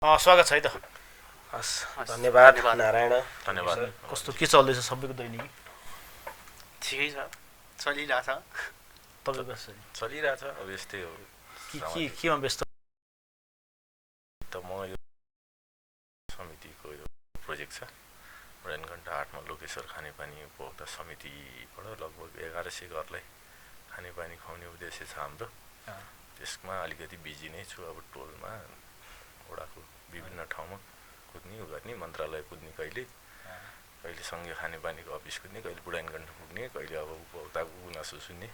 स्वागत छ है त। हस्, धन्यवाद नारायण। धन्यवाद। कस्तो के चल्दैछ सबैको दैनिकी? ठिकै छ, चलिरहेछ। तपाईँ कसरी चलिरहेछ, अब यस्तै हो। केमा व्यस्त? त म यो समितिको यो प्रोजेक्ट छ बुढानीकण्ठ 8 मा लोकेश्वर खानेपानी उपभोक्ता समितिबाट लगभग 1100 घरलाई खानेपानी खुवाउने उद्देश्य छ हाम्रो। त्यसमा अलिकति बिजी नै छु। अब टोलमा वडाको विभिन्न ठाउँमा कुद्ने गर्ने, मन्त्रालय कुद्ने, कहिले सङ्घीय खानेपानीको अफिस कुद्ने, कहिले बुढानीकण्ठ पुग्ने, कहिले अब उपभोक्ताको गुनासो सुन्ने,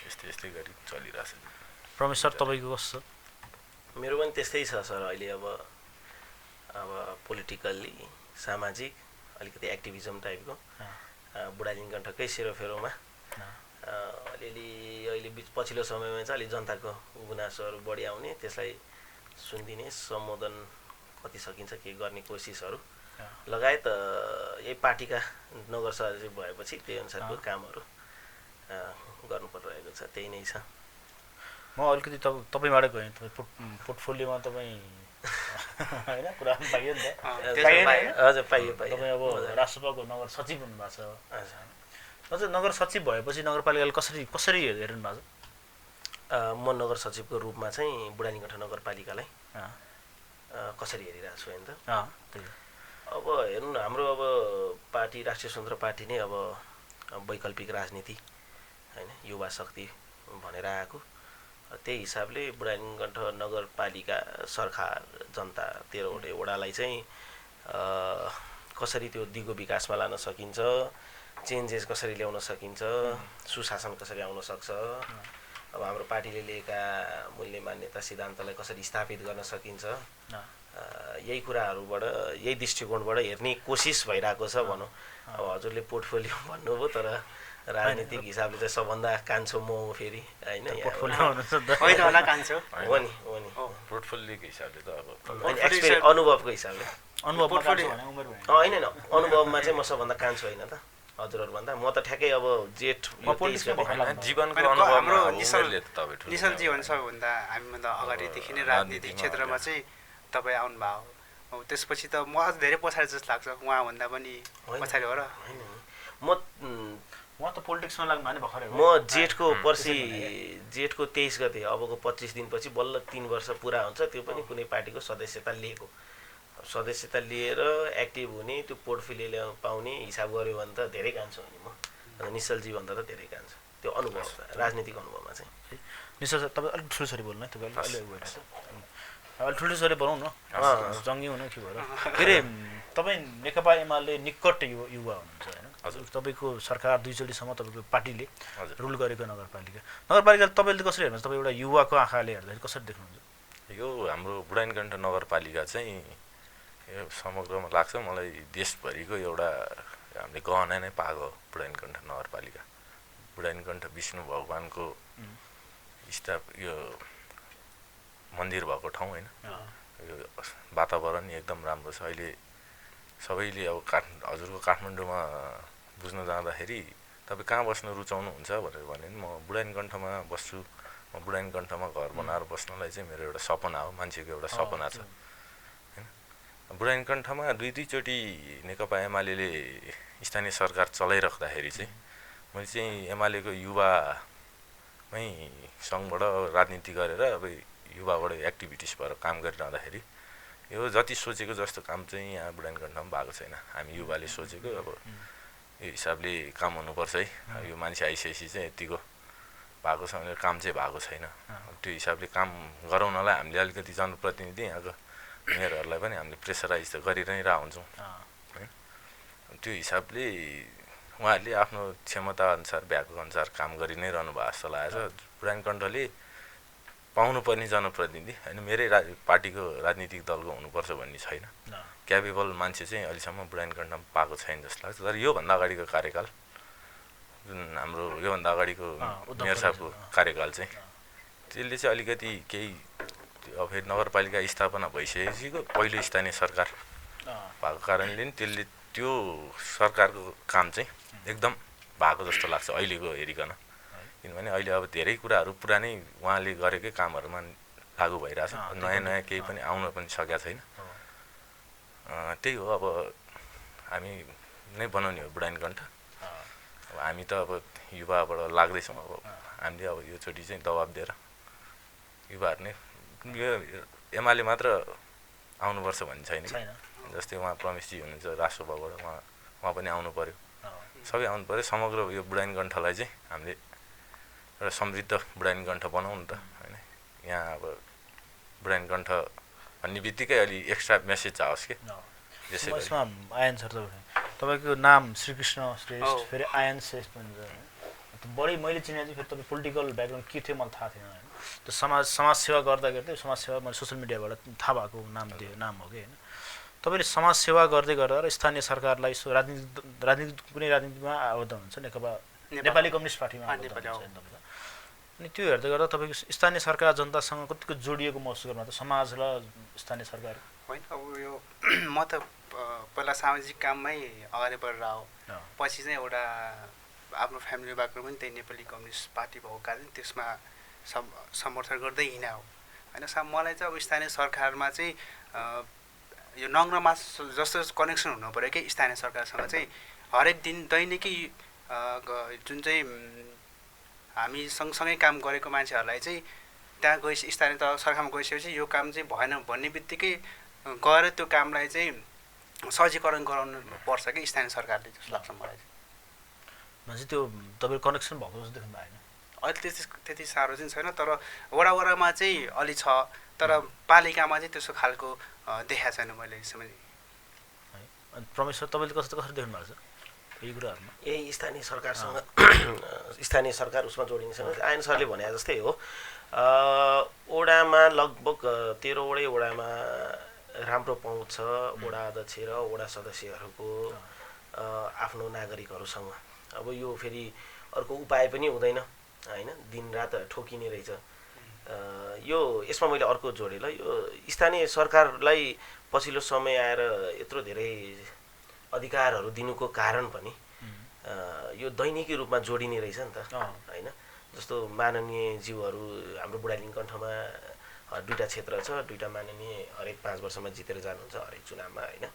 यस्तै गरी चलिरहेछ। रमेश सर तपाईँको कस्तो छ? मेरो पनि त्यस्तै छ सर। अहिले अब पोलिटिकल्ली सामाजिक अलिकति एक्टिभिजम टाइपको बुढानीकण्ठकै सेरोफेरोमा अलिअलि अहिले पछिल्लो समयमा चाहिँ अलिक जनताको गुनासोहरू बढी आउने, त्यसलाई सुनिदिने, सम्बोधन कति सकिन्छ के गर्ने कोसिसहरू लगायत यही पार्टीका नगर सचिव भएपछि त्यही अनुसारको कामहरू गर्नु परिरहेको छ। त्यही नै छ। म अलिकति तपाईँबाट गएँ। तपाईँ पोर्टफोलियोमा तपाईँ होइन कुरा पनि पाइयो नि त? हजुर, पाइयो। तपाईँ अब राष्ट्रसभाको नगर सचिव हुनुभएको छ। हजुर, नगर सचिव भएपछि नगरपालिकाले कसरी हेर्नु भएको छ? म नगर सचिवको रूपमा चाहिँ बुढानीकण्ठ नगरपालिकालाई कसरी हेरिरहेको छु होइन त? अब हेर्नु न, हाम्रो अब पार्टी राष्ट्रिय स्वतन्त्र पार्टी नै अब वैकल्पिक राजनीति होइन, युवा शक्ति भनेर आएको। त्यही हिसाबले बुढानीकण्ठ नगरपालिका सरकार जनता 13वटै वडालाई चाहिँ कसरी त्यो दिगो विकासमा लान सकिन्छ, चेन्जेस कसरी ल्याउन सकिन्छ, सुशासन कसरी आउन सक्छ, अब हाम्रो पार्टीले लिएका मूल्य मान्यता सिद्धान्तलाई कसरी स्थापित गर्न सकिन्छ, यही कुराहरूबाट, यही दृष्टिकोणबाट हेर्ने कोसिस भइरहेको छ भनौँ। अब हजुरले पोर्टफोलियो भन्नुभयो, तर राजनीतिक हिसाबले चाहिँ सबभन्दा कान्छो म हो फेरि होइन। पोर्टफोलियोको हिसाबले त अब अनुभवको हिसाबले होइन, अनुभवमा चाहिँ म सबभन्दा कान्छो होइन त हजुरहरूभन्दा। म त ठ्याक्कै अब जेठ जीवनको हाम्रो अनुभवमा निशल जीवन सबभन्दा हामीभन्दा अगाडिदेखि नै राजनीतिक क्षेत्रमा चाहिँ तपाईँ आउनुभयो। त्यसपछि त म अझ धेरै पछाडि जस्तो लाग्छ, उहाँभन्दा पनि पछाडि हो र? उहाँ त पोलिटिक्समा लाग्नु भने भर्खरै हो। म जेठको 23 गते, अबको 25 दिनपछि बल्ल 3 वर्ष पुरा हुन्छ। त्यो पनि कुनै पार्टीको सदस्यता लिएर एक्टिभ हुने, त्यो पोर्टफोलियो पाउने हिसाब गऱ्यो भने त धेरै कान्छो हो नि म। निश्चलजी भन्दा त धेरै कान्छो त्यो अनुभव, राजनीतिक अनुभवमा चाहिँ। निश्चल सर, तपाईँ अलिक ठुलोसरी बोल्नु है। तपाईँ अलिक ठुलोसरी बोलाउँ न, जङ्गी हुनु के भएर। फेरि तपाईँ नेकपा एमाले निकट युवा हुनुहुन्छ होइन? हजुर, तपाईँको सरकार 2 चोटिसम्म तपाईँको पार्टीले रुल गरेको नगरपालिका तपाईँले कसरी हेर्नुहुन्छ? तपाईँ एउटा युवाको आँखाले हेर्दाखेरि कसरी देख्नुहुन्छ? यो हाम्रो बुढानीकण्ठ नगरपालिका चाहिँ यो समग्रमा लाग्छ मलाई देशभरिको एउटा हामीले गहना नै पाएको हो बुढानीकण्ठ नगरपालिका। बुढानीकण्ठ विष्णु भगवानको यो मन्दिर भएको ठाउँ होइन, यो वातावरण एकदम राम्रो छ। अहिले सबैले अब हजुरको काठमाडौँमा बुझ्न जाँदाखेरि तपाईँ कहाँ बस्न रुचाउनुहुन्छ भनेर भने म बुढानीकण्ठमा बस्छु, म बुढानीकण्ठमा घर बनाएर बस्नलाई चाहिँ मेरो एउटा सपना हो, मान्छेको एउटा सपना छ होइन। बुढानीकण्ठमा 2 चोटि नेकपा एमाले स्थानीय सरकार चलाइराख्दाखेरि चाहिँ मैले चाहिँ एमालेको युवामै सङ्घबाट राजनीति गरेर अब युवाबाट एक्टिभिटिज भएर काम गरिरहँदाखेरि यो जति सोचेको जस्तो काम चाहिँ यहाँ बुढानीकण्ठमा भएको छैन। हामी युवाले सोचेको अब यो हिसाबले काम हुनुपर्छ है, यो मान्छे आइसकेपछि चाहिँ यतिको भएको छ भने काम चाहिँ भएको छैन। त्यो हिसाबले काम गराउनलाई हामीले अलिकति जनप्रतिनिधि यहाँको मेयरहरूलाई पनि हामीले प्रेसराइज त गरि नै हुन्छौँ है। त्यो हिसाबले उहाँहरूले आफ्नो क्षमताअनुसार भ्याएको अनुसार काम गरि नै रहनु भएको जस्तो लागेको छ। बुढानीकण्ठले पाउनुपर्ने जनप्रतिनिधि होइन, मेरै पार्टीको राजनीतिक दलको हुनुपर्छ भन्ने छैन। क्यापेबल मान्छे चाहिँ अहिलेसम्म बुढानीकण्ठमा पाएको छैन जस्तो लाग्छ। तर योभन्दा अगाडिको कार्यकाल, जुन हाम्रो योभन्दा अगाडिको मेयर साहबको कार्यकाल चाहिँ त्यसले चाहिँ अलिकति केही अब फेरि नगरपालिका स्थापना भइसकेपछिको पहिलो स्थानीय सरकार भएको कारणले नि त्यसले त्यो सरकारको काम चाहिँ एकदम भएको जस्तो लाग्छ अहिलेको हेरिकन। किनभने अहिले अब धेरै कुराहरू पुरानै उहाँले गरेकै कामहरूमा लागु भइरहेछ नयाँ नयाँ केही पनि आउन पनि सकेको छैन त्यही हो अब हामी नै बनाउने हो बुढानीकण्ठ अब हामी त अब युवाबाट लाग्दैछौँ अब हामीले अब योचोटि चाहिँ दबाब दिएर युवाहरू नै यो एमाले मात्र आउनुपर्छ भन्ने छैन जस्तै उहाँ प्रमेशजी हुनुहुन्छ राष्ट्रसभाबाट उहाँ पनि आउनु पर्यो सबै आउनु पर्यो समग्र यो बुढानीकण्ठलाई चाहिँ हामीले एउटा समृद्ध बुढानीकण्ठ बनाउँ न त होइन यहाँ अब बुढानीकण्ठ भन्ने बित्तिकै अलि एक्स्ट्रा मेसेज आओस् कि यसमा आयन सर तपाईँको नाम श्रीकृष्ण श्रेष्ठ फेरि आयन श्रेष्ठ पनि बढी मैले चिने चाहिँ फेरि तपाईँ पोलिटिकल ब्याकग्राउन्ड के थियो मलाई थाहा थिएन होइन त्यो समाजसेवा गर्दा गर्दै समाजसेवा मैले सोसियल मिडियाबाट थाहा भएको नाम हो कि होइन तपाईँले समाजसेवा गर्दै गर्दा र स्थानीय सरकारलाई राजनीति कुनै राजनीतिमा आबद्ध हुन्छ नेकपा नेपाली कम्युनिस्ट पार्टीमा आबद्ध हुन्छ तपाईँ अनि त्यो हेर्दै गर्दा तपाईँको स्थानीय सरकार जनतासँग कतिको जोडिएको महसुस गर्नु त समाज र स्थानीय सरकार होइन अब यो म त पहिला सामाजिक काममै अगाडि बढेर आऊ पछि चाहिँ एउटा आफ्नो फ्यामिली ब्याकग्राउन्ड पनि त्यही नेपाली कम्युनिस्ट पार्टी भएको कारण त्यसमा समर्थन गर्दै हिँडा हो होइन मलाई चाहिँ अब स्थानीय सरकारमा चाहिँ यो नङ्ग्रमा जस्तो कनेक्सन हुनु पऱ्यो कि स्थानीय सरकारसँग चाहिँ हरेक दिन दैनिकी जुन चाहिँ हामी सँगसँगै काम गरेको मान्छेहरूलाई चाहिँ त्यहाँ स्थानीय सरकारमा गइसकेपछि यो काम चाहिँ भएन भन्ने बित्तिकै गएर त्यो कामलाई चाहिँ सहजीकरण गराउनु पर्छ कि स्थानीय सरकारले जस्तो लाग्छ मलाई चाहिँ भनेपछि त्यो तपाईँ कनेक्सन भएको जस्तो देख्नु भएन अहिले त्यति साह्रो चाहिँ छैन तर वडामा चाहिँ अलि छ तर पालिकामा चाहिँ त्यस्तो खालको देखाएको छैन मैले यसमा अनि प्रमेश्वर तपाईँले कसरी देख्नु भएको छ यही कुराहरूमा यही स्थानीय सरकारसँग स्थानीय सरकार उसमा जोडिनेसँग आयन सरले भने जस्तै हो ओडामा लगभग 13वटै ओडामा राम्रो पहुँच छ वडा अध्यक्ष र वडा सदस्यहरूको आफ्नो नागरिकहरूसँग अब यो फेरि अर्को उपाय पनि हुँदैन होइन दिनरात ठोकिने रहेछ यो यसमा मैले अर्को जोडेँ ल यो स्थानीय सरकारलाई पछिल्लो समय आएर यत्रो धेरै अधिकारहरू दिनुको कारण पनि यो दैनिकी रूपमा जोडिने रहेछ नि त होइन जस्तो माननीय ज्यूहरू हाम्रो बुढानीकण्ठमा 2टा क्षेत्र छ 2टा माननीय हरेक 5 वर्षमा जितेर जानुहुन्छ हरेक चुनावमा होइन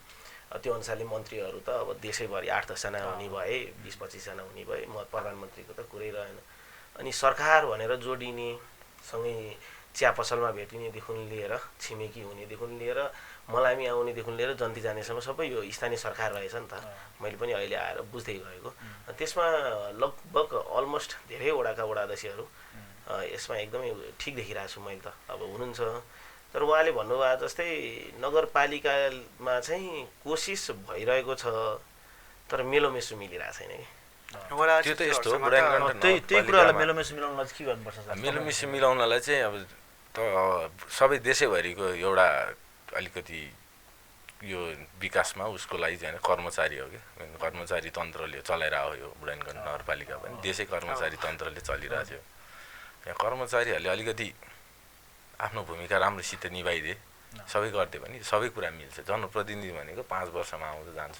त्यो अनुसारले मन्त्रीहरू त अब देशैभरि 8-10 जना हुने भए 20-25 जना हुने भए प्रधानमन्त्रीको त कुरै रहेन अनि सरकार भनेर जोडिने सँगै चिया पसलमा भेटिनेदेखि लिएर छिमेकी हुनेदेखि लिएर मलामी आउनेदेखि लिएर जन्ती जानेसम्म सबै यो स्थानीय सरकार रहेछ नि त मैले पनि अहिले आएर बुझ्दै गएको त्यसमा लगभग अलमोस्ट धेरै वडाका वडा अध्यक्षहरू यसमा एकदमै ठिक देखिरहेको छु मैले त अब हुनुहुन्छ तर उहाँले भन्नुभयो जस्तै नगरपालिकामा चाहिँ कोसिस भइरहेको छ तर मेलोमेसो मिलिरहेको छैन कि त्यो त यस्तो हो बुढानीकण्ठ त्यही कुरालाई मेलोमेसो मिलाउनलाई के गर्नुपर्छ मेलोमेसो मिलाउनलाई चाहिँ अब त सबै देशैभरिको एउटा अलिकति यो विकासमा उसको लागि चाहिँ कर्मचारी हो कि कर्मचारी तन्त्रले चलाइरहेको हो यो बुढानीकण्ठ नगरपालिका पनि देशै कर्मचारी तन्त्रले चलिरहेको थियो यहाँ कर्मचारीहरूले अलिकति आफ्नो भूमिका राम्रोसित निभाइदिए सबै गरिदियो भने सबै कुरा मिल्छ जनप्रतिनिधि भनेको 5 वर्षमा आउँदै जान्छ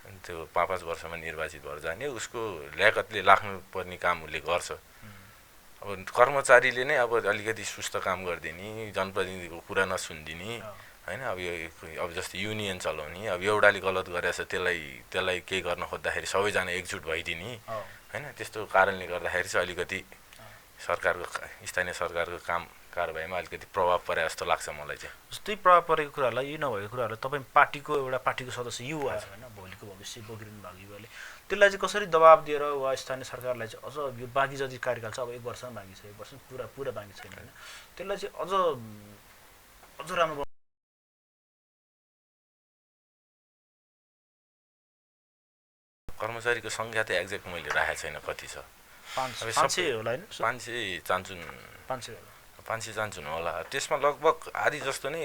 अनि त्यो 5-5 वर्षमा निर्वाचित भएर जाने उसको ल्याकतले लाग्नुपर्ने काम उसले गर्छ अब कर्मचारीले नै अब अलिकति सुस्त काम गरिदिने जनप्रतिनिधिको कुरा नसुनिदिने होइन अब जस्तै युनियन चलाउने अब एउटाले गलत गरेछ त्यसलाई केही गर्न खोज्दाखेरि सबैजना एकजुट भइदिने होइन त्यस्तो कारणले गर्दाखेरि चाहिँ अलिकति सरकारको स्थानीय सरकारको काम कारबाहीमा अलिकति प्रभाव परे जस्तो लाग्छ मलाई चाहिँ जस्तै प्रभाव परेको कुराहरूलाई यी नभएको कुराहरूलाई तपाईँ पार्टीको सदस्य युवा होइन भोलिको भविष्य बोकिरहनु भएको युवाले त्यसलाई चाहिँ कसरी दबाब दिएर वा स्थानीय सरकारलाई चाहिँ अझ यो बाँकी जति कार्यकाल छ अब 1 वर्षमा बाँकी छ 1 वर्ष पुरा बाँकी छैन होइन त्यसलाई चाहिँ अझ राम्रो कर्मचारीको सङ्ख्या त एक्ज्याक्ट मैले राखेको छैन कति छ 500 होला होइन 500 चान्चुन 500 चान्चुन होला त्यसमा लगभग आधी जस्तो नै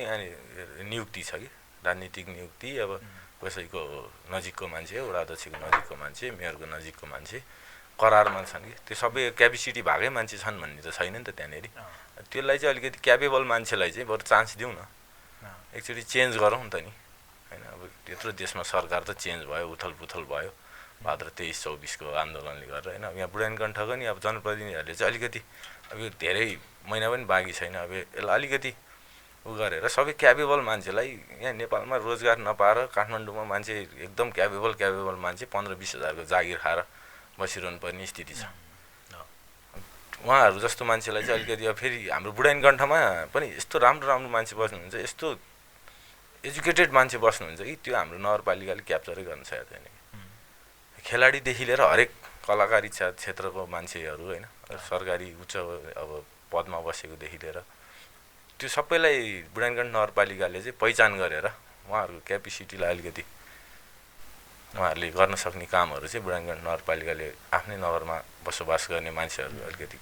नियुक्ति छ कि राजनीतिक नियुक्ति अब कसैको नजिकको मान्छे वडा अध्यक्षको नजिकको मान्छे मेयरको नजिकको मान्छे करारमा छन् कि त्यो सबै क्यापेसिटी भएकै मान्छे छन् भन्ने त छैन नि त त्यहाँनिर त्यसलाई चाहिँ अलिकति क्यापेबल मान्छेलाई चाहिँ बरु चान्स दिउँ न एकचोटि चेन्ज गरौँ नि त नि होइन अब यत्रो देशमा सरकार त चेन्ज भयो उथलपुथल भयो भाद्र 23-24 को आन्दोलनले गर्दा होइन अब यहाँ बुढानीकण्ठको नि अब जनप्रतिनिधिहरूले चाहिँ अलिकति अब यो धेरै महिना पनि बाँकी छैन। अब यसलाई अलिकति उ गरेर सबै क्यापेबल मान्छेलाई यहाँ नेपालमा रोजगार नपाएर काठमाडौँमा मान्छे एकदम क्यापेबल मान्छे 15-20 हजारको जागिर खाएर बसिरहनु पर्ने स्थिति छ। उहाँहरू जस्तो मान्छेलाई चाहिँ अलिकति अब फेरि हाम्रो बुढानीकण्ठमा पनि यस्तो राम्रो मान्छे बस्नुहुन्छ, यस्तो एजुकेटेड मान्छे बस्नुहुन्छ कि त्यो हाम्रो नगरपालिकाले क्याप्चरै गर्न सकेको छैन। खेलाडीदेखि लिएर हरेक कलाकारी क्षेत्रको मान्छेहरू होइन, सरकारी उच्च अब पदमा बसेकोदेखि लिएर त्यो सबैलाई बुढानीकण्ठ नगरपालिकाले चाहिँ पहिचान गरेर उहाँहरूको क्यापेसिटीलाई अलिकति उहाँहरूले गर्न सक्ने कामहरू चाहिँ बुढानीकण्ठ नगरपालिकाले आफ्नै नगरमा बसोबास गर्ने मान्छेहरू अलिकति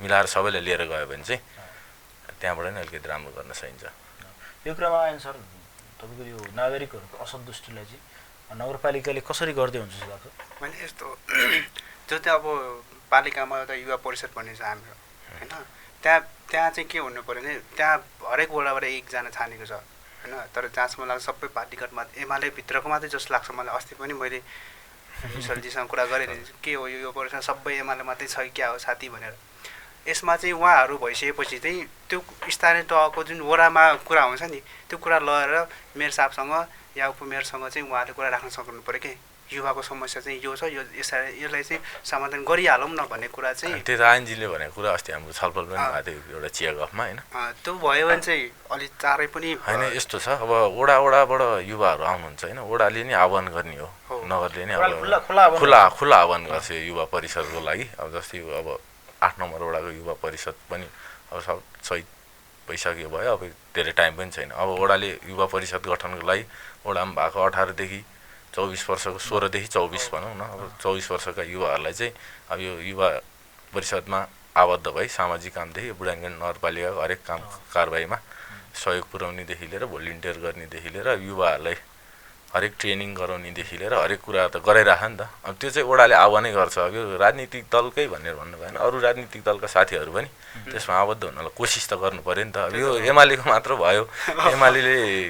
मिलाएर सबैलाई लिएर गयो भने चाहिँ त्यहाँबाट नै अलिकति राम्रो गर्न सकिन्छ। यो कुरामा आएन सर, तपाईँको यो नागरिकहरूको असन्तुष्टिलाई चाहिँ नगरपालिकाले कसरी गर्दै हुन्छ जस्तो लाग्छ? मैले यस्तो जो चाहिँ अब पालिकामा एउटा युवा परिषद भन्ने छ हाम्रो होइन, त्यहाँ चाहिँ के हुनु पऱ्यो भने त्यहाँ हरेक वडाबाट एकजना छानेको छ होइन। तर जहाँसम्म लाग्छ सबै पार्टीगतमा एमाले भित्रको मात्रै जस्तो लाग्छ मलाई। अस्ति पनि मैले विशालजीसँग कुरा गरेँ, के हो यो परिषद सबै एमाले मात्रै छ क्या हो साथी भनेर। यसमा चाहिँ उहाँहरू भइसकेपछि चाहिँ त्यो स्थानीय तहको जुन वडामा कुरा हुन्छ नि त्यो कुरा लगेर मेयर साहबसँग या उपमेयरसँग चाहिँ उहाँले कुरा राख्न सक्नु पऱ्यो कि युवाको समस्या चाहिँ यो छ, यसलाई चाहिँ समाधान गरिहालौँ न भन्ने कुरा चाहिँ त्यो रायनजीले भनेको कुरा अस्ति हाम्रो छलफल पनि भएको थियो एउटा चिया गफमा होइन। त्यो भयो भने चाहिँ अलिक चाँडै पनि होइन। यस्तो छ अब वडाबाट युवाहरू आउनुहुन्छ होइन, वडाले नै आह्वान गर्ने हो, नगरले नै अब खुला आह्वान गर्छ युवा परिषदको लागि। अब जस्तै अब 8 नम्बर वडाको युवा परिषद पनि अब सब सही भइसक्यो भयो, अब धेरै टाइम पनि छैन। अब वडाले युवा परिषद गठनको लागि वडामा भएको 18 देखि 24 वर्षको 16 देखि 24 भनौँ न, अब 24 वर्षका युवाहरूलाई चाहिँ अब यो युवा परिषदमा आबद्ध भई सामाजिक कामदेखि बुढानीकण्ठ नगरपालिकाको हरेक काम कारबाहीमा सहयोग पुर्याउनेदेखि लिएर भोलिन्टियर गर्नेदेखि लिएर युवाहरूलाई हरेक ट्रेनिङ गराउनेदेखि लिएर हरेक कुरा त गराइराख नि त। अब त्यो चाहिँ वडाले आह्वानै गर्छ। अब यो राजनीतिक दलकै भनेर भन्नु भएन, अरू राजनीतिक दलका साथीहरू पनि त्यसमा आबद्ध हुनलाई कोसिस त गर्नु पऱ्यो नि त। अब यो एमालेको मात्र भयो,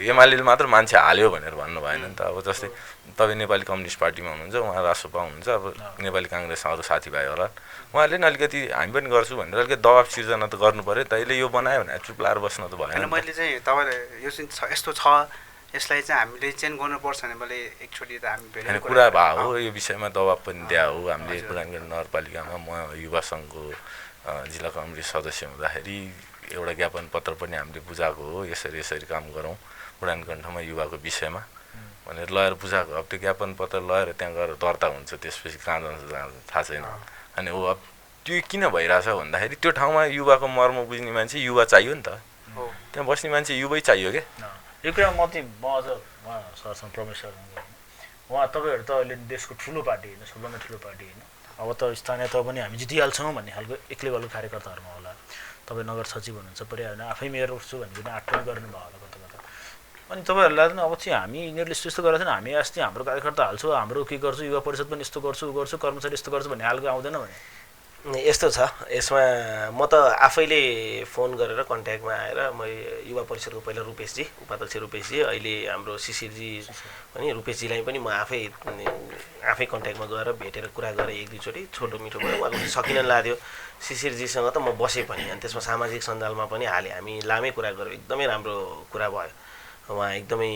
एमाले मात्र मान्छे हाल्यो भनेर भन्नु भएन नि त। अब जस्तै तपाईँ नेपाली कम्युनिस्ट पार्टीमा हुनुहुन्छ, उहाँ रासोपा हुनुहुन्छ, अब नेपाली काङ्ग्रेस अरू साथीभाइ होला, उहाँहरूले नि अलिकति हामी पनि गर्छु भनेर अलिकति दबाब सिर्जना त गर्नु पऱ्यो त। यसले यो बनायो भने चुप लाएर बस्न त भएन। मैले चाहिँ तपाईँलाई यो चाहिँ यस्तो छ, यसलाई चाहिँ हामीले चेन्ज गर्नुपर्छ भने मैले एकचोटि त हामी होइन कुरा भए हो, यो विषयमा दबाब पनि दिए हो। हामीले बुढानीकण्ठ नगरपालिकामा म युवा सङ्घको जिल्ला कमिटी सदस्य हुँदाखेरि एउटा ज्ञापन पत्र पनि हामीले बुझाएको हो, यसरी काम गरौँ बुढानीकण्ठमा युवाको विषयमा भनेर लगेर बुझाएको। अब त्यो ज्ञापन पत्र लगेर त्यहाँ गएर दर्ता हुन्छ, त्यसपछि कहाँ जान्छ थाहा छैन। अनि अब त्यो किन भइरहेछ भन्दाखेरि त्यो ठाउँमा युवाको मर्म बुझ्ने मान्छे युवा चाहियो नि त, त्यहाँ बस्ने मान्छे युवै चाहियो क्या। यो कुरा म अझ उहाँ सरसँग प्रमेश सरसँग उहाँ तपाईँहरू त अहिले देशको ठुलो पार्टी होइन, सबभन्दा ठुलो पार्टी होइन, अब त स्थानीय तह पनि हामी जितिहाल्छौँ भन्ने खालको एक लेभलको कार्यकर्ताहरूमा होला। तपाईँ नगर सचिव हुनुहुन्छ, पऱ्यो होइन, आफै मेयर उठ्छु भनेर 8 पनि गर्नुभयो होला कता। अनि तपाईँहरूलाई पनि अब चाहिँ हामी यिनीहरूले यस्तो गरेको छैन, हामी अस्ति हाम्रो कार्यकर्ता हाल्छु, हाम्रो के गर्छु, युवा परिषद पनि यस्तो गर्छु उ गर्छु, कर्मचारी यस्तो गर्छु भन्ने खालको आउँदैन भने? यस्तो छ, यसमा म त आफैले फोन गरेर कन्ट्याक्टमा आएर म युवा परिषदको पहिला रूपेशजी, उपाध्यक्ष रूपेशजी, अहिले हाम्रो शिशिरजी पनि रूपेशजीलाई पनि म आफै कन्ट्याक्टमा गएर भेटेर कुरा गरेँ 1-2 चोटि। छोटो मिठो भयो, उहाँको सकिन लाग्यो। शिशिरजीसँग त म बसेँ पनि, अनि त्यसमा सामाजिक सञ्जालमा पनि हालेँ, हामी लामै कुरा गऱ्यौँ, एकदमै राम्रो कुरा भयो। उहाँ एकदमै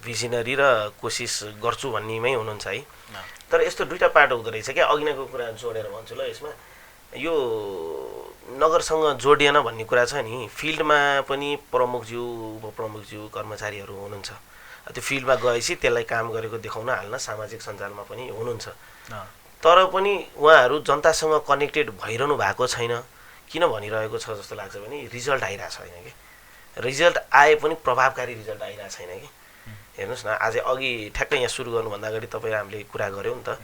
भिजनरी र कोसिस गर्छु भन्नेमै हुनुहुन्छ है। तर यस्तो दुईवटा पाटो हुँदो रहेछ क्या, अघि नैको कुरा जोडेर भन्छु ल। यसमा यो नगरसँग जोडिएन भन्ने कुरा छ नि, फिल्डमा पनि प्रमुखज्यू उपप्रमुखज्यू कर्मचारीहरू हुनुहुन्छ, त्यो फिल्डमा गएपछि त्यसलाई काम गरेको देखाउन हाल्न सामाजिक सञ्जालमा पनि हुनुहुन्छ। तर पनि उहाँहरू जनतासँग कनेक्टेड भइरहनु भएको छैन। किन भनिरहेको छ जस्तो लाग्छ भने रिजल्ट आइरहेको छैन कि, रिजल्ट आए पनि प्रभावकारी रिजल्ट आइरहेको छैन कि। हेर्नुहोस् न, आज अघि ठ्याक्कै यहाँ सुरु गर्नुभन्दा अगाडि तपाईँ हामीले कुरा गऱ्यौँ नि त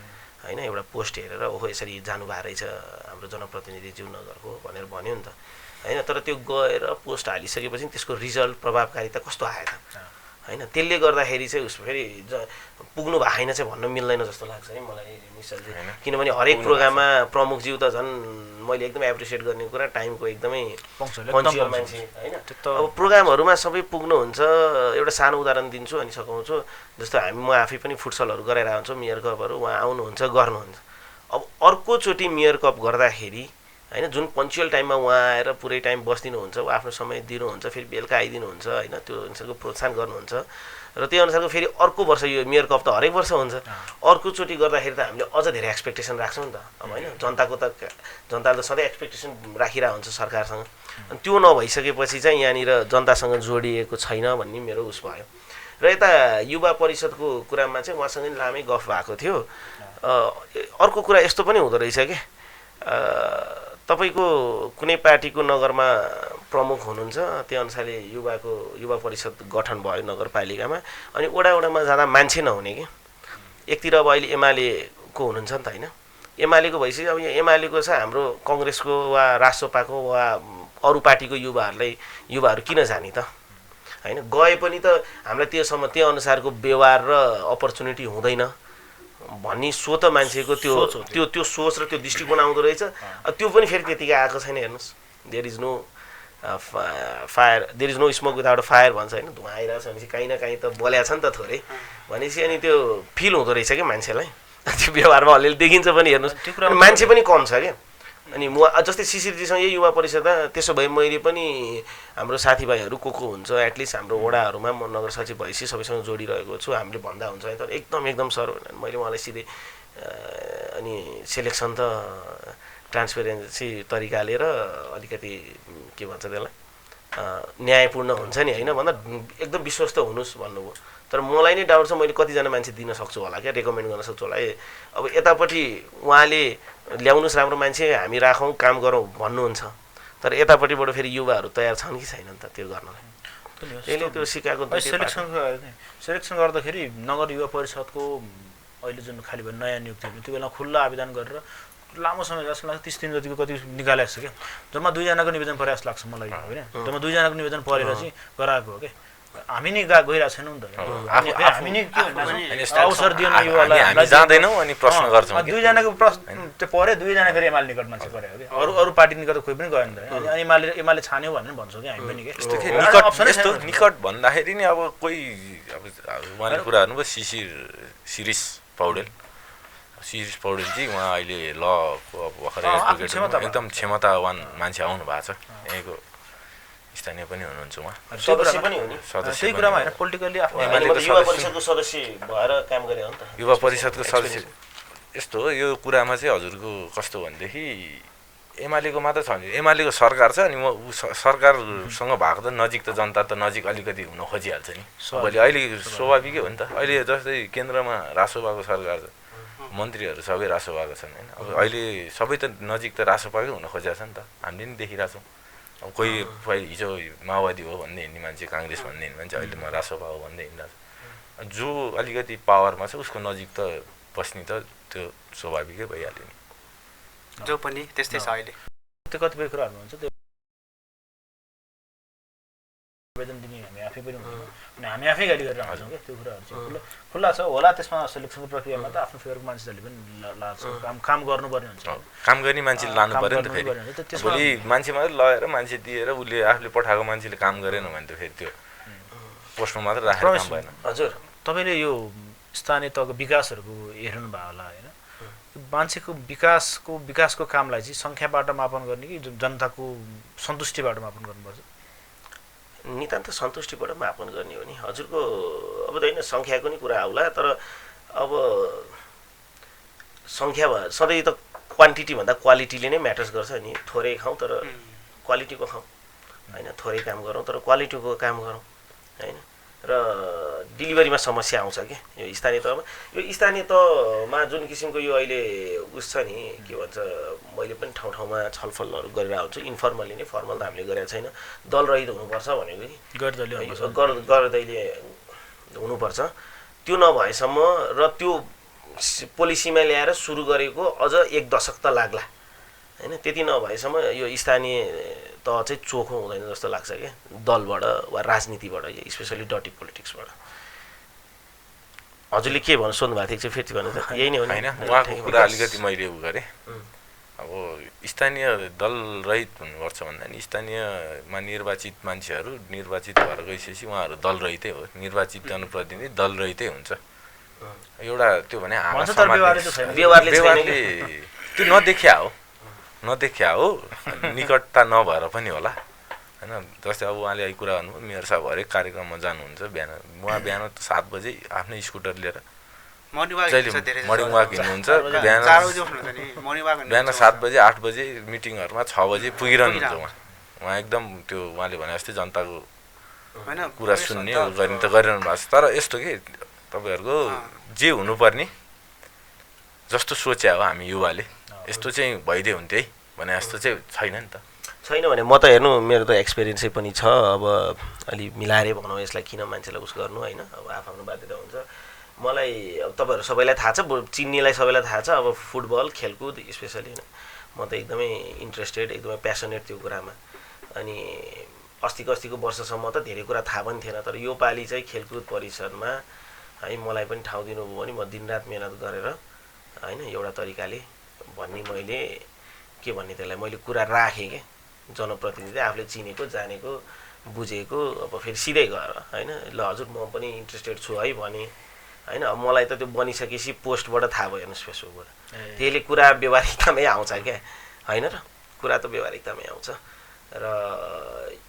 होइन, एउटा पोस्ट हेरेर ओहो यसरी जानुभएको रहेछ हाम्रो जनप्रतिनिधिज्यू नगरको भनेर भन्यो नि त होइन। तर त्यो गएर पोस्ट हालिसकेपछि त्यसको रिजल्ट प्रभावकारिता कस्तो आयो त होइन। त्यसले गर्दाखेरि चाहिँ उसको फेरि पुग्नु भएको छैन चाहिँ भन्न मिल्दैन जस्तो लाग्छ है मलाई निश्चय। किनभने हरेक प्रोग्राममा प्रमुखज्यू त झन् मैले एकदमै एप्रिसिएट गर्ने कुरा, टाइमको एकदमै पङ्क्चुअल मान्छे होइन। अब प्रोग्रामहरूमा सबै पुग्नुहुन्छ। एउटा सानो उदाहरण दिन्छु अनि सघाउँछु। जस्तो म आफै पनि फुटसलहरू गराइरहेको हुन्छु, मेयर कपहरू, उहाँ आउनुहुन्छ गर्नुहुन्छ। अब अर्कोचोटि मेयर कप गर्दाखेरि होइन, जुन पङ्क्चुअल टाइममा उहाँ आएर पुरै टाइम बस्दिनुहुन्छ, आफ्नो समय दिनुहुन्छ, फेरि बेलुका आइदिनुहुन्छ होइन, त्यो अनुसारको प्रोत्साहन गर्नुहुन्छ र त्यो अनुसारको फेरि अर्को वर्ष यो मेयर कप त हरेक वर्ष हुन्छ, अर्कोचोटि गर्दाखेरि त हामीले अझ धेरै एक्सपेक्टेसन राख्छौँ नि त अब होइन। जनताले त सधैँ एक्सपेक्टेसन राखिरहेको हुन्छ सरकारसँग, अनि त्यो नभइसकेपछि चाहिँ यहाँनिर जनतासँग जोडिएको छैन भन्ने मेरो उस भयो। र यता युवा परिषदको कुरामा चाहिँ उहाँसँग नि लामै गफ भएको थियो। अर्को कुरा यस्तो पनि हुँदो रहेछ कि तपाईँको कुनै पार्टीको नगरमा प्रमुख हुनुहुन्छ, त्यो अनुसारले युवा परिषद गठन भयो नगरपालिकामा, अनि वडामा जाँदा मान्छे नहुने कि एकतिर अब अहिले एमालेको हुनुहुन्छ नि त होइन, एमालेको भइसक्यो। अब यहाँ एमालेको छ, हाम्रो कङ्ग्रेसको वा राष्ट्रपाको वा अरू पार्टीको युवाहरू किन जाने त होइन, गए पनि त हामीलाई त्यो अनुसारको व्यवहार र अपर्च्युनिटी हुँदैन भन्ने सोच त मान्छेको त्यो सोच र त्यो दृष्टिकोण आउँदो रहेछ। त्यो पनि फेरि त्यतिकै आएको छैन। हेर्नुहोस्, there is no smoke without a fire भन्छ होइन, धुवा आइरहेको छ भनेपछि काहीँ न काहीँ त बल्या छ नि त थोरै भनेपछि, अनि त्यो फिल हुँदो रहेछ कि मान्छेलाई, त्यो व्यवहारमा अलिअलि देखिन्छ पनि। हेर्नुहोस्, मान्छे पनि कम छ क्या। अनि म जस्तै शिशिरजीसँग यही युवा परिषदमा, त्यसो भए मैले पनि हाम्रो साथीभाइहरू को हुन्छ एटलिस्ट हाम्रो वडाहरूमा म नगर सचिव भएपछि सबैसँग जोडिरहेको छु, हामीले भन्दा हुन्छ है, तर एकदम सर मैले उहाँलाई सिधै अनि सेलेक्सन त ट्रान्सपेरेन्सी तरिकाले र अलिकति के भन्छ त्यसलाई न्यायपूर्ण हुन्छ नि होइन भन्दा एकदम विश्वस्त हुनुहोस् भन्नुभयो। तर मलाई नै डाउट छ मैले कतिजना मान्छे दिन सक्छु होला क्या, रेकमेन्ड गर्न सक्छु होला। अब यतापट्टि उहाँले ल्याउनुहोस् राम्रो मान्छे, हामी राखौँ काम गरौँ भन्नुहुन्छ, तर यतापट्टिबाट फेरि युवाहरू तयार छन् कि छैनन् त त्यो गर्नलाई। त्यसले त्यो सिकाएको सेलेक्सन गर्दाखेरि नगर युवा परिषदको अहिले जुन खाली भयो नयाँ नियुक्ति हुने, त्यो बेला खुल्ला आवेदन गरेर लामो समय जस्तो लाग्छ 30 दिन जतिको कति निकालेको छ क्या, जम्मा 2 जनाको निवेदन परेको जस्तो लाग्छ मलाई होइन, जम्मा 2 जनाको निवेदन परेर चाहिँ गराएको हो क्या। हामी नै गइरहेको छैनौँ नि त, हामी नै के भन्छ अवसर दिएन युवालाई, हामी जाँदैनौँ अनि प्रश्न गर्छौँ। 2 जनाको प्रश्न त्यो पऱ्यो, 2 जना फेरि एमाले निकट मान्छे पऱ्यो क्या, अरू पार्टी निकट कोही पनि गएन त, अनि एमाले छान्यो भनेर भन्छौँ कि हामी पनि यस्तो निकट भन्दाखेरि नि अब कोही अब उहाँले कुरा गर्नुभयो शिरीष पौडेलजी, उहाँ अहिले लको अब भर्खरै एकदम क्षमतावान मान्छे आउनु भएको छ, यहीँको स्थानीय पनि हुनुहुन्छ उहाँ, सदस्य पनि हो नि, त्यही कुरामा होइन पोलिटिकल्ली आफ्नो युवा परिषदको सदस्य भएर काम गरे हो नि त। युवा परिषदको सदस्य यस्तो हो, यो कुरामा चाहिँ हजुरको कस्तो भनेदेखि एमालेको मात्र छ भने एमालेको सरकार छ, अनि म सरकारसँग भएको त नजिक त जनता त नजिक अलिकति हुन खोजिहाल्छ नि। अहिले स्वाभाविकै हो नि त, अहिले जस्तै केन्द्रमा रासोपाको सरकार छ, मन्त्रीहरू सबै रासोपाको छन् होइन, अब अहिले सबै त नजिक त रासोपाकै हुन खोजेको छ नि त, हामीले नि देखिरहेछौँ। अब कोही हिजो माओवादी हो भन्दै हिँड्ने मान्छे, काङ्ग्रेस भन्दै हिँड्ने मान्छे अहिले म रासोपा हो भन्दै हिँडिरहेको छ। जो अलिकति पावरमा छ उसको नजिक त बस्ने त त्यो स्वाभाविकै भइहाल्यो नि, जो पनि त्यस्तै छ अहिले। त्यो कतिपय कुराहरू हुन्छ त्यो आवेदन दिने हामी आफै पनि हुन्छौँ, अनि हामी आफै गाडी गरेर आउँछौँ क्या, त्यो कुराहरू चाहिँ खुल्ला छ होला। त्यसमा सेलेक्सनको प्रक्रियामा त आफ्नो फेभरको मान्छेहरूले पनि लाग्छ, काम गर्नुपर्ने हुन्छ, काम गर्ने मान्छेले लानु पऱ्यो नि त। फेरि भोलि मान्छे मात्रै लगेर मान्छे दिएर उसले आफूले पठाएको मान्छेले काम गरेन भने त फेरि त्यो पोस्टमा मात्रै राखेर काम भएन। हजुर, तपाईँले यो स्थानीय तहको विकासहरूको हेर्नु भयो होला होइन, मान्छेको विकासको कामलाई चाहिँ सङ्ख्याबाट मापन गर्ने कि जनताको सन्तुष्टिबाट मापन गर्नुपर्छ? नितान्त सन्तुष्टिबाट मापन गर्ने हो नि हजुरको। अब त होइन सङ्ख्याको नि कुरा आउला, तर अब सङ्ख्या सधैँ त क्वान्टिटी भन्दा क्वालिटीले नै म्याटर्स गर्छ नि। थोरै खाउँ तर क्वालिटीको खाउँ होइन, थोरै काम गरौँ तर क्वालिटीको काम गरौँ होइन। र डेलिभरीमा समस्या आउँछ कि यो स्थानीय तहमा। यो स्थानीय तहमा जुन किसिमको यो अहिले उस छ नि, के भन्छ, मैले पनि ठाउँ ठाउँमा छलफलहरू गरिरहेको हुन्छु, इन्फर्मली नै, फर्मल त हामीले गरेका छैन। दलरहित हुनुपर्छ भनेको कि गर्दैले हुनुपर्छ, त्यो नभएसम्म र त्यो पोलिसीमा ल्याएर सुरु गरेको अझ 1 दशक त लाग्ला होइन। त्यति नभएसम्म यो स्थानीय तह चाहिँ चोखो हुँदैन जस्तो लाग्छ क्या, दलबाट वा राजनीतिबाट, स्पेसली डटी पोलिटिक्सबाट। हजुरले के भन्नु सोध्नु भएको थियो फेरि भन्नु त यही नै हो नि होइन। उहाँको कुरा अलिकति मैले उ गरेँ, अब स्थानीय दल रहित हुनुपर्छ भन्दा नि स्थानीयमा निर्वाचित मान्छेहरू निर्वाचित भएर गइसकेपछि उहाँहरू दल रहितै हो, निर्वाचित जनप्रतिनिधि दल रहितै हुन्छ। एउटा त्यो भने हाम्रो व्यवहारले त्यो नदेखिया हो, नदेखिया हो, निकटता नभएर पनि होला होइन। जस्तै अब उहाँले यही कुरा गर्नुभयो, मेयर साहब हरेक कार्यक्रममा जानुहुन्छ, उहाँ बिहान 7 बजे आफ्नै स्कुटर लिएर मर्निङ वाक हिँड्नुहुन्छ, बिहान 7 बजे 8 बजे मिटिङहरूमा 6 बजे पुगिरहनुहुन्छ उहाँ एकदम त्यो उहाँले भने जस्तै जनताको कुरा सुन्ने गर्ने त गरिरहनु भएको छ। तर यस्तो कि तपाईँहरूको जे हुनुपर्ने जस्तो सोच्या हो हामी युवाले यस्तो चाहिँ भइदियो हुन्थ्यो है भने जस्तो चाहिँ छैन नि त। छैन भने म त हेर्नु मेरो त एक्सपिरियन्सै पनि छ। अब अलि मिलाएरै भनौँ यसलाई, किन मान्छेलाई उस गर्नु होइन, अब आफ्नो बाध्यता हुन्छ। मलाई अब तपाईँहरू सबैलाई थाहा छ, चिन्नेलाई सबैलाई थाहा छ, अब फुटबल खेलकुद स्पेसली होइन म त एकदमै इन्ट्रेस्टेड, एकदमै प्यासनेट त्यो कुरामा। अनि अस्तिको वर्षसम्म त धेरै कुरा थाहा पनि थिएन, तर यो पालि चाहिँ खेलकुद परिषदमा है मलाई पनि ठाउँ दिनुभयो भने म दिनरात मेहनत गरेर होइन एउटा तरिकाले भन्ने मैले के भन्ने त्यसलाई मैले कुरा राखेँ क्या। जनप्रतिनिधि आफूले चिनेको जानेको बुझेको अब फेरि सिधै गएर होइन ल हजुर म पनि इन्ट्रेस्टेड छु है भने होइन। अब मलाई त त्यो बनिसकेपछि पोस्टबाट थाहा भयो हेर्नुहोस् फेसबुकबाट, त्यसले कुरा व्यवहारिकतामै आउँछ क्या होइन र, कुरा त व्यवहारिकतामै आउँछ। र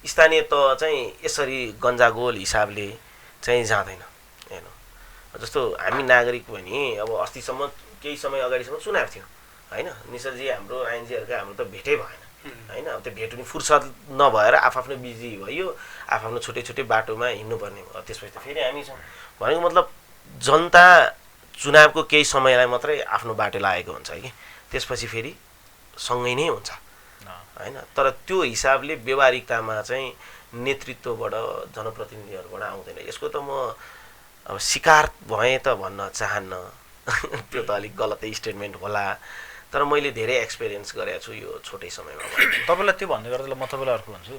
स्थानीय तह चाहिँ यसरी गन्जागोल हिसाबले चाहिँ जाँदैन हेर्नु। जस्तो हामी नागरिक पनि अब अस्तिसम्म केही समय अगाडिसम्म चुनाव थियो होइन, निश्चयजी हाम्रो आइएनजीहरूका हाम्रो त भेटै भएन होइन। अब त्यो भेट पनि फुर्सद नभएर आफ्नो बिजी भयो, आफ्नो छुट्टै बाटोमा हिँड्नुपर्ने भयो। त्यसपछि त फेरि हामी छौँ भनेको मतलब जनता चुनावको केही समयलाई मात्रै आफ्नो बाटो लागेको हुन्छ कि त्यसपछि फेरि सँगै नै हुन्छ होइन। तर त्यो हिसाबले व्यवहारिकतामा चाहिँ नेतृत्वबाट जनप्रतिनिधिहरूबाट आउँदैन। यसको त म अब शिकार भएँ त भन्न चाहन्न त्यो त अलिक गलतै स्टेटमेन्ट होला, तर मैले धेरै एक्सपिरियन्स गरेको छु यो छोटै समयमा। तपाईँलाई त्यो भन्दै गर्दा म तपाईँलाई अर्को भन्छु,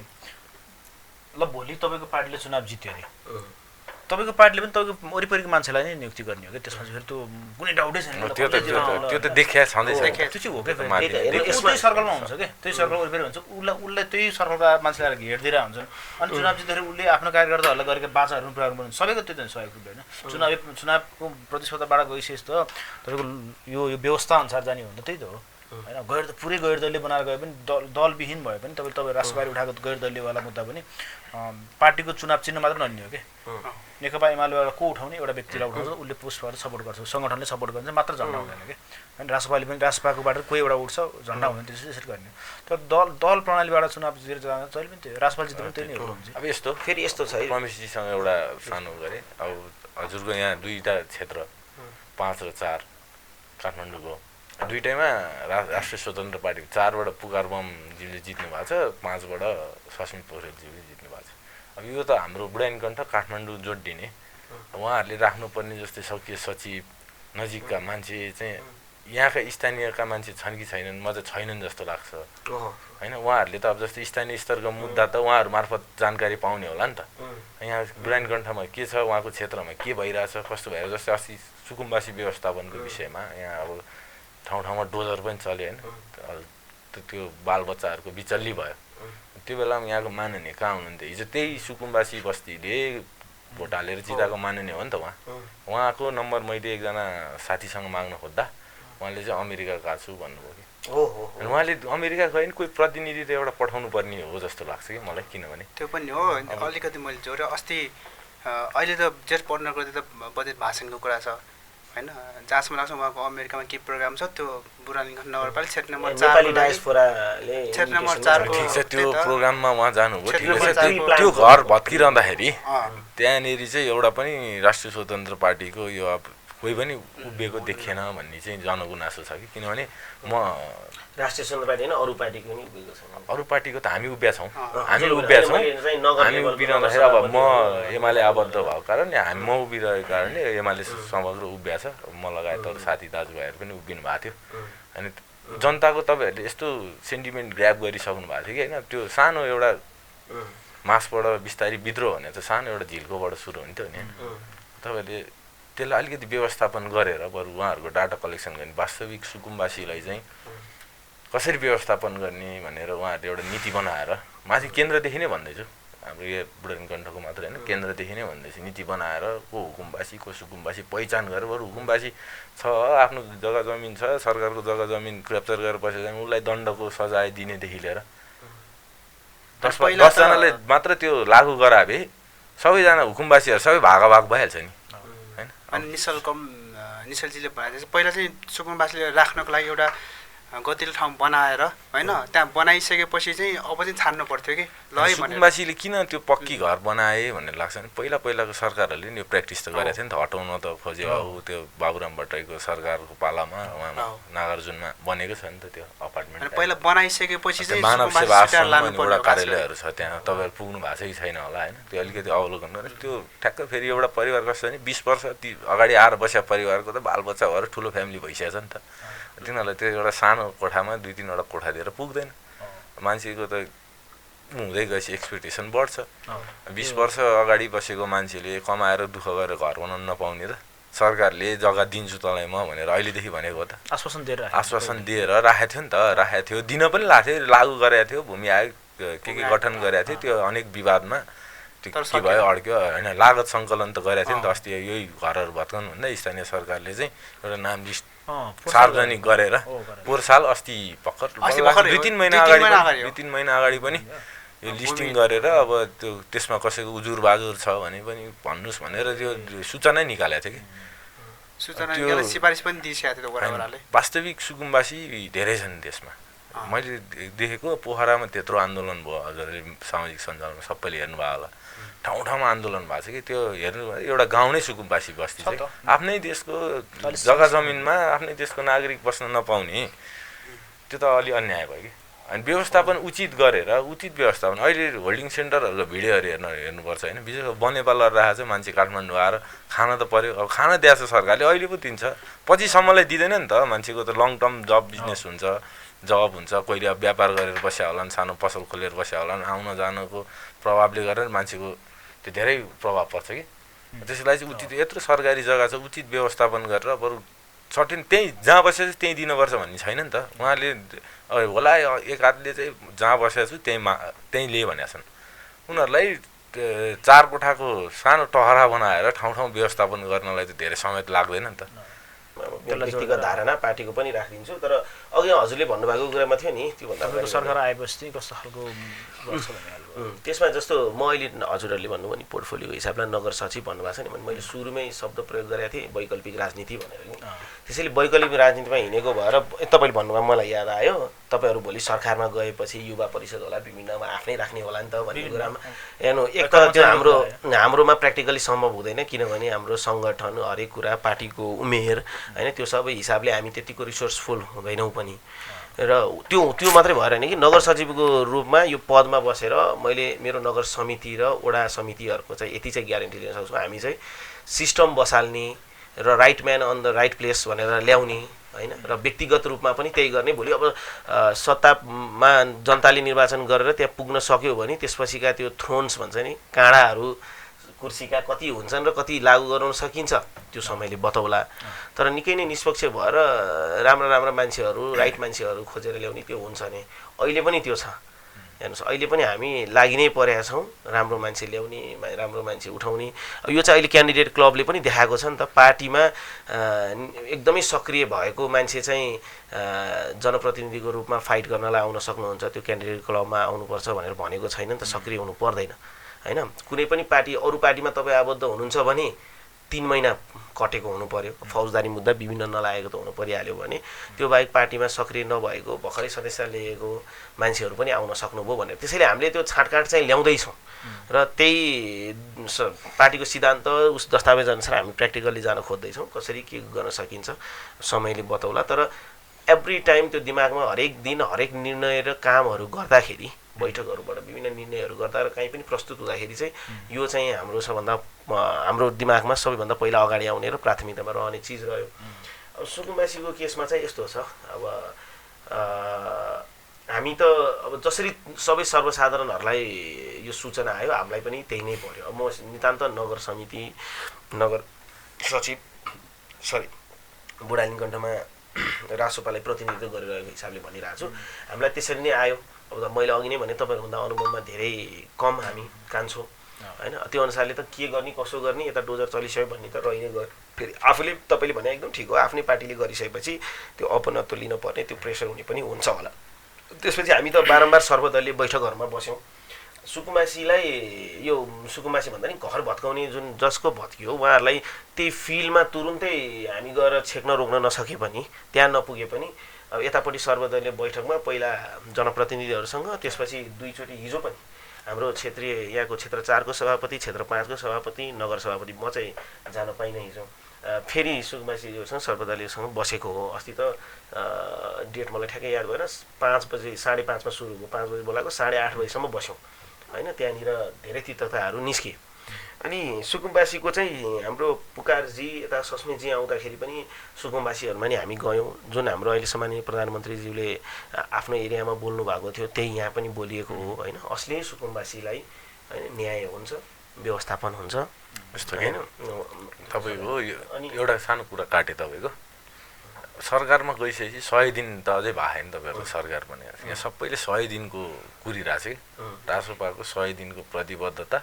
ल भोलि तपाईँको पार्टीले चुनाव जित्यो अरे, तपाईँको पार्टीले पनि तपाईँको वरिपरिको मान्छेलाई नै नियुक्ति गर्ने हो क्या, त्यसमा फेरि त्यो कुनै डाउटै छैन। त्यो त देखिया छँदैछ, त्यो चाहिँ हो क्या, त्यही सर्कलमा हुन्छ क्या, त्यही सर्कल वरिपरि हुन्छ, उसलाई त्यही सर्कलका मान्छेलाई घेरिदिएर हुन्छन्। अनि चुनाव जित्दाखेरि उसले आफ्नो कार्यकर्ताहरूलाई गरेका बाचाहरू पुरा गर्नु सबैको त्यो चाहिँ सहयोग पुग्दैन। चुनावको प्रतिस्पर्धाबाट गइसकेपछि त तपाईँको यो व्यवस्था अनुसार जाने हो भने त त्यही त हो होइन। पुरै गैर दलीय बनाएर गए पनि दलविहीन भए पनि तपाईँ राष्ट्रवादी उठाएको गैर दलीयवाला मुद्दा पनि पार्टीको चुनाव चिन्ह मात्र नलिने हो कि। नेकपा एमालेबाट को उठाउने एउटा व्यक्तिलाई उठाउँछ, उसले पोस्ट गरेर सपोर्ट गर्छ, सङ्गठनले सपोर्ट गर्छ मात्र झन्डा हुँदैन कि होइन। राष्ट्रपाले पनि राष्ट्रपाकोबाट कोही एउटा उठ्छ झन्डा हुँदैन, त्यसरी गर्ने। तर दल प्रणालीबाट चुनाव जितेर जाँदा जहिले पनि त्यो राष्ट्रपाल जित्दा पनि त्यही नै हुन्छ। अब यस्तो फेरि यस्तो छ है, रमेशजीसँग एउटा सानो गरेँ, अब हजुरको यहाँ 2टा क्षेत्र 5 र 4 काठमाडौँको, 2टैमा राष्ट्रिय स्वतन्त्र पार्टी 4बाट पुकार बमजीले जित्नु भएको छ, 5बाट सस्मित पोखरेलजीले जित्नु भएको छ। अब यो त हाम्रो बुढानीकण्ठ काठमाडौँ जोडिने उहाँहरूले राख्नुपर्ने जस्तै सकिय सचिव नजिकका मान्छे चाहिँ यहाँका स्थानीयका मान्छे छन् कि छैनन्, म चाहिँ छैनन् जस्तो लाग्छ होइन। उहाँहरूले त अब जस्तै स्थानीय स्तरको मुद्दा त उहाँहरू मार्फत जानकारी पाउने होला नि त। यहाँ बुढानीकण्ठमा के छ, उहाँको क्षेत्रमा के भइरहेछ, कस्तो भयो, जस्तै अस्ति सुकुम्बासी व्यवस्थापनको विषयमा यहाँ अब ठाउँ डोजर पनि चल्यो होइन, त्यो बालबच्चाहरूको बिचल्ली भयो। त्यो बेलामा यहाँको माननीय कहाँ हुनुहुन्थ्यो, हिजो त्यही सुकुम्बासी बस्तीले भोट हालेर जिताएको माननीय हो नि त उहाँको नम्बर मैले एकजना साथीसँग माग्न खोज्दा उहाँले चाहिँ अमेरिका गएको छु भन्नुभयो कि। अनि उहाँले अमेरिका गए नि कोही प्रतिनिधि त एउटा पठाउनु पर्ने हो जस्तो लाग्छ कि मलाई, किनभने त्यो पनि हो अलिकति मैले जोडेँ। अस्ति अहिले त जेठ पढ्नको त बजेट भाषणको कुरा छ होइन, जहाँसम्म लाग्छ उहाँको अमेरिकामा के प्रोग्राम छ त्यो बुढानीकण्ठ नगरपालिका क्षेत्र नम्बर 4 ठिक छ। त्यो प्रोग्राममा उहाँ जानुभयो, ठिकै छ। त्यो घर भत्किरहँदाखेरि त्यहाँनिर चाहिँ एउटा पनि राष्ट्रिय स्वतन्त्र पार्टीको यो अब कोही पनि उभिएको देखिएन भन्ने चाहिँ जनगुनासो छ कि, किनभने म राष्ट्रिय स्वतन्त्र पार्टी होइन अरू पार्टीको नि उभिएको छ। अरू पार्टीको त हामी उभिया छौँ, हामी उभिरहँदाखेरि अब म एमाले आबद्ध भएको कारणले म उभिरहेको कारणले एमाले समग्र उभिया छ, म लगायत अरू साथी दाजुभाइहरू पनि उभिनु भएको थियो। अनि जनताको तपाईँहरूले यस्तो सेन्टिमेन्ट ग्र्याब गरिसक्नु भएको थियो कि होइन। त्यो सानो एउटा मासबाट बिस्तारै विद्रोह भने त सानो एउटा झिल्कोबाट सुरु हुन्थ्यो नि, तपाईँहरूले त्यसलाई अलिकति व्यवस्थापन गरेर बरु उहाँहरूको डाटा कलेक्सन गर्ने, वास्तविक सुकुम्बासीलाई चाहिँ कसरी व्यवस्थापन गर्ने भनेर उहाँहरूले एउटा नीति बनाएर माथि केन्द्रदेखि नै भन्दैछु, हाम्रो यो बुढानीकण्ठको मात्रै होइन केन्द्रदेखि नै भन्दैछ नीति बनाएर को हुकुमबासी को सुकुमबासी पहिचान गरेर बरु हुकुमबासी छ आफ्नो जग्गा जमिन छ सरकारको जग्गा जमिन क्याप्चर गरेर बसेको छ उसलाई दण्डको सजाय दिनेदेखि लिएर 10जनाले मात्र त्यो लागू गराए भए सबैजना हुकुमबासीहरू सबै भागाभाग भइहाल्छ नि होइन। अनि निश्चलजीले भने चाहिँ पहिला चाहिँ सुकुमबासीले राख्नको लागि एउटा गतिलो ठाउँ बनाएर होइन त्यहाँ बनाइसकेपछि चाहिँ अब चाहिँ छान्नु पर्थ्यो कि ल है भनेर। सुकुमबासीले किन त्यो पक्की घर बनाए भन्ने लाग्छ नि पहिलाको सरकारहरूले नि यो प्र्याक्टिस त गरेको थियो नि त हटाउन त खोज्यो हो त्यो बाबुराम भट्टराईको सरकारको पालामा उहाँ नागार्जुनमा बनेको छ नि त त्यो अपार्टमेन्ट पहिला बनाइसकेपछि चाहिँ मानव सेवा आश्रममा एउटा कार्यालयहरू छ त्यहाँ तपाईँहरू पुग्नु भएको छ कि छैन होला होइन त्यो अलिकति अवलोकन गरेर त्यो ठ्याक्क फेरि एउटा परिवार कस्तो नि 20 वर्ष अगाडि आएर बसेको परिवारको त बालबच्चा भएर ठुलो फ्यामिली भइसकेको छ नि त तिनीहरूलाई त्यो एउटा सानो कोठामा 2-3वटा कोठा दिएर पुग्दैन मान्छेको त हुँदै गएपछि एक्सपेक्टेसन बढ्छ 20 वर्ष अगाडि बसेको मान्छेले कमाएर दुःख गरेर घर बनाउन नपाउने त सरकारले जग्गा दिन्छु तँलाई म भनेर अहिलेदेखि भनेको हो त आश्वासन दिएर राखेको थियो नि त राखेको थियो दिन पनि लाग्थ्यो लागू गरेको थियो भूमि आयोग के गठन गरेको थियो त्यो अनेक विवादमा के भयो अड्क्यो होइन लागत सङ्कलन त गरेको थियो नि त अस्ति यही घरहरू भत्काउनु भन्दा स्थानीय सरकारले चाहिँ एउटा नाम लिस्ट सार्वजनिक गरेर पोहोर साल अस्ति भर्खर 2-3 महिना अगाडि पनि यो लिस्टिङ गरेर अब त्यो त्यसमा कसैको उजुर बाजुर छ भने पनि भन्नुहोस् भनेर त्यो सूचना निकालेको थियो कि सिफारिस पनि दिइसकेको थियो। वास्तविक सुकुमबासी धेरै छन् त्यसमा मैले देखेको पोखरामा त्यत्रो आन्दोलन भयो हजुरले सामाजिक सञ्जालमा सबैले हेर्नुभयो होला ठाउँ आन्दोलन भएको छ कि त्यो हेर्नु एउटा गाउँ नै सुकुमबासी बस्ती चाहिँ आफ्नै देशको जग्गा जमिनमा आफ्नै देशको नागरिक बस्न नपाउने त्यो त अलि अन्याय भयो कि। अनि व्यवस्थापन उचित गरेर उचित व्यवस्थापन अहिले होल्डिङ सेन्टरहरूको भिडियोहरू हेर्नुपर्छ होइन विशेष गरी वननेपाल राखेको छ मान्छे काठमाडौँ आएर खाना त पऱ्यो अब खाना दिएको छ सरकारले अहिले पो दिन्छ पछिसम्मलाई दिँदैन नि त मान्छेको त लङ टर्म जब बिजनेस हुन्छ जब हुन्छ कोहीले अब व्यापार गरेर बस्या होलान् सानो पसल खोलेर बस्या होलान् आउन जानको प्रभावले गरेर मान्छेको त्यो धेरै प्रभाव पर्छ कि त्यसलाई चाहिँ उचित यत्रो सरकारी जग्गा छ उचित व्यवस्थापन गरेर बरु सर्टेन त्यहीँ जहाँ बसेको छ त्यहीँ दिनुपर्छ भन्ने छैन नि त उहाँले होला एक हातले चाहिँ जहाँ बसेको छु त्यहीँ लिए भनेका छन् उनीहरूलाई 4 कोठाको सानो टहरा बनाएर ठाउँ व्यवस्थापन गर्नलाई त धेरै समय लाग्दैन नि त। व्यक्तिगत धारणा पार्टीको पनि राखिदिन्छु तर अघि हजुरले भन्नुभएको कुरामा थियो नि त्योभन्दा सरकार आएपछि कस्तो खालको गर्छ भन्ने त्यसमा जस्तो म अहिले हजुरहरूले भन्नुभयो नि पोर्टफोलियोको हिसाबले नगर सचिव भन्नुभएको छ नि भने मैले सुरुमै शब्द प्रयोग गरेको थिएँ वैकल्पिक राजनीति भनेर नि त्यसैले वैकल्पिक राजनीतिमा हिँडेको भएर तपाईँले भन्नुभयो मलाई याद आयो तपाईँहरू भोलि सरकारमा गएपछि युवा परिषद होला विभिन्नमा आफ्नै राख्ने होला नि त भन्ने कुरामा हेर्नु एक त त्यो हाम्रोमा प्र्याक्टिकली सम्भव हुँदैन किनभने हाम्रो सङ्गठन हरेक कुरा पार्टीको उमेर होइन त्यो सबै हिसाबले हामी त्यतिको रिसोर्सफुल हुँदैनौँ पनि र त्यो मात्रै भएर नि कि नगर सचिवको रूपमा यो पदमा बसेर मैले मेरो नगर समिति र वडा समितिहरूको चाहिँ यति चाहिँ ग्यारेन्टी लिन सक्छु हामी चाहिँ सिस्टम बसाल्ने र right man on the right place भनेर ल्याउने होइन र व्यक्तिगत रूपमा पनि त्यही गर्ने भोलि अब सत्तामा जनताले निर्वाचन गरेर त्यहाँ पुग्न सक्यो भने त्यसपछिका त्यो थ्रोन्स भन्छ नि काँडाहरू कुर्सीका कति हुन्छन् र कति लागू गराउन सकिन्छ त्यो समयले बताउला तर निकै नै निष्पक्ष भएर राम्रा मान्छेहरू राइट मान्छेहरू खोजेर ल्याउने त्यो हुन्छ नि अहिले पनि त्यो छ हेर्नुहोस् अहिले पनि हामी लागि नै परेका छौँ राम्रो मान्छे ल्याउने राम्रो मान्छे उठाउने यो चाहिँ अहिले क्यान्डिडेट क्लबले पनि देखाएको छ नि त पार्टीमा एकदमै सक्रिय भएको मान्छे चाहिँ जनप्रतिनिधिको रूपमा फाइट गर्नलाई आउन सक्नुहुन्छ त्यो क्यान्डिडेट क्लबमा आउनुपर्छ भनेर भनेको छैन नि त सक्रिय हुनु पर्दैन हैन कुनै पनि पार्टी अरू पार्टीमा तपाईँ आबद्ध हुनुहुन्छ भने 3 महिना कटेको हुनु पर्यो फौजदारी मुद्दा विभिन्न नलागेको त हुनु परिहाल्यो भने त्यो बाहेक पार्टीमा सक्रिय नभएको भर्खरै सदस्य लिएको मान्छेहरू पनि आउन सक्नुभयो भनेर त्यसैले हामीले त्यो छाँटकाँट चाहिँ ल्याउँदैछौँ र त्यही पार्टीको सिद्धान्त उस दस्तावेज अनुसार हामी प्र्याक्टिकल्ली जान खोज्दैछौँ कसरी के गर्न सकिन्छ समयले बताउला तर एभ्री टाइम त्यो दिमागमा हरेक दिन हरेक निर्णय र कामहरू गर्दाखेरि बैठकहरूबाट विभिन्न निर्णयहरू गर्दा र कहीँ पनि प्रस्तुत हुँदाखेरि चाहिँ यो चाहिँ हाम्रो दिमागमा सबैभन्दा पहिला अगाडि आउने र प्राथमिकतामा रहने चिज रह्यो। अब सुकुम्बासीको केसमा चाहिँ यस्तो छ अब हामी त अब जसरी सबै सर्वसाधारणहरूलाई यो सूचना आयो हामीलाई पनि त्यही नै पर्यो। अब म नितान्त नगर समिति नगर सचिव बुढानीकण्ठमा रासोपालाई प्रतिनिधित्व गरिरहेको हिसाबले भनिरहेको छु हामीलाई त्यसरी नै आयो अब मैले अघि नै भने तपाईँहरूभन्दा अनुभवमा धेरै कम हामी कान्छौँ होइन, त्यो अनुसारले त के गर्ने कसो गर्ने, यता डोजर चलिसक्यो भन्ने त रहि नै गयो। फेरि आफूले तपाईँले भने एकदम ठिक हो, आफ्नै पार्टीले गरिसकेपछि त्यो अपनत्व लिन पर्ने, त्यो प्रेसर हुने पनि हुन्छ होला। त्यसपछि हामी त बारम्बार सर्वदलीय बैठकहरूमा बस्यौँ। सुकुम्बासीलाई यो सुकुम्बासी भन्दा नि घर भत्काउने जुन जसको भत्कियो उहाँहरूलाई त्यही फिल्डमा तुरुन्तै हामी गएर छेक्न रोक्न नसके पनि, त्यहाँ नपुगे पनि अब यतापट्टि सर्वदलीय बैठकमा पहिला जनप्रतिनिधिहरूसँग, त्यसपछि दुईचोटि हिजो पनि हाम्रो क्षेत्रीय यहाँको क्षेत्र 4 को सभापति, क्षेत्र 5 को सभापति, नगर सभापति म चाहिँ जान पाइनँ हिजो। फेरि सुकुम्बासीसँग सर्वदलीयसँग बसेको हो। अस्ति त डेट मलाई ठ्याक्कै याद भएन, 5 बजे 5:30मा सुरु भयो, 5 बजे बोलाएको 8:30 बजीसम्म बस्यौँ होइन। त्यहाँनिर धेरै तीर्थताहरू निस्के। अनि सुकुम्बासीको चाहिँ हाम्रो पुकारजी यता सस्मितजी आउँदाखेरि पनि सुकुम्बासीहरूमा नि हामी गयौँ। जुन हाम्रो अहिले सम्माननीय प्रधानमन्त्रीज्यूले आफ्नो एरियामा बोल्नु भएको थियो त्यही यहाँ पनि बोलिएको हो होइन। असली सुकुम्बासीलाई होइन न्याय हुन्छ, व्यवस्थापन हुन्छ यस्तो होइन। तपाईँको एउटा सानो कुरा काटेँ, तपाईँको सरकारमा गइसकेपछि 100 दिन त अझै भएको छैन तपाईँहरूको सरकार पनि। यहाँ सबैले 100 दिनको कुरिरहेछ कि रासोपाको 100 दिनको प्रतिबद्धता,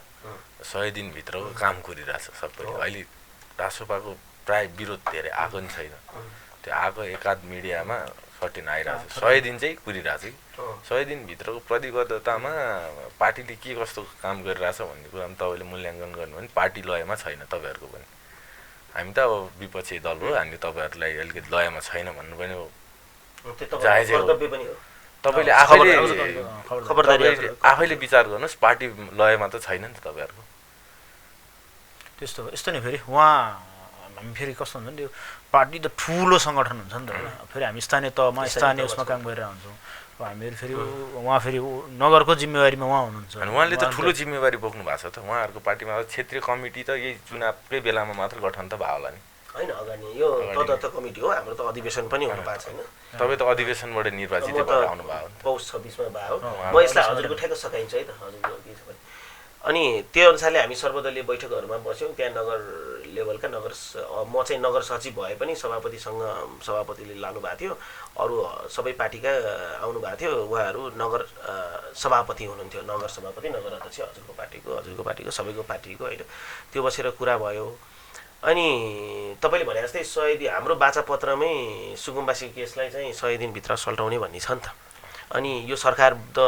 100 दिनभित्रको काम कुरिरहेछ सबैले। अहिले रासोपाको प्राय विरोध धेरै आएको नि छैन, त्यो आएको एकाध मिडियामा सटिन आइरहेछ। 100 दिन चाहिँ कुरिरहेछ कि 100 दिनभित्रको प्रतिबद्धतामा पार्टीले के कस्तो काम गरिरहेछ भन्ने कुरा पनि तपाईँले मूल्याङ्कन गर्नु भने पार्टी लयमा छैन तपाईँहरूको पनि। हामी त अब विपक्षी दल हो, हामी तपाईँहरूलाई अलिकति लयमा छैन भन्नु पनि हो, जायजै हो। तपाईँले आफैले विचार गर्नुहोस्, पार्टी लयमा त छैन नि त तपाईँहरूको। त्यस्तो यस्तो नि फेरि उहाँ हामी फेरि कस्तो हुन्छ नि, त्यो पार्टी त ठुलो सङ्गठन हुन्छ नि त होइन। फेरि हामी स्थानीय तहमा स्थानीय उसमा काम गरेर हुन्छौँ। हामीहरू फेरि उहाँ फेरि नगरको जिम्मेवारीमा उहाँ हुनुहुन्छ। अनि उहाँले त ठुलो जिम्मेवारी बोक्नु भएको छ त। उहाँहरूको पार्टीमा क्षेत्रीय कमिटी त यही चुनावकै बेलामा मात्र गठन त भयो होला नि होइन। अगाडि यो तदर्थ कमिटी हो, हाम्रो त अधिवेशन पनि हुनु भएको छैन। तपाईँ त अधिवेशनबाट निर्वाचित भएर आउनु भयो पौष 26 मा भयो। म यसलाई हजुरको ठ्याक्क सकाइन्छ है त हजुरको के छ भने। अनि त्यो अनुसारले हामी सर्वदलीय बैठकहरूमा बस्यौँ। त्यहाँ नगर लेभलका म चाहिँ नगर सचिव भए पनि सभापतिले लानुभएको थियो, अरू सबै पार्टीका आउनुभएको थियो। उहाँहरू नगर सभापति हुनुहुन्थ्यो, नगर सभापति, नगर अध्यक्ष हजुरको पार्टीको सबैको पार्टीको होइन। त्यो बसेर कुरा भयो। अनि तपाईँले भने जस्तै 100 दिन हाम्रो वाचापत्रमै सुकुम्बासी केसलाई चाहिँ 100 दिनभित्र सल्टाउने भन्ने छ नि त। अनि यो सरकार त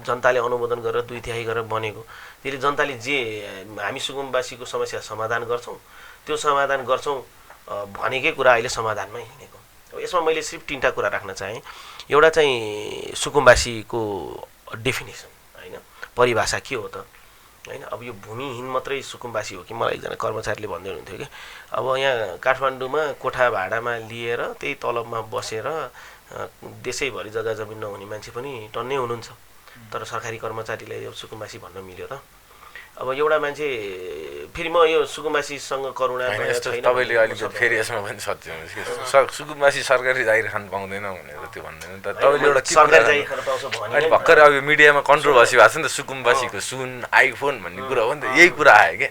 जनताले अनुमोदन गरेर 2/3 गरेर बनेको, त्यसले जनताले जे हामी सुकुम्बासीको समस्या समाधान गर्छौँ त्यो समाधान गर्छौँ भनेकै कुरा अहिले समाधानमै हिँडेको। अब यसमा मैले सिर्फ 3टा कुरा राख्न चाहेँ। एउटा चाहिँ सुकुम्बासीको डेफिनेसन होइन, परिभाषा के हो त होइन। अब यो भूमिहीन मात्रै सुकुम्बासी हो कि, मलाई एकजना कर्मचारीले भन्दै हुनुहुन्थ्यो कि अब यहाँ काठमाडौँमा कोठा भाडामा लिएर त्यही तलबमा बसेर देशैभरि जग्गा जमिन नहुने मान्छे पनि टन्नै हुनुहुन्छ, तर सरकारी कर्मचारीलाई अब सुकुम्बासी भन्न मिल्यो त। अब एउटा मान्छे फेरि म यो सुकुम्बासीसँग करुणा छैन तपाईँले अलिकति फेरि यसमा पनि सत्य हुनुहुन्छ कि सुकुम्बासी सरकारी जागिर खान पाउँदैन भनेर त्यो भन्दैन त। तपाईँले एउटा सरकारी जागिर खान पाउँछ भने अहिले भर्खर अब मिडियामा कन्ट्रोभर्सी भएको छ नि त, सुकुम्बासीको सुन आइफोन भन्ने कुरा हो नि त। यही कुरा आयो क्या,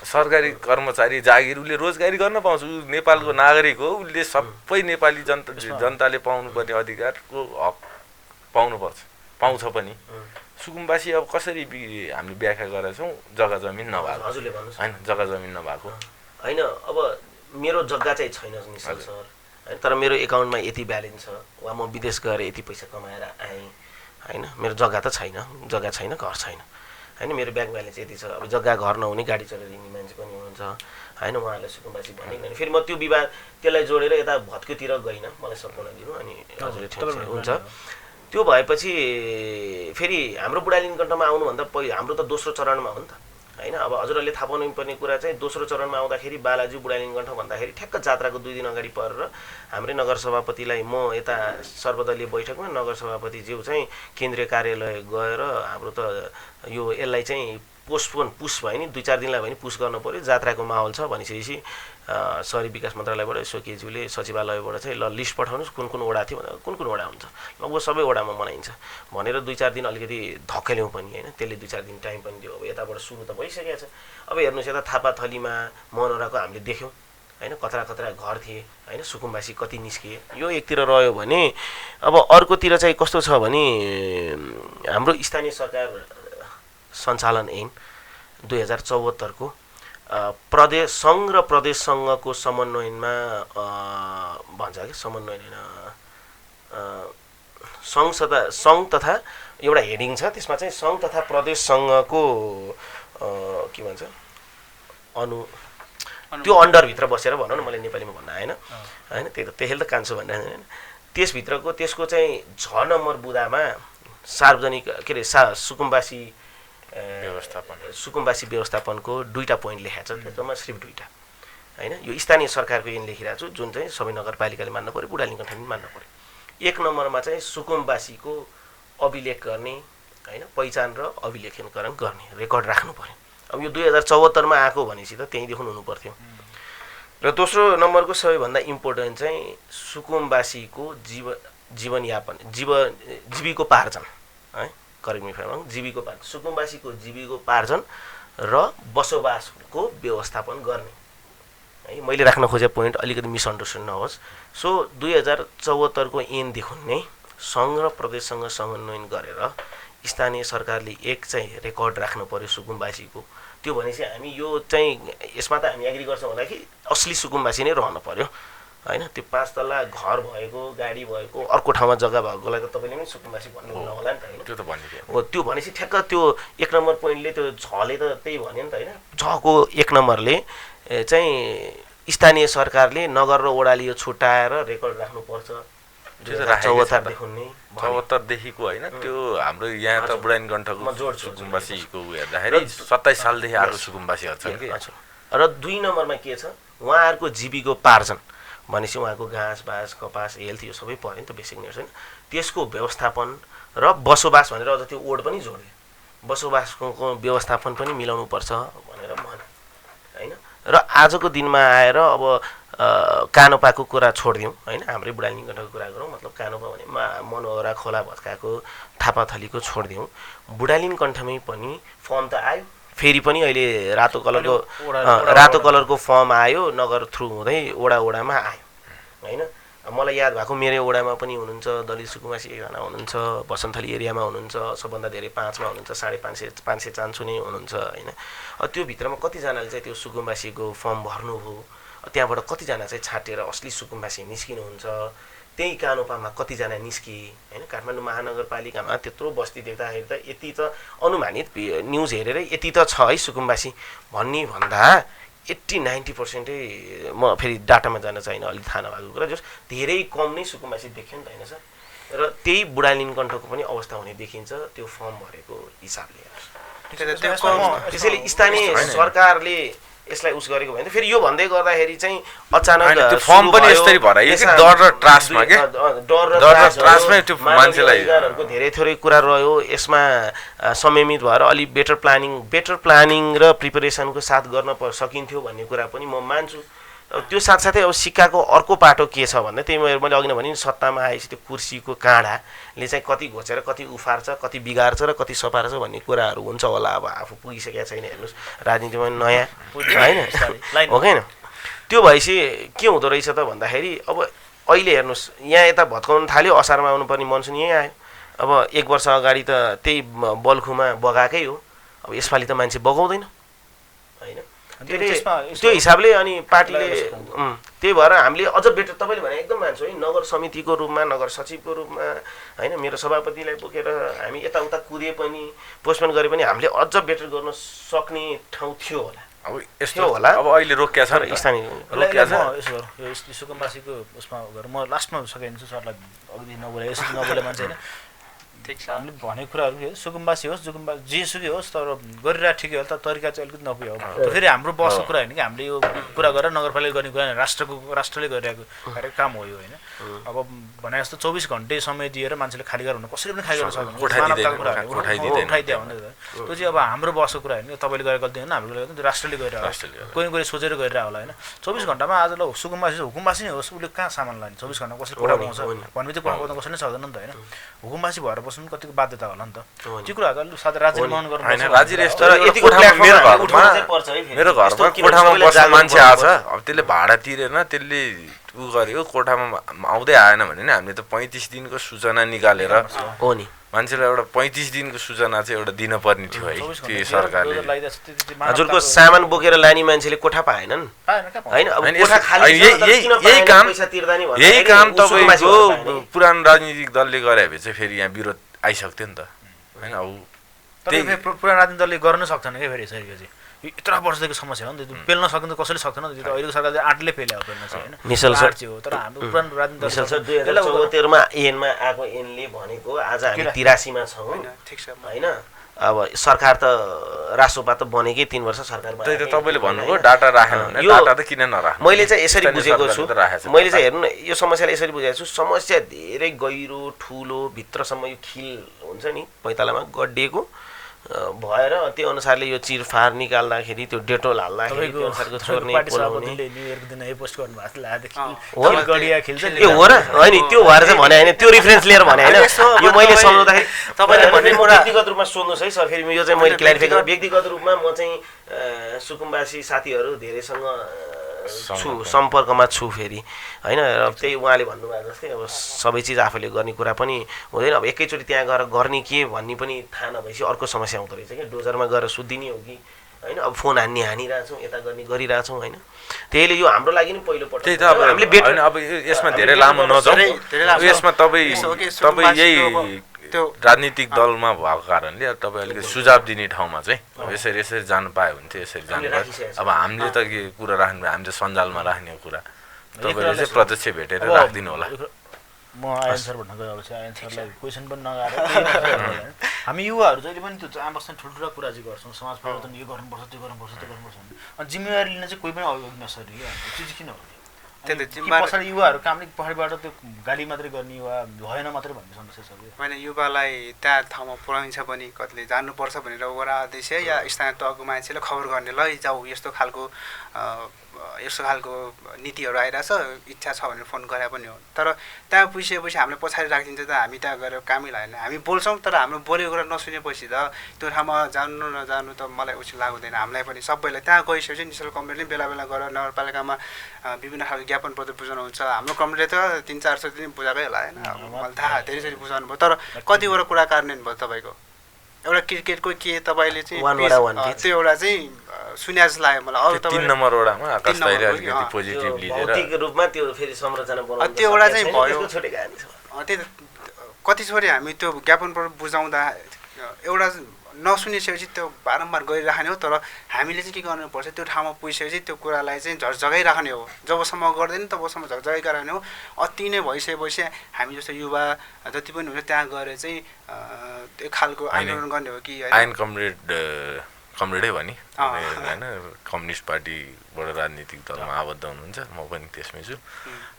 सरकारी कर्मचारी जागिर उसले रोजगारी गर्न पाउँछ, ऊ नेपालको नागरिक हो, उसले सबै नेपाली जनताले पाउनुपर्ने अधिकारको हक पाउँछ पनि। सुकुम्बासी अब कसरी हामीले व्याख्या गरेका छौँ, जग्गा जमिन नभएको होइन, जग्गा जमिन नभएको होइन। अब मेरो जग्गा चाहिँ छैन निश्चल सर होइन, तर मेरो एकाउन्टमा यति ब्यालेन्स छ, वा म विदेश गएर यति पैसा कमाएर आएँ होइन। मेरो जग्गा त छैन, जग्गा छैन, घर छैन होइन। मेरो ब्याङ्क ब्यालेन्स यति छ। अब जग्गा घर नहुने गाडी चलेर हिँड्ने मान्छे पनि हुनुहुन्छ होइन, उहाँहरूलाई सुकुम्बासी भनेको। फेरि म त्यो विवाद त्यसलाई जोडेर यता भत्कुतिर गइनँ, मलाई सम्पूर्ण दिनु अनि हजुरले हुन्छ। त्यो भएपछि फेरि हाम्रो बुढालिङ्गकण्ठमा आउनुभन्दा पहिला हाम्रो त दोस्रो चरणमा हो नि त होइन। अब हजुरहरूले थाहा पाउनुपर्ने कुरा चाहिँ दोस्रो चरणमा आउँदाखेरि बालाजु बुढालिङ्गकण्ठ भन्दाखेरि ठ्याक्क जात्राको 2 दिन अगाडि परेर हाम्रै नगर सभापतिलाई म यता सर्वदलीय बैठकमा नगर सभापतिज्यू चाहिँ केन्द्रीय कार्यालय गएर हाम्रो त यो यसलाई चाहिँ पुस भयो नि, 2-4 दिनलाई भयो नि पुस गर्न पऱ्यो, जात्राको माहौल छ भनिसकेपछि शहरी विकास मन्त्रालयबाट स्वकीयज्यूले सचिवालयबाट चाहिँ ल लिस्ट पठाउनुहोस् कुन वडा थियो भन्दा कुन वडा हुन्छ, लगभग सबै वडामा मनाइन्छ भनेर 2-4 दिन अलिकति धकेल्यौँ पनि होइन। त्यसले 2-4 दिन टाइम पनि दियो। अब यताबाट सुरु त भइसकेको छ। अब हेर्नुहोस् यता थापाथलीमा मनोराको हामीले देख्यौँ होइन कत्रा कत्रा घर थिए होइन सुकुम्बासी कति निस्किए यो एकतिर रह्यो भने अब अर्कोतिर चाहिँ कस्तो छ भने हाम्रो स्थानीय सरकार सञ्चालन ऐन 2074 को प्रदेश सङ्घ र प्रदेश सङ्घको समन्वयनमा भन्छ कि समन्वयन सङ्घ तथा एउटा हेडिङ छ त्यसमा चाहिँ सङ्घ तथा प्रदेश सङ्घको के भन्छ त्यो अन्डरभित्र बसेर भनौँ न मलाई नेपालीमा भन्न आएन होइन त्यसले त कान्छु भनेर होइन त्यसभित्रको त्यसको चाहिँ 6 नम्बर बुदामा सार्वजनिक के अरे सुकुम्बासी व्यवस्थापनको 2टा पोइन्ट लेखेको छ त्यसमा सिर्फ 2टा होइन यो स्थानीय सरकारको ऐन लेखिरहेको छु जुन चाहिँ सबै नगरपालिकाले मान्नु पर्यो बुढालिङ्गन मान्नु पर्यो 1 नम्बरमा चाहिँ सुकुम्बासीको अभिलेख गर्ने होइन पहिचान र अभिलेखीकरण गर्ने रेकर्ड राख्नु पर्यो अब यो 2074 मा आएको भनेपछि त त्यहीँदेखि हुनु पर्थ्यो र दोस्रो नम्बरको सबैभन्दा इम्पोर्टेन्ट चाहिँ सुकुम्बासीको जीवनयापन जीविकोपार्जन है correct me if I am wrong जीविकोपार्जन सुकुम्बासीको जीविकोपार्जन र बसोबासको व्यवस्थापन गर्ने है मैले राख्न खोजेको पोइन्ट अलिकति मिसअन्डरस्ट्यान्ड नहोस् सो 2074 को ऐनदेखि नै सङ्घ र प्रदेशसँग समन्वयन गरेर स्थानीय सरकारले एक चाहिँ रेकर्ड राख्नु पर्यो सुकुम्बासीको त्यो भनेपछि हामी यो चाहिँ यसमा त हामी एग्री गर्छौँ होला कि असली सुकुम्बासी नै रहनु पर्यो हैन त्यो 5 तल्ला घर भएको गाडी भएको अर्को ठाउँमा जग्गा भएकोलाई त तपाईले पनि सुकुम्बासी भन्नुहुन्न होला नि त हैन त्यो त भनिदिए हो त्यो भनेपछि ठ्याक्क त्यो 1 नम्बर पोइन्टले त्यो झले त त्यही भन्यो नि त हैन झको 1 नम्बरले चाहिँ स्थानीय सरकारले नगर र वडाले यो छुटाएर रेकर्ड राख्नु पर्छ त्यो त राखेको छ 74 देखिको हैन त्यो हाम्रो यहाँ त बुढानीकण्ठको सुकुम्बासीको हेर्दाखेरि 27 सालदेखि आएको सुकुम्बासीहरु छन् के र 2 नम्बरमा के छ उहाँहरुको जीविकोपार्जन भनेपछि उहाँको घाँस बाँस कपास हेल्थ यो सबै पर्यो नि त बेसिक निड्स हैन त्यसको व्यवस्थापन र बसोबास भनेर अझ त्यो ओड पनि जोड्यो बसोबासको व्यवस्थापन पनि मिलाउनु पर्छ भनेर भन्यो हैन र आजको दिनमा आएर अब कानोपाको कुरा छोड्दियौँ हैन हाम्रै बुढानीकण्ठको कुरा गरौँ मतलब कानोपा भने मनोहरा खोला भत्काको थापाथलीको छोड्दियौँ बुढानीकण्ठमै पनि फर्म त आयो फेरि पनि अहिले रातो कलरको फर्म आयो नगर थ्रु हुँदै ओडामा आयो हैन मलाई याद भएको मेरो ओडामा पनि हुनुहुन्छ दलित सुकुम्बासी एकजना हुनुहुन्छ बसन्थली एरियामा हुनुहुन्छ सबभन्दा धेरै 5 मा हुनुहुन्छ 550 चान्सु नै हुनुहुन्छ हैन त्यो भित्रमा कतिजनाले चाहिँ त्यो सुकुम्बासीको फर्म भर्नुभयो त्यहाँबाट कतिजना चाहिँ छाटेर असली सुकुम्बासी निस्किनुहुन्छ त्यही कानोपामा कतिजना निस्किए हैन काठमाडौँ महानगरपालिकामा त्यत्रो बस्ती देख्दाखेरि त यति त अनुमानित न्युज हेरेर यति त छ है सुकुम्बासी भन्ने भन्दा 80-90% म फेरि डाटामा जान चाहिँ अलि थाहा नभएको कुरा जस धेरै कम नै सुकुम्बासी देख्यो नि त हैन सर र त्यही बुढानीकण्ठको पनि अवस्था हुने देखिन्छ त्यो फर्म भरेको हिसाबले त्यसैले स्थानीय सरकारले यसलाई उस गरेको भने फेरि यो भन्दै गर्दाखेरि चाहिँ अचानक त्यो फर्म पनि यसरी भराइयो कि डर र त्रासमा के डर र त्रासमै त्यो मान्छेलाई धेरै थोरै कुरा रह्यो यसमा संयमित भएर अलि बेटर प्लानिङ र प्रिपरेसनको साथ गर्न सकिन्थ्यो भन्ने कुरा पनि म मान्छु त्यो साथसाथै अब सिक्काको अर्को पाटो के छ भन्दा त्यही मैले अघि नै भने सत्तामा आएपछि त्यो कुर्सीको काँडाले चाहिँ कति घोचेर कति उफार्छ कति बिगार्छ र कति सपार्छ भन्ने कुराहरू हुन्छ होला अब आफू पुगिसकेको छैन हेर्नुहोस् राजनीतिमा नयाँ होइन हो कि त्यो भएपछि के हुँदो रहेछ त भन्दाखेरि अब अहिले हेर्नुहोस् यहाँ यता भत्काउनु थाल्यो असारमा आउनुपर्ने मनसुन यहीँ आयो अब 1 वर्ष अगाडि त त्यही बल्खुमा बगाएकै हो अब यसपालि त मान्छे बगाउँदैन होइन त्यो हिसाबले अनि पार्टीले त्यही भएर हामीले अझ बेटर तपाईले भने एकदम मान्छु है नगर समितिको रूपमा नगर सचिवको रूपमा हैन मेरो सभापतिलाई बोकेर हामी यताउता कुदे पनि पोस्टपोन गरे पनि हामीले अझ बेटर गर्न सक्ने ठाउँ थियो होला अब यस्तो होला अब अहिले रोकिया छ स्थानीय रोकिया छ यो सुकुम्बासीको उसमा गएर म लास्टमा सकिन्छु सरलाई अघि नबोले मान्छे हैन ठीक छ हामीले भनेको कुराहरु के सुकुम्बासी होस् जेसुकै होस् तर गरिरहेको ठिकै हो त तरिका चाहिँ अलिकति नपुग्यो फेरि हाम्रो बसको कुरा हैन कि हामीले यो कुरा गरेर नगरपालिका गर्ने कुरा राष्ट्रले गरिरहेको काम हो यो हैन अब भने जस्तो 24 घण्टे समय दिएर मान्छेले खाली गर्न कसरी पनि खाली गर्न सक्दैन उठाइदिया भने त्यो चाहिँ अब हाम्रो बसको कुरा हैन तपाईले गरेको गल्ती हैन हामीले गरेको राष्ट्रले गरिरहेको कोही सोचेर गरिरहेको होला हैन 24 घण्टामा आज ल हुकुम्बासी नै होस् उले कहाँ सामान लाने 24 घण्टा कसरी कोठा पाउँछ भन्ने चाहिँ कोठा पाउन कसैले सक्दैन नि त हैन हुकुम्बासी भएर बस्नु कतिको बाध्यता होला नि त त्यो कुराहरू अलिक साथै राज्यले महन गर्नु होइन राज्यले यस्तो तर यतिको कोठामा प्लेटफर्म पर्छ है फेरि। मेरो घरमा यस्तो किन कोठामा सबैले बस्ने जाग्नु मान्छे पर्छ। आछ अब त्यसले भाडा तिरेन त्यसले उ गर्यो कोठामा आउँदै आएन भने नि हामीले त 35 दिनको सूचना निकालेर हो नि मान्छेलाई एउटा 35 दिनको सूचना चाहिँ एउटा दिन पर्ने थियो है त्यो सरकारले हजुरको सामान बोकेर लाने मान्छेले कोठा पाएनन् हैन अब होइन, कोठा खाली छ, तर किन यही पाएन काम पैसा तिर्दा नि यही भन्दाखेरि काम उसको मान्छे तपाईँको भएर पाएन। पुरानो राजनीतिक दलले गरे भए चाहिँ फेरि यहाँ विरोध आइसक्थ्यो नि त होइन अब तर पुरानो राजनीति दलले गर्न सक्दैन क्या फेरि यसरी चाहिँ यो यत्रो वर्षदेखि समस्या हो नि त पेल्न सक्नु त कसैले सक्दैन नि त अहिलेको सरकारले आँटले पेल्यो पेल्न चाहिँ होइन निश्चल सर हो तर हाम्रो पुरानो राजनीति निश्चल सर 2074 मा एनमा आएको एनले भनेको आज हामी 83 मा छौँ होइन ठिक छ हैन अब सरकार त रासोपा त बनेकै 3 वर्ष सरकार त्यही त तपाईँले भन्नुभयो डाटा राखेन भने डाटा त किन नराख्नु मैले चाहिँ यसरी बुझेको छु राखेको छ मैले चाहिँ हेर्नु न यो समस्यालाई यसरी बुझेको छु समस्या धेरै गहिरो ठुलो भित्रसम्म यो खिल हुन्छ नि पैतालामा गड्डिएको भएर त्यो अनुसारले यो चिरफार निकाल्दाखेरि त्यो डेटोल हाल्दाखेरि त्यो अनुसारको चोर्ने बोलाउने न्यू इयरको दिन पोस्ट गर्नु भएको लागेको हो थियो गडिया खेल्छ ए हो र होइन त्यो भएर चाहिँ भने होइन त्यो रिफरेन्स लिएर भने होइन यो मैले सम्झाउँदाखेरि तपाईँले भन्ने व्यक्तिगत रूपमा सोध्नुहोस् है सर फेरि यो चाहिँ मैले क्ल्यारिफाई गरेँ व्यक्तिगत रूपमा म चाहिँ सुकुम्बासी साथीहरू धेरैसँग छु सम्पर्कमा छु फेरि होइन र त्यही उहाँले भन्नुभएको जस्तै अब सबै चिज आफूले गर्ने कुरा पनि हुँदैन अब एकैचोटि त्यहाँ गएर गर्ने के भन्ने पनि थाहा नभएपछि अर्को समस्या आउँदो रहेछ क्या डोजरमा गएर सुत्दिने हो कि होइन अब फोन हानिरहेछौँ यता गर्ने गरिरहेछौँ होइन त्यहीले यो हाम्रो लागि नि पहिलोपल्ट त्यही त अब होइन अब यसमा धेरै लामो नजाउँ यसमा तपाईँ यही राजनीतिक दलमा भएको कारणले अब तपाईँ अलिकति सुझाव दिने ठाउँमा चाहिँ अब यसरी जानु पायो भने चाहिँ यसरी जानु पायो अब हामीले त के कुरा राख्नु हामीले सञ्जालमा राख्ने कुरा तपाईँले चाहिँ प्रत्यक्ष भेटेर राखिदिनु होला म आयन सर भन्न गयो चाहिँ आयन सरलाई क्वेसन पनि नगएर हामी युवाहरू जहिले पनि त्यो जहाँ बस्ने ठुल्ठुला कुरा चाहिँ गर्छौँ समाज परिवर्तन यो गर्नुपर्छ त्यो गर्नुपर्छ त्यो गर्नुपर्छ अनि जिम्मेवारी लिन चाहिँ कोही पनि अभिभावक नसक्ने क्या त्यो चाहिँ किन हो पछाडि युवाहरू कामले पछाडिबाट त्यो गाली मात्रै गर्ने वा भएन मात्रै भन्ने समस्या छ होइन युवालाई त्यहाँ ठाउँमा पुऱ्याइन्छ पनि कतिले जानुपर्छ भनेर वडा अध्यक्ष या स्थानीय तहको मान्छेले खबर गर्ने ल जाऊ यस्तो खालको नीतिहरू आइरहेछ इच्छा छ भनेर फोन गरे पनि हो तर त्यहाँ पुगिसकेपछि हामीले पछाडि राखिदिन्छ त हामी त्यहाँ गएर कामै लागेन हामी बोल्छौँ तर हाम्रो बोलेको कुरा नसुनेपछि त त्यो ठाउँमा जानु नजानु त मलाई उचित लाग्दैन हामीलाई पनि सबैलाई त्यहाँ गइसकेपछि निशुल्क कम्प्लेन बेला बेला गरेर नगरपालिकामा विभिन्न खालको ज्ञापन पत्र बुझाउनु हुन्छ हाम्रो कम्प्लेनले त 300-400 दिन बुझाएकै होला होइन मलाई थाहा धेरैचोटि बुझाउनु भयो तर कतिवटा कुरा कार्यान्वयन भयो तपाईँको एउटा क्रिकेटको के तपाईँले चाहिँ त्यो एउटा चाहिँ सुन्या जस्तो लाग्यो मलाई अरू 3 नम्बर वडामा आकाश दाइले अलिकति पोजिटिभ लिएर भौतिक रूपमा त्यो फेरि संरचना बनाउनु त्यो एउटा चाहिँ भयो छोटे कहानी छ त्यही कतिचोटि हामी त्यो ज्ञापन पत्र बुझाउँदा एउटा नसुनिसकेपछि त्यो बारम्बार गरिराख्ने हो तर हामीले चाहिँ के गर्नुपर्छ त्यो ठाउँमा पुगिसकेपछि त्यो कुरालाई चाहिँ झकझगाइराख्ने हो जबसम्म गर्दैन तबसम्म झकझगाइराख्ने हो अति नै भइसकेपछि हामी जस्तो युवा जति पनि हुन्छ त्यहाँ गएर चाहिँ त्यो खालको आन्दोलन गर्ने हो कि आयन कमरेडै भनी होइन कम्युनिस्ट पार्टीबाट राजनीतिक दलमा आबद्ध हुनुहुन्छ म पनि त्यसमै छु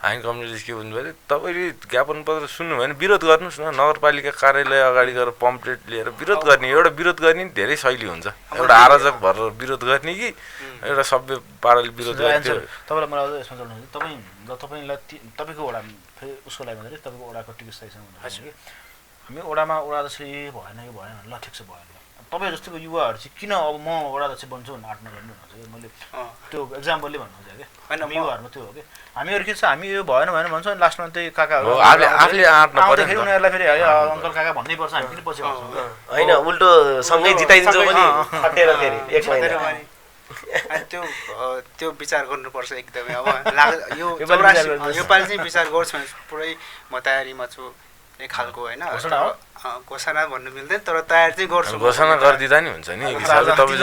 आयन कमरेड के भन्नुभयो तपाईँले ज्ञापन पत्र सुन्नुभयो भने विरोध गर्नुहोस् न नगरपालिका कार्यालय अगाडि गएर पम्पलेट लिएर विरोध गर्ने एउटा विरोध गर्ने धेरै शैली हुन्छ एउटा आयोजक भएर विरोध गर्ने कि एउटा सभ्य पाराले विरोध गर्ने तपाईँलाई मलाई यसमा जोड्नु तपाईँलाई तपाईँको वडा फेरि उसको लागि भन्दाखेरि तपाईँको वडाको टिकट स्थायीसँग भन्नुहुन्छ कि हामी वडामा वडा जसरी भएन कि भएन ल ठिक छ भएन तपाईँ जस्तोको युवाहरू चाहिँ किन अब म वडा अध्यक्ष बन्छु भनेर आँट नगर्नु भन्नुहुन्छ मैले त्यो एक्जाम्पलले भन्नुहुन्छ क्या होइन युवाहरूमा त्यो हो कि हामीहरू के छ हामी यो भएन भन्छौँ अनि लास्टमा त्यही काकाहरू आउँदाखेरि उनीहरूलाई फेरि अङ्कल काका भन्नैपर्छ हामी पनि पछि भन्छौँ होइन उल्टो सँगै जिताइदिन्छौँ पनि खटेर फेरि एक महिना त्यो विचार गर्नुपर्छ एकदमै अब योपालि चाहिँ विचार गर्छु भने पुरै म तयारीमा छु एक खालको होइन घोषणा भन्नु मिल्दैन तर तयार चाहिँ गर्छु घोषणा गरिदिँदा नि हुन्छ नि तपाईँ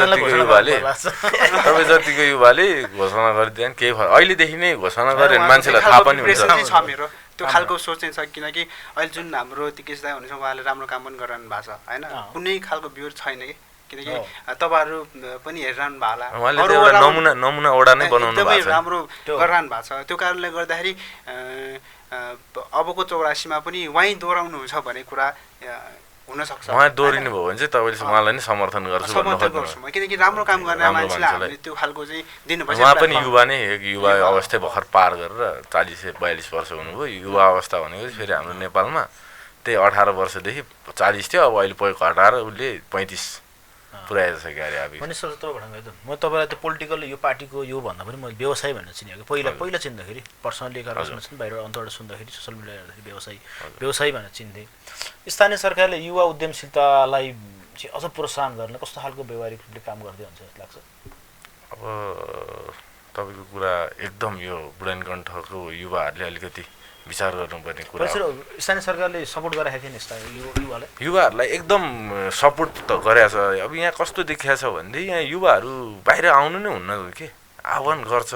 जतिको युवाले घोषणा गरिदिँदा नि केही अहिलेदेखि नै घोषणा गऱ्यो भने मान्छेलाई थाहा पनि हुन्छ छ मेरो त्यो खालको सोच चाहिँ छ किनकि अहिले जुन हाम्रो टिकेश दाइ हुनुहुन्छ उहाँले राम्रो काम पनि गरिरहनु भएको छ होइन कुनै खालको विरोध छैन कि किनकि तपाईँहरू पनि हेरिरहनु भएको होला नमुना वडा नै बनाउनु एकदमै राम्रो गरिरहनु भएको छ त्यो कारणले गर्दाखेरि अबको 84मा पनि वहीँ दोहोऱ्याउनुहुन्छ भन्ने कुरा हुनसक्छ उहाँ दोहोरिनु भयो भने चाहिँ तपाईँले उहाँलाई नै समर्थन गर्छु किनकि राम्रो काम गर्ने मान्छेलाई हामीले त्यो खालको चाहिँ दिनुपर्छ उहाँ पनि युवा नै युवा अवस्था भर्खर पार गरेर 40-42 वर्ष हुनुभयो युवा अवस्था भनेको फेरि हाम्रो नेपालमा त्यही 18 वर्षदेखि 40 थियो, अब अहिले घटाएर उसले 35 पुऱ्याएर छ क्यारे अब। भने सर तपाईँ त म तपाईँलाई त पोलिटिकल यो पार्टीको यो भन्दा पनि मैले व्यवसाय भनेर चिनेको पहिला चिन्दाखेरि पर्सनली एकाअर्कासँग चाहिँ बाहिर अन्तर्बाट सुन्दाखेरि सोसियल मिडिया हेर्दाखेरि व्यवसाय भनेर चिन्थेँ। स्थानीय सरकारले युवा उद्यमशीलतालाई चाहिँ अझ प्रोत्साहन गर्न कस्तो खालको व्यवहारिक रूपले काम गर्दै हुन्छ जस्तो लाग्छ? अब तपाईँको कुरा एकदम यो बुढानकण्ठको युवाहरूले अलिकति विचार गर्नुपर्ने कुरा हो। स्थानीय सरकारले सपोर्ट गरिरहेको थिएन युवालाई? युवाहरूलाई एकदम सपोर्ट त गरेको छ। अब यहाँ कस्तो देखिया छ भनेदेखि यहाँ युवाहरू बाहिर आउनु नै हुन्न के, आह्वान गर्छ,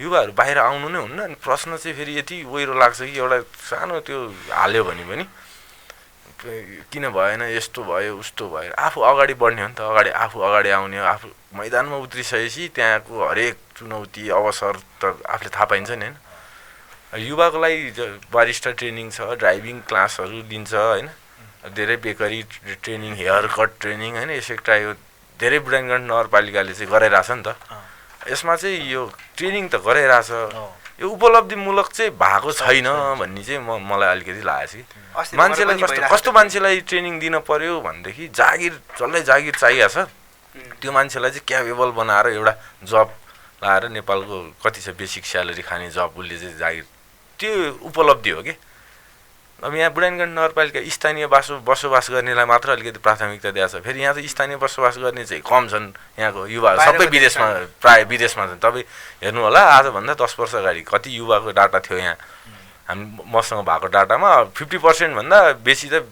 युवाहरू बाहिर आउनु नै हुन्न। अनि प्रश्न चाहिँ फेरि यति ओहिरो लाग्छ कि एउटा सानो त्यो हाल्यो भने पनि किन भएन, यस्तो भयो उस्तो भयो, आफू अगाडि बढ्ने हो नि त, आफू अगाडि आउने हो। आफू मैदानमा उत्रिसकेपछि त्यहाँको हरेक चुनौती अवसर त आफूले थाहा पाइन्छ नि होइन। युवाको लागि बारिस्टा ट्रेनिङ छ, ड्राइभिङ क्लासहरू दिन्छ होइन, धेरै bakery training, hair cut training होइन, एक्सेट्रा यो धेरै बुढानगढ नगरपालिकाले चाहिँ गराइरहेछ नि त। यसमा चाहिँ यो ट्रेनिङ त गराइरहेछ, यो उपलब्धिमूलक चाहिँ भएको छैन भन्ने चाहिँ मलाई अलिकति लागेको छ कि मान्छेलाई कस्तो मान्छेलाई ट्रेनिङ दिन पर्यो भनेदेखि जसलाई जागिर चाहिएको छ त्यो मान्छेलाई चाहिँ क्यापेबल बनाएर एउटा जब लाएर नेपालको कति छ बेसिक स्यालेरी खाने जब उसले चाहिँ जागिर त्यो उपलब्धि हो कि। अब यहाँ बुढानगढ नगरपालिका स्थानीय बसोबास गर्नेलाई मात्र अलिकति प्राथमिकता दिएको छ। फेरि यहाँ त स्थानीय बसोबास गर्ने चाहिँ कम छन्, यहाँको युवाहरू सबै विदेशमा, प्रायः विदेशमा छन्। तपाईँ हेर्नु होला आजभन्दा 10 वर्ष अगाडि कति युवाको डाटा थियो यहाँ, मसँग भएको डाटामा 50% भन्दा बेसी त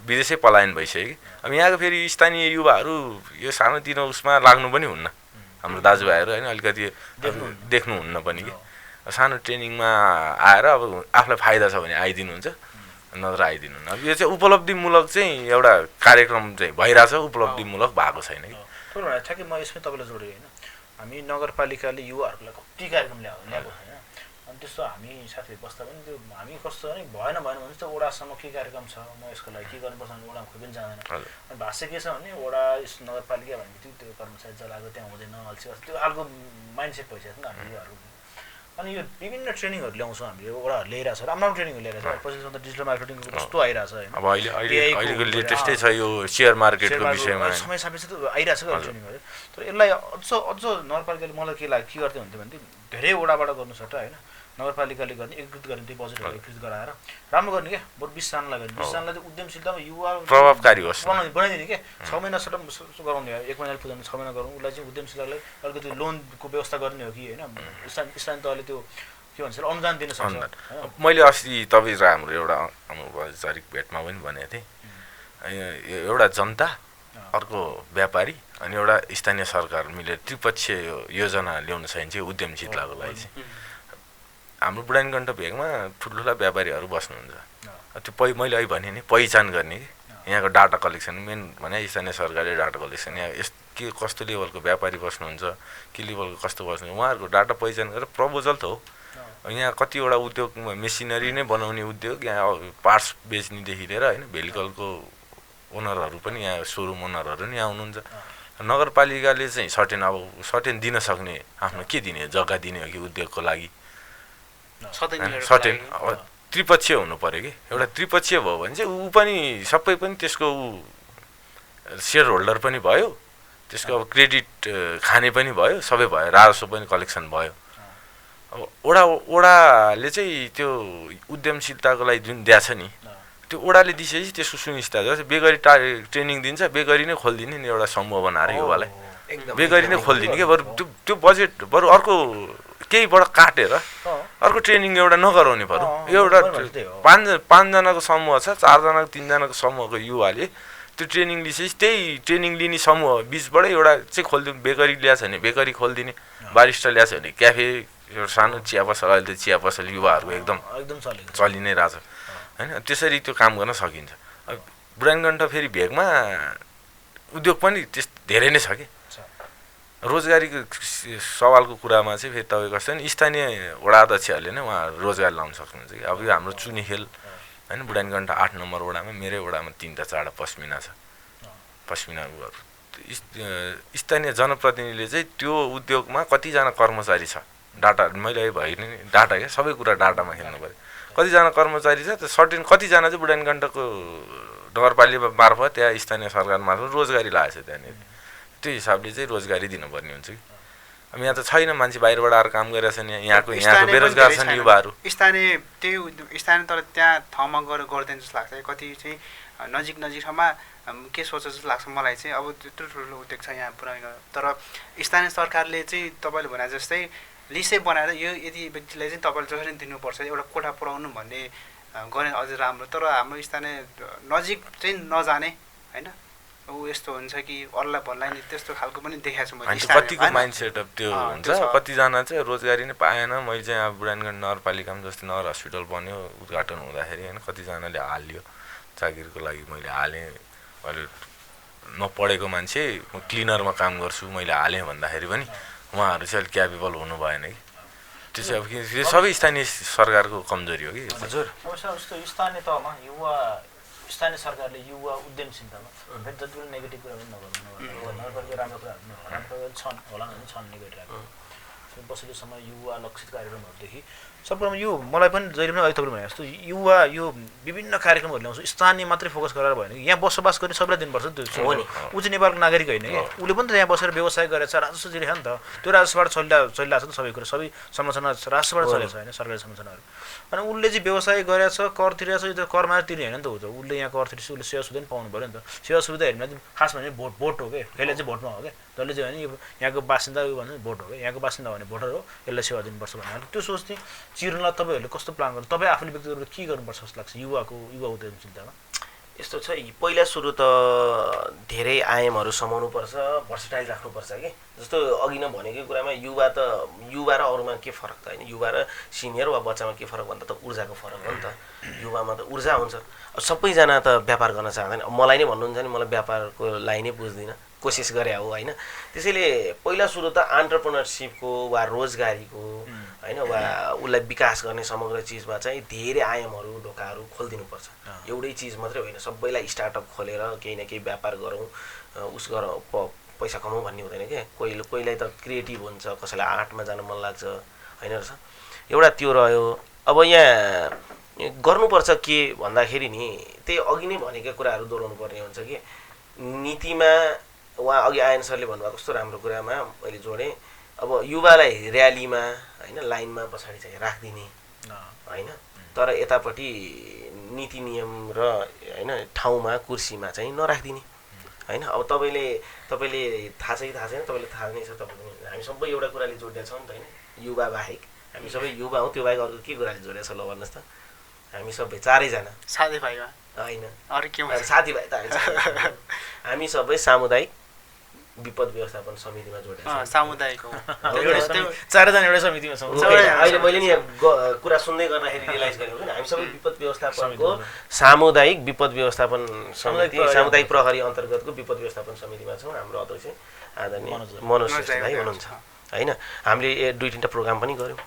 विदेशै पलायन भइसक्यो कि। अब यहाँको फेरि स्थानीय युवाहरू यो सानोतिनो उसमा लाग्नु पनि हुन्न, हाम्रो दाजुभाइहरू होइन, अलिकति देख्नुहुन्न पनि कि। सानो ट्रेनिङमा आएर अब आफूलाई फाइदा छ भने आइदिनुहुन्छ, नत्र आइदिनुहुन्न। अब यो चाहिँ उपलब्धिमूलक चाहिँ एउटा कार्यक्रम चाहिँ भइरहेछ, उपलब्धिमूलक भएको छैन कि। ठ्याक्कै म यसमै तपाईँलाई जोडेँ होइन, हामी नगरपालिकाले युवाहरूलाई कति कार्यक्रम ल्याएको होइन। अनि त्यस्तो हामी साथीहरू बस्दा पनि त्यो हामी कस्तो भने भएन भने त वडासम्म के कार्यक्रम छ, म यसको लागि के गर्नुपर्छ भने वडामा खोइ पनि जाँदैन। अनि भाष्य के छ भने वडा नगरपालिका भने त्यो कर्मचारी जलाएको त्यहाँ हुँदैन, अल्छी त्यो खालको माइन्डसेट भइसकेको छ नि हाम्रो युवाहरू। अनि यो विभिन्न ट्रेनिङहरू ल्याउँछौँ हामीले, वडाहरू ल्याइरहेको छ, राम्रो ट्रेनिङहरू ल्याइरहेको छ। पछि त डिजिटल मार्केटिङको कस्तो आइरहेको छ होइन। अब अहिलेको लेटेस्टै छ यो सेयर मार्केटको विषयमा, समय सापेक्ष त आइरहेको छ ट्रेनिङहरू। तर यसलाई अझ नगरपालिकाले मलाई के लाग्यो के गर्थ्यो भने धेरै वडाबाट गर्नु सट्टा होइन नगरपालिकाले गर्ने एकीकृत गर्ने त्यो बजेटहरू एकीकृत गराएर राम्रो गर्ने क्या। बरु 20 जनालाई गर्ने, 20 जनालाई चाहिँ उद्यमशीलतामा युवा प्रभावकारी होस् बनाइदिने क्या। 6 महिना सट्टा गराउने हो, 1 महिनाले पुग्दैन 6 महिना गरौँ, उसलाई चाहिँ उद्यमशीलतालाई अलिकति लोनको व्यवस्था गर्ने हो कि होइन। स्थानीय तहले त्यो के भन्छ अनुदान दिन सक्छ। मैले अस्ति तपाईँ र हाम्रो एउटा अनौपचारिक भेटमा पनि भनेको थिएँ, एउटा जनता, अर्को व्यापारी अनि एउटा स्थानीय सरकार मिलेर त्रिपक्षीय योजना ल्याउन सकिन्छ उद्यमशीलताको लागि चाहिँ। हाम्रो बुढानकण्ठ भेगमा ठुल्ठुला व्यापारीहरू बस्नुहुन्छ, त्यो मैले अहिले भने नि पहिचान गर्ने कि यहाँको डाटा कलेक्सन मेन भने स्थानीय सरकारले डाटा कलेक्सन यहाँ के कस्तो लेभलको व्यापारी बस्नुहुन्छ, के लेभलको कस्तो बस्नु, उहाँहरूको डाटा पहिचान गरेर प्रपोजल त हो। यहाँ कतिवटा उद्योग मेसिनरी नै बनाउने उद्योग, यहाँ पार्ट्स बेच्नेदेखि लिएर होइन भेहिकलको ओनरहरू पनि यहाँ सोरुम ओनरहरू नि यहाँ हुनुहुन्छ। नगरपालिकाले चाहिँ सर्टेन दिन सक्ने आफ्नो के दिने जग्गा दिने हो कि उद्योगको लागि सर्टेन त्रिपक्षीय हुनु पऱ्यो कि। एउटा त्रिपक्षीय भयो भने चाहिँ ऊ पनि सबै पनि त्यसको सेयर होल्डर पनि भयो, त्यसको अब क्रेडिट खाने पनि भयो, सबै भयो, राजस्व पनि कलेक्सन भयो। अब ओडाले चाहिँ त्यो उद्यमशीलताको लागि जुन दिएको छ नि त्यो ओडाले दिएपछि त्यसको सुनिश्चित गर्छ। बेकरी ट्रेनिङ दिन्छ, बेकरी नै खोलिदिने नि एउटा समूह बनाएर युवालाई बेकरी नै खोलिदिने कि। बरु त्यो बजेट बरु अर्को केहीबाट काटेर अर्को ट्रेनिङ एउटा नगराउने पर्यो। एउटा 5जनाको समूह छ, 4जनाको 3जनाको समूहको युवाले त्यो ट्रेनिङ लिएपछि त्यही ट्रेनिङ लिने समूह बिचबाट एउटा चाहिँ खोलिदिनु। बेकरी ल्याएको छ भने बेकरी खोलिदिने, बारिस्टा ल्याएको छ भने क्याफे, एउटा सानो चिया पसल, अहिले त चिया पसल युवाहरूको एकदम चलि नै रहेछ होइन। त्यसरी त्यो काम गर्न सकिन्छ। बुढानकण्ठ फेरि भेगमा उद्योग पनि धेरै नै छ कि। रोजगारीको सवालको कुरामा चाहिँ फेरि तपाईँको कस्तो नि स्थानीय वडा अध्यक्षहरूले नै उहाँ रोजगार लाउन सक्नुहुन्छ कि। अब यो हाम्रो चुनिखेल होइन बुढानकण्ठ 8 नम्बर वडामा, मेरै वडामा 3टा 4टा पस्मिना छ, पस्मिनाहरू। स्थानीय जनप्रतिनिधिले चाहिँ त्यो उद्योगमा कतिजना कर्मचारी छ डाटा मैले भएन नि डाटा क्या सबै कुरा डाटामा खेल्नु पऱ्यो कतिजना कर्मचारी छ त्यो सर्टेन कतिजना चाहिँ बुढानीकण्ठको नगरपालिका मार्फत या स्थानीय सरकार मार्फत रोजगारी लागेको छ त्यहाँनिर त्यो हिसाबले चाहिँ रोजगारी दिनुपर्ने हुन्छ कि अब यहाँ त छैन मान्छे बाहिरबाट आएर काम गरिरहेछन् यहाँको बेरोजगार छन् युवाहरू स्थानीय तर त्यहाँ ठाउँमा गएर गर्दैन जस्तो लाग्छ कति चाहिँ नजिक ठाउँमा के सोच जस्तो लाग्छ मलाई चाहिँ अब त्यत्रो ठुलो उद्योग छ यहाँ पुऱ्याउने तर स्थानीय सरकारले चाहिँ तपाईँले भने जस्तै लिस्टै बनाएर यो यदि व्यक्तिलाई चाहिँ तपाईँले जसरी दिनुपर्छ एउटा कोठा पुऱ्याउनु भन्ने गर्ने अझै राम्रो तर हाम्रो स्थानीय नजिक चाहिँ नजाने होइन ऊ यस्तो हुन्छ कि अरूलाई भन्ला नि त्यस्तो खालको पनि देखाएको छु मैले कतिको माइन्ड सेटअप त्यो हुन्छ कतिजना चाहिँ रोजगारी नै पाएन मैले चाहिँ अब बुढानीगण्ठ नगरपालिकामा जस्तै नगर हस्पिटल बन्यो उद्घाटन हुँदाखेरि होइन कतिजनाले हाल्यो चाकरीको लागि मैले हालेँ अहिले नपढेको मान्छे म क्लिनरमा काम गर्छु मैले हालेँ भन्दाखेरि पनि उहाँहरू चाहिँ अलिक क्यापेबल हुनु भएन कि त्यो चाहिँ अब के सबै स्थानीय सरकारको कमजोरी हो कि हजुर जस्तो स्थानीय तहमा स्थानीय सरकारले युवा उद्यमशीलतामा फेरि जति पनि नेगेटिभ कुरा पनि नगर्नु नगरपालिका राम्रो कुराहरू नगर्नु छन् होला भने छन् नेगेटिभ पछिल्लोसम्म युवा लक्षित कार्यक्रमहरूदेखि सब कुरामा यो मलाई पनि जहिले पनि अहिले तपाईँले भने जस्तो युवा यो विभिन्न कार्यक्रमहरू ल्याउँछु स्थानीय मात्रै फोकस गरेर भएन कि यहाँ बसोबास गर्ने सबैलाई दिनुपर्छ नि त्यो ऊ चाहिँ नेपालको नागरिक होइन कि उसले पनि त यहाँ बसेर व्यवसाय गरेछ राजस्व जिरेको नि त त्यो राजस्वबाट चलिरहेको छ नि सबै कुरा सबै संरचना राजस्वबाट चलेको छ होइन सरकारी संरचनाहरू अनि उसले चाहिँ व्यवसाय गरेछ कर तिरेछ यो त कर मात्र तिर्ने होइन नि त हो त उसले यहाँ कर तिरेपछि उसले सेवा सुविधा पनि पाउनु पऱ्यो नि त सेवा सुविधा हेर्नु खास भने भोट हो कि यसले चाहिँ भोटमा हो क्या जसले चाहिँ होइन यहाँको बासिन्दा भन्नु भोट हो क्या यहाँको बासिन्दा भने भोटर हो यसलाई सेवा दिनुपर्छ भन्ने त्यो सोच चाहिँ चिर्नलाई तपाईँहरूले कस्तो प्लान गर्नु तपाईँ आफूले व्यक्तिगत रूपमा के गर्नुपर्छ जस्तो लाग्छ युवा उद्यमशीलतामा यस्तो छ पहिला सुरु त धेरै आयामहरू समाउनुपर्छ भर्सटाइल राख्नुपर्छ कि जस्तो अघि नै भनेकै कुरामा युवा र अरूमा के फरक त होइन युवा र सिनियर वा बच्चामा के फरक भन्दा त ऊर्जाको फरक हो नि त युवामा त ऊर्जा हुन्छ अब सबैजना त व्यापार गर्न चाहँदैन मलाई नै भन्नुहुन्छ नि मलाई व्यापारको लाइनै बुझ्दिनँ कोसिस गरे हो होइन त्यसैले पहिला सुरु त एन्टरप्रेन्योरसिपको वा रोजगारीको होइन वा उसलाई विकास गर्ने समग्र चिजमा चाहिँ धेरै आयामहरू ढोकाहरू खोलिदिनुपर्छ एउटै चिज मात्रै होइन सबैलाई स्टार्टअप खोलेर केही न केही व्यापार गरौँ उस गरौँ पैसा कमाउँ भन्ने हुँदैन क्या कोहीलाई त क्रिएटिभ हुन्छ कसैलाई आर्टमा जान मन लाग्छ होइन रहेछ एउटा त्यो रह्यो अब यहाँ गर्नुपर्छ के भन्दाखेरि नि त्यही अघि नै भनेका कुराहरू दोहोऱ्याउनु पर्ने हुन्छ कि नीतिमा उहाँ अघि आयन सरले भन्नुभएको कस्तो राम्रो कुरामा मैले जोडेँ अब युवालाई र्यालीमा होइन लाइनमा पछाडि चाहिँ राखिदिने होइन तर यतापट्टि नीति नियम र होइन ठाउँमा कुर्सीमा चाहिँ नराखिदिने होइन अब तपाईँले थाहा छैन तपाईँले थाहा नै छ तपाईँले हामी सबै एउटा कुराले जोडिया छौँ नि त होइन युवा बाहेक हामी सबै युवा हौँ त्यो बाहेक अर्को के कुराले जोडिया छ ल भन्नुहोस् त हामी सबै चारैजना साथीभाइमा होइन अरू के साथीभाइ त हामी सबै सामुदायिक विपद व्यवस्थापन समितिमा जोडेका छौँ सामुदायिक चारैजना एउटै समितिमा छौँ अहिले मैले नि कुरा सुन्दै गर्दाखेरि रियलाइज गरेको कि हामी सबै विपद व्यवस्थापनको सामुदायिक विपद व्यवस्थापन समिति सामुदायिक प्रहरी अन्तर्गतको विपद व्यवस्थापन समितिमा छौँ हाम्रो अध्यक्ष आदरणीय मनोज श्रेष्ठ भाइ हुनुहुन्छ होइन हामीले 2-3टा प्रोग्राम पनि गऱ्यौँ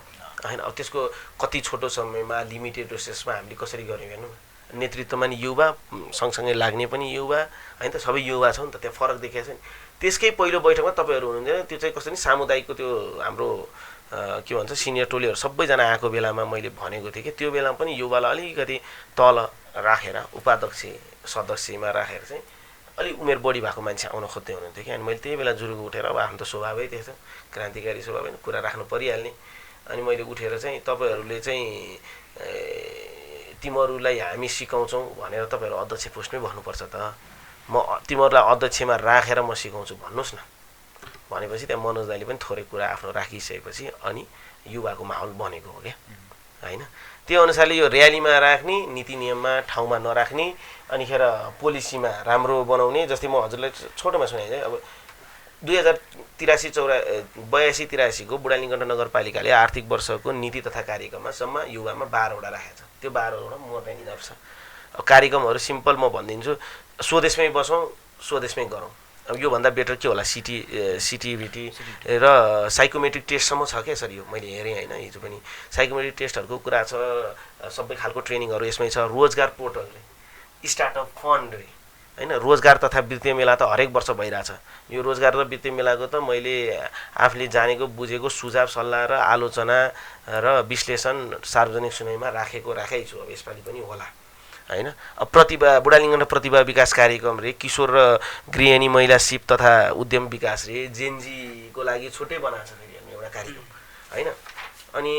होइन अब त्यसको कति छोटो समयमा लिमिटेड रिसोर्समा हामीले कसरी गऱ्यौँ हेर्नु नेतृत्वमा नि युवा सँगसँगै लाग्ने पनि युवा होइन त सबै युवा छ नि त त्यहाँ फरक देखिएको छ नि त्यसकै पहिलो बैठकमा तपाईँहरू हुनुहुन्थ्यो त्यो चाहिँ कस्तो नि सामुदायिकको त्यो हाम्रो के भन्छ सिनियर टोलीहरू सबैजना आएको बेलामा मैले भनेको थिएँ कि त्यो बेलामा पनि युवालाई अलिकति तल राखेर उपाध्यक्ष सदस्यमा राखेर चाहिँ अलिक उमेर बढी भएको मान्छे आउन खोज्दै हुनुहुन्थ्यो कि अनि मैले त्यही बेला जुरुको उठेर अब आफ्नो त स्वभावै त्यस्तो क्रान्तिकारी स्वभाव होइन कुरा राख्नु परिहाल्ने अनि मैले उठेर चाहिँ तपाईँहरूले चाहिँ तिमीहरूलाई हामी सिकाउँछौँ भनेर तपाईँहरू अध्यक्ष पोस्टमै भन्नुपर्छ त म तिमीहरूलाई अध्यक्षमा राखेर म सिकाउँछु भन्नुहोस् न भनेपछि त्यहाँ मनोज दाइले पनि थोरै कुरा आफ्नो राखिसकेपछि अनि युवाको माहौल बनेको हो क्या होइन त्यो अनुसारले यो र्यालीमा राख्ने नीति नियममा ठाउँमा नराख्ने अनिखेर पोलिसीमा राम्रो बनाउने जस्तै म हजुरलाई छोटोमा सुनाइदिएँ अब 2082-83 को बुढानीगण्ठ नगरपालिकाले आर्थिक वर्षको नीति तथा कार्यक्रममा सम्म युवामा 12 वटा राखेको छ त्यो 12 वटा मोर्ने निधार छ कार्यक्रमहरू सिम्पल म भनिदिन्छु स्वदेशमै बसौँ स्वदेशमै गरौँ अब योभन्दा बेटर के होला सिटिभिटी र साइकोमेट्रिक टेस्टसम्म छ क्या सर यो मैले हेरेँ होइन हिजो पनि साइकोमेट्रिक टेस्टहरूको कुरा छ सबै खालको ट्रेनिङहरू यसमै छ रोजगार पोर्टलले स्टार्टअप फन्ड रे होइन रोजगार तथा वित्तीय मेला त हरेक वर्ष भइरहेछ यो रोजगार र वित्तीय मेलाको त मैले आफूले जानेको बुझेको सुझाव सल्लाह र आलोचना र विश्लेषण सार्वजनिक सुनाइमा राखेकै छु अब यसपालि पनि होला हैन अब बुढालिङ्गन प्रतिभा विकास कार्यक्रम रे किशोर र गृहिणी महिला सिप तथा उद्यम विकास रे जेनजीको लागि छुट्टै बनाएको छ फेरि एउटा कार्यक्रम हैन अनि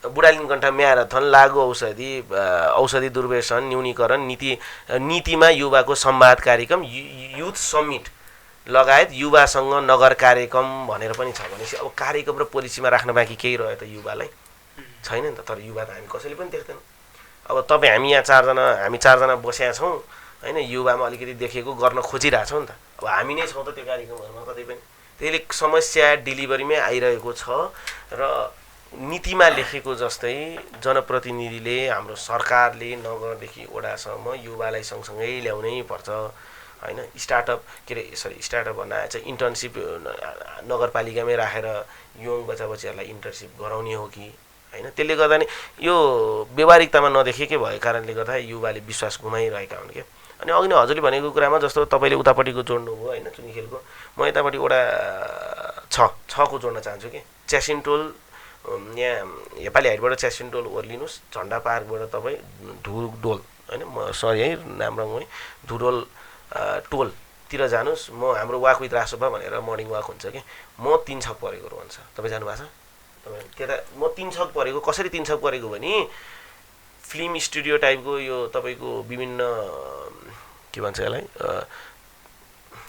बुढालिङ्गन म्याराथन लागु औषधि दुर्व्यसन न्यूनीकरण नीतिमा युवाको संवाद कार्यक्रम युथ समिट लगायत युवासँग नगर कार्यक्रम भनेर पनि छ भनेपछि अब कार्यक्रम र पोलिसीमा राख्न बाँकी केही रह्यो त युवालाई छैन नि त तर युवा त हामी कसैले पनि देख्दैनौँ अब तपाईँ हामी चारजना बसेका छौँ होइन युवामा अलिकति देखेको गर्न खोजिरहेछौँ नि त अब हामी नै छौँ त त्यो कार्यक्रमहरूमा कतै पनि त्यसले समस्या डेलिभरीमै आइरहेको छ र नीतिमा लेखेको जस्तै जनप्रतिनिधिले हाम्रो सरकारले नगरदेखि वडासम्म युवालाई सँगसँगै ल्याउनै पर्छ हैन स्टार्टअप बनाए चाहिँ इन्टर्नसिप नगरपालिकामै राखेर यङ बच्चाबच्चीहरूलाई इन्टर्नसिप गराउने हो कि हैन त्यसले गर्दा नि यो व्यवहारिकतामा नदेखेकै भएको कारणले गर्दा युवाले विश्वास गुमाइरहेका हुन् क्या अनि अघि नै हजुरले भनेको कुरामा जस्तो तपाईँले उतापट्टिको जोड्नुभयो होइन चुनिखेलको म यतापट्टि वडा 6 को जोड्न चाहन्छु कि च्यासिनटोल यहाँ नेपाली हाइटबाट च्यासिनटोल ओर्लिनुहोस् झन्डा पार्कबाट तपाईँ धुडोल होइन म सरी है नामरङ है धुडोल टोलतिर जानुहोस् म हाम्रो वाक विथ रासोपा भनेर मर्निङ वाक हुन्छ कि म 3 छक परेको भन्छ तपाईँ जानुभएको छ तपाईँ त्यता म 3 छक परेको कसरी 3 छक परेको भने फिल्म स्टुडियो टाइपको यो तपाईँको विभिन्न के भन्छ यसलाई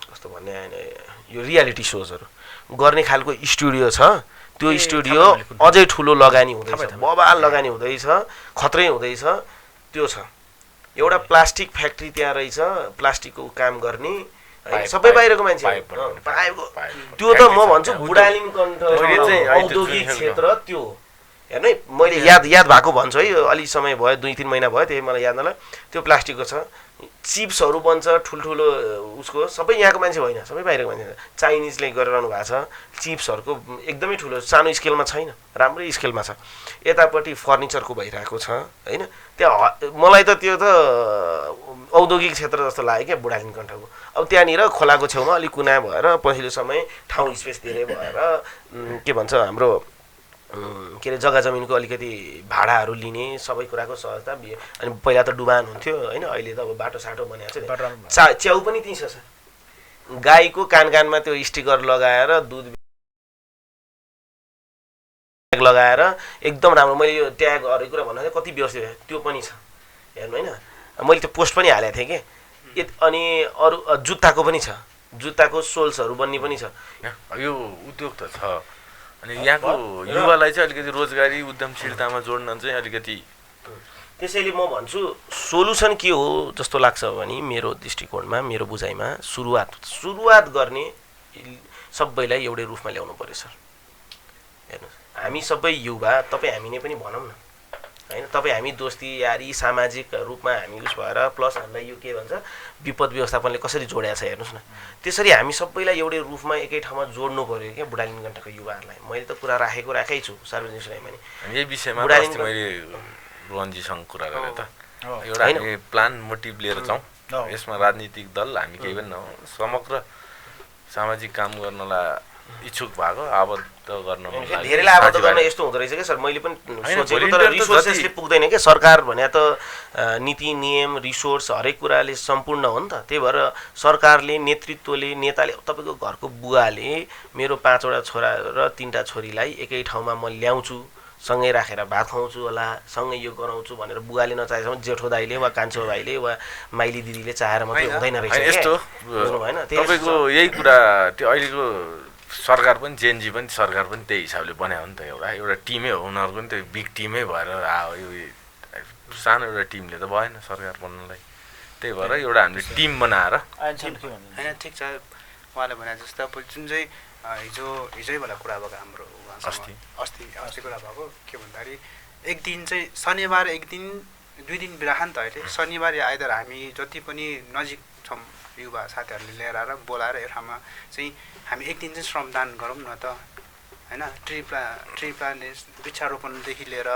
कस्तो भन्ने आएन यो रियालिटी सोजहरू गर्ने खालको स्टुडियो छ त्यो स्टुडियो अझै ठुलो लगानी हुँदैछ बबाल लगानी हुँदैछ खत्रै हुँदैछ त्यो छ एउटा प्लास्टिक फ्याक्ट्री त्यहाँ रहेछ प्लास्टिकको काम गर्ने सबै बाहिरको मान्छे त्यो त म भन्छु बुढालिङ्गकण्ठ औद्योगिक क्षेत्र त्यो हेर्नु है मैले याद भएको भन्छु है अलि समय भयो 2-3 महिना भयो त्यही मलाई याद नला त्यो प्लास्टिकको छ चिप्सहरू बन्छ ठुल्ठुलो उसको सबै यहाँको मान्छे होइन सबै बाहिरको मान्छे चाइनिजले गरिरहनु भएको छ चिप्सहरूको एकदमै ठुलो सानो स्केलमा छैन राम्रै स्केलमा छ यतापट्टि फर्निचरको भइरहेको छ होइन त्यहाँ मलाई त त्यो त औद्योगिक क्षेत्र जस्तो लाग्यो क्या बुढालिङ्गकण्ठको अब त्यहाँनिर खोलाको छेउमा अलिक कुना भएर पछिल्लो समय ठाउँ स्पेस धेरै भएर के भन्छ हाम्रो के अरे जग्गा जमिनको अलिकति भाडाहरू लिने सबै कुराको सहजता अनि पहिला त डुबान हुन्थ्यो होइन अहिले त अब बाटो साटो बनाएको छ च्याउ पनि त्यहीँ छ गाईको कानमा त्यो स्टिकर लगाएर दुध लगाएर एकदम राम्रो मैले यो ट्याग अरू कुरा भन्नु कति व्यवस्थित त्यो पनि छ हेर्नु होइन मैले त्यो पोस्ट पनि हालेको थिएँ कि अनि अरू जुत्ताको पनि छ जुत्ताको सोल्सहरू बन्ने पनि छ यो उद्योग त छ अनि यहाँको युवालाई चाहिँ अलिकति रोजगारी उद्यमशीलतामा जोड्न चाहिँ अलिकति त्यसैले म भन्छु सोलुसन के हो जस्तो लाग्छ भने मेरो दृष्टिकोणमा मेरो बुझाइमा सुरुवात गर्ने सबैलाई एउटै रूपमा ल्याउनु पर्यो सर हेर्नुहोस् हामी सबै युवा तपाईँ हामी नै पनि भनौँ न हैन तपाईँ हामी दोस्ती यारी सामाजिक रूपमा हामी उस भएर प्लस हामीलाई यो के भन्छ विपद व्यवस्थापनले कसरी जोडेको छ हेर्नुहोस् न त्यसरी हामी सबैलाई एउटै रूपमा एकै ठाउँमा जोड्नु पर्यो क्या बुढालिङ्गकण्ठको युवाहरूलाई मैले त कुरा राखेकै छु सार्वजनिक सुनाइमा नि यही विषयमा मैले रोहनजीसँग कुरा गरेँ त एउटा प्लान मोटिभ लिएर जाउँ यसमा राजनीतिक दल हामी केही पनि नहौँ समग्र सामाजिक काम गर्नलाई इच्छुक भएको आबद्ध गर्न धेरैलाई आबद्ध गर्न यस्तो हुँदो रहेछ क्या सर मैले पनि सोचेको तर रिसोर्सेसले पुग्दैन क्या सरकार भने त नीति नियम रिसोर्स हरेक कुराले सम्पूर्ण हो नि त त्यही भएर सरकारले नेतृत्वले नेताले तपाईँको घरको बुवाले मेरो 5वटा छोरा र 3टा छोरीलाई एकै ठाउँमा म ल्याउँछु सँगै राखेर भात खुवाउँछु होला सँगै यो गराउँछु भनेर बुवाले नचाहेसम्म जेठो दाइले वा कान्छो भाइले वा माइली दिदीले चाहेर मात्रै हुँदैन रहेछ यस्तो हैन तपाईँको यही कुरा त्यो अहिलेको सरकार पनि जेएनजी पनि सरकार पनि त्यही हिसाबले बनायो नि त एउटा टिमै हो उनीहरूको पनि त्यो बिग टिमै भएर आयो यो सानो एउटा टिमले त भएन सरकार बन्नलाई त्यही भएर एउटा हामीले टिम बनाएर होइन ठिक छ उहाँले भने जस्तो अब जुन चाहिँ हिजै बेला कुरा भएको हाम्रो अस्ति कुरा भएको के भन्दाखेरि एक दिन चाहिँ शनिबार एक दिन 2 दिन बिराख नि त अहिले शनिबार या आइतबार हामी जति पनि नजिक छौँ युवा साथीहरूले लिएर आएर बोलाएर यो ठाउँमा चाहिँ हामी एक दिन चाहिँ श्रमदान गरौँ न त होइन ट्री प्लान्टेसन वृक्षारोपणदेखि लिएर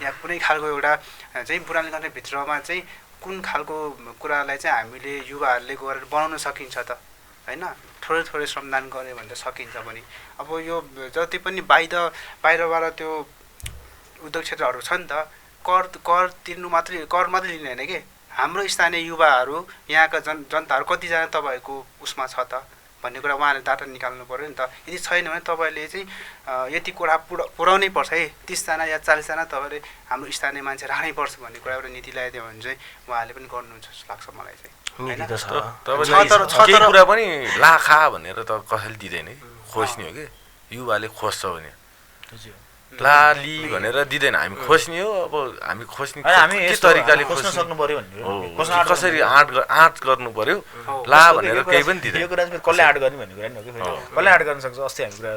या कुनै खालको एउटा चाहिँ बुढानी कण्ठभित्रमा चाहिँ कुन खालको कुरालाई चाहिँ हामीले युवाहरूले गएर बनाउन सकिन्छ त होइन थोरै श्रमदान गऱ्यो भने त सकिन्छ पनि अब यो जति पनि बाहिरबाट त्यो उद्योग क्षेत्रहरू छ नि त कर तिर्नु मात्रै लिने होइन कि हाम्रो स्थानीय युवाहरू यहाँका जनताहरू कतिजना तपाईँहरूको उसमा छ त भन्ने कुरा उहाँले डाटा निकाल्नु पऱ्यो नि त यदि छैन भने तपाईँले चाहिँ यति कुरा पुर्याउनै पर्छ है 30जना या 40जना तपाईँले हाम्रो स्थानीय मान्छे राख्नै पर्छ भन्ने कुरा एउटा नीति ल्याइदियो भने चाहिँ उहाँले पनि गर्नुहुन्छ जस्तो लाग्छ मलाई चाहिँ केही कुरा पनि लाखा भनेर त कसैले दिँदैन कि खोज्ने हो कि युवाले खोज्छ भने लाली भनेर दिँदैन हामी खोज्ने हो अब हामी खोज्ने के तरिकाले खोज्न सक्नु पर्यो भन्ने कसरी आँट गर्नु पर्यो ला भनेर केही पनि दिँदैन यो कुरा चाहिँ कसले आँट गर्ने भन्ने कुरा नि हो कि कसले आँट गर्न सक्छ अस्ति हामी कुरा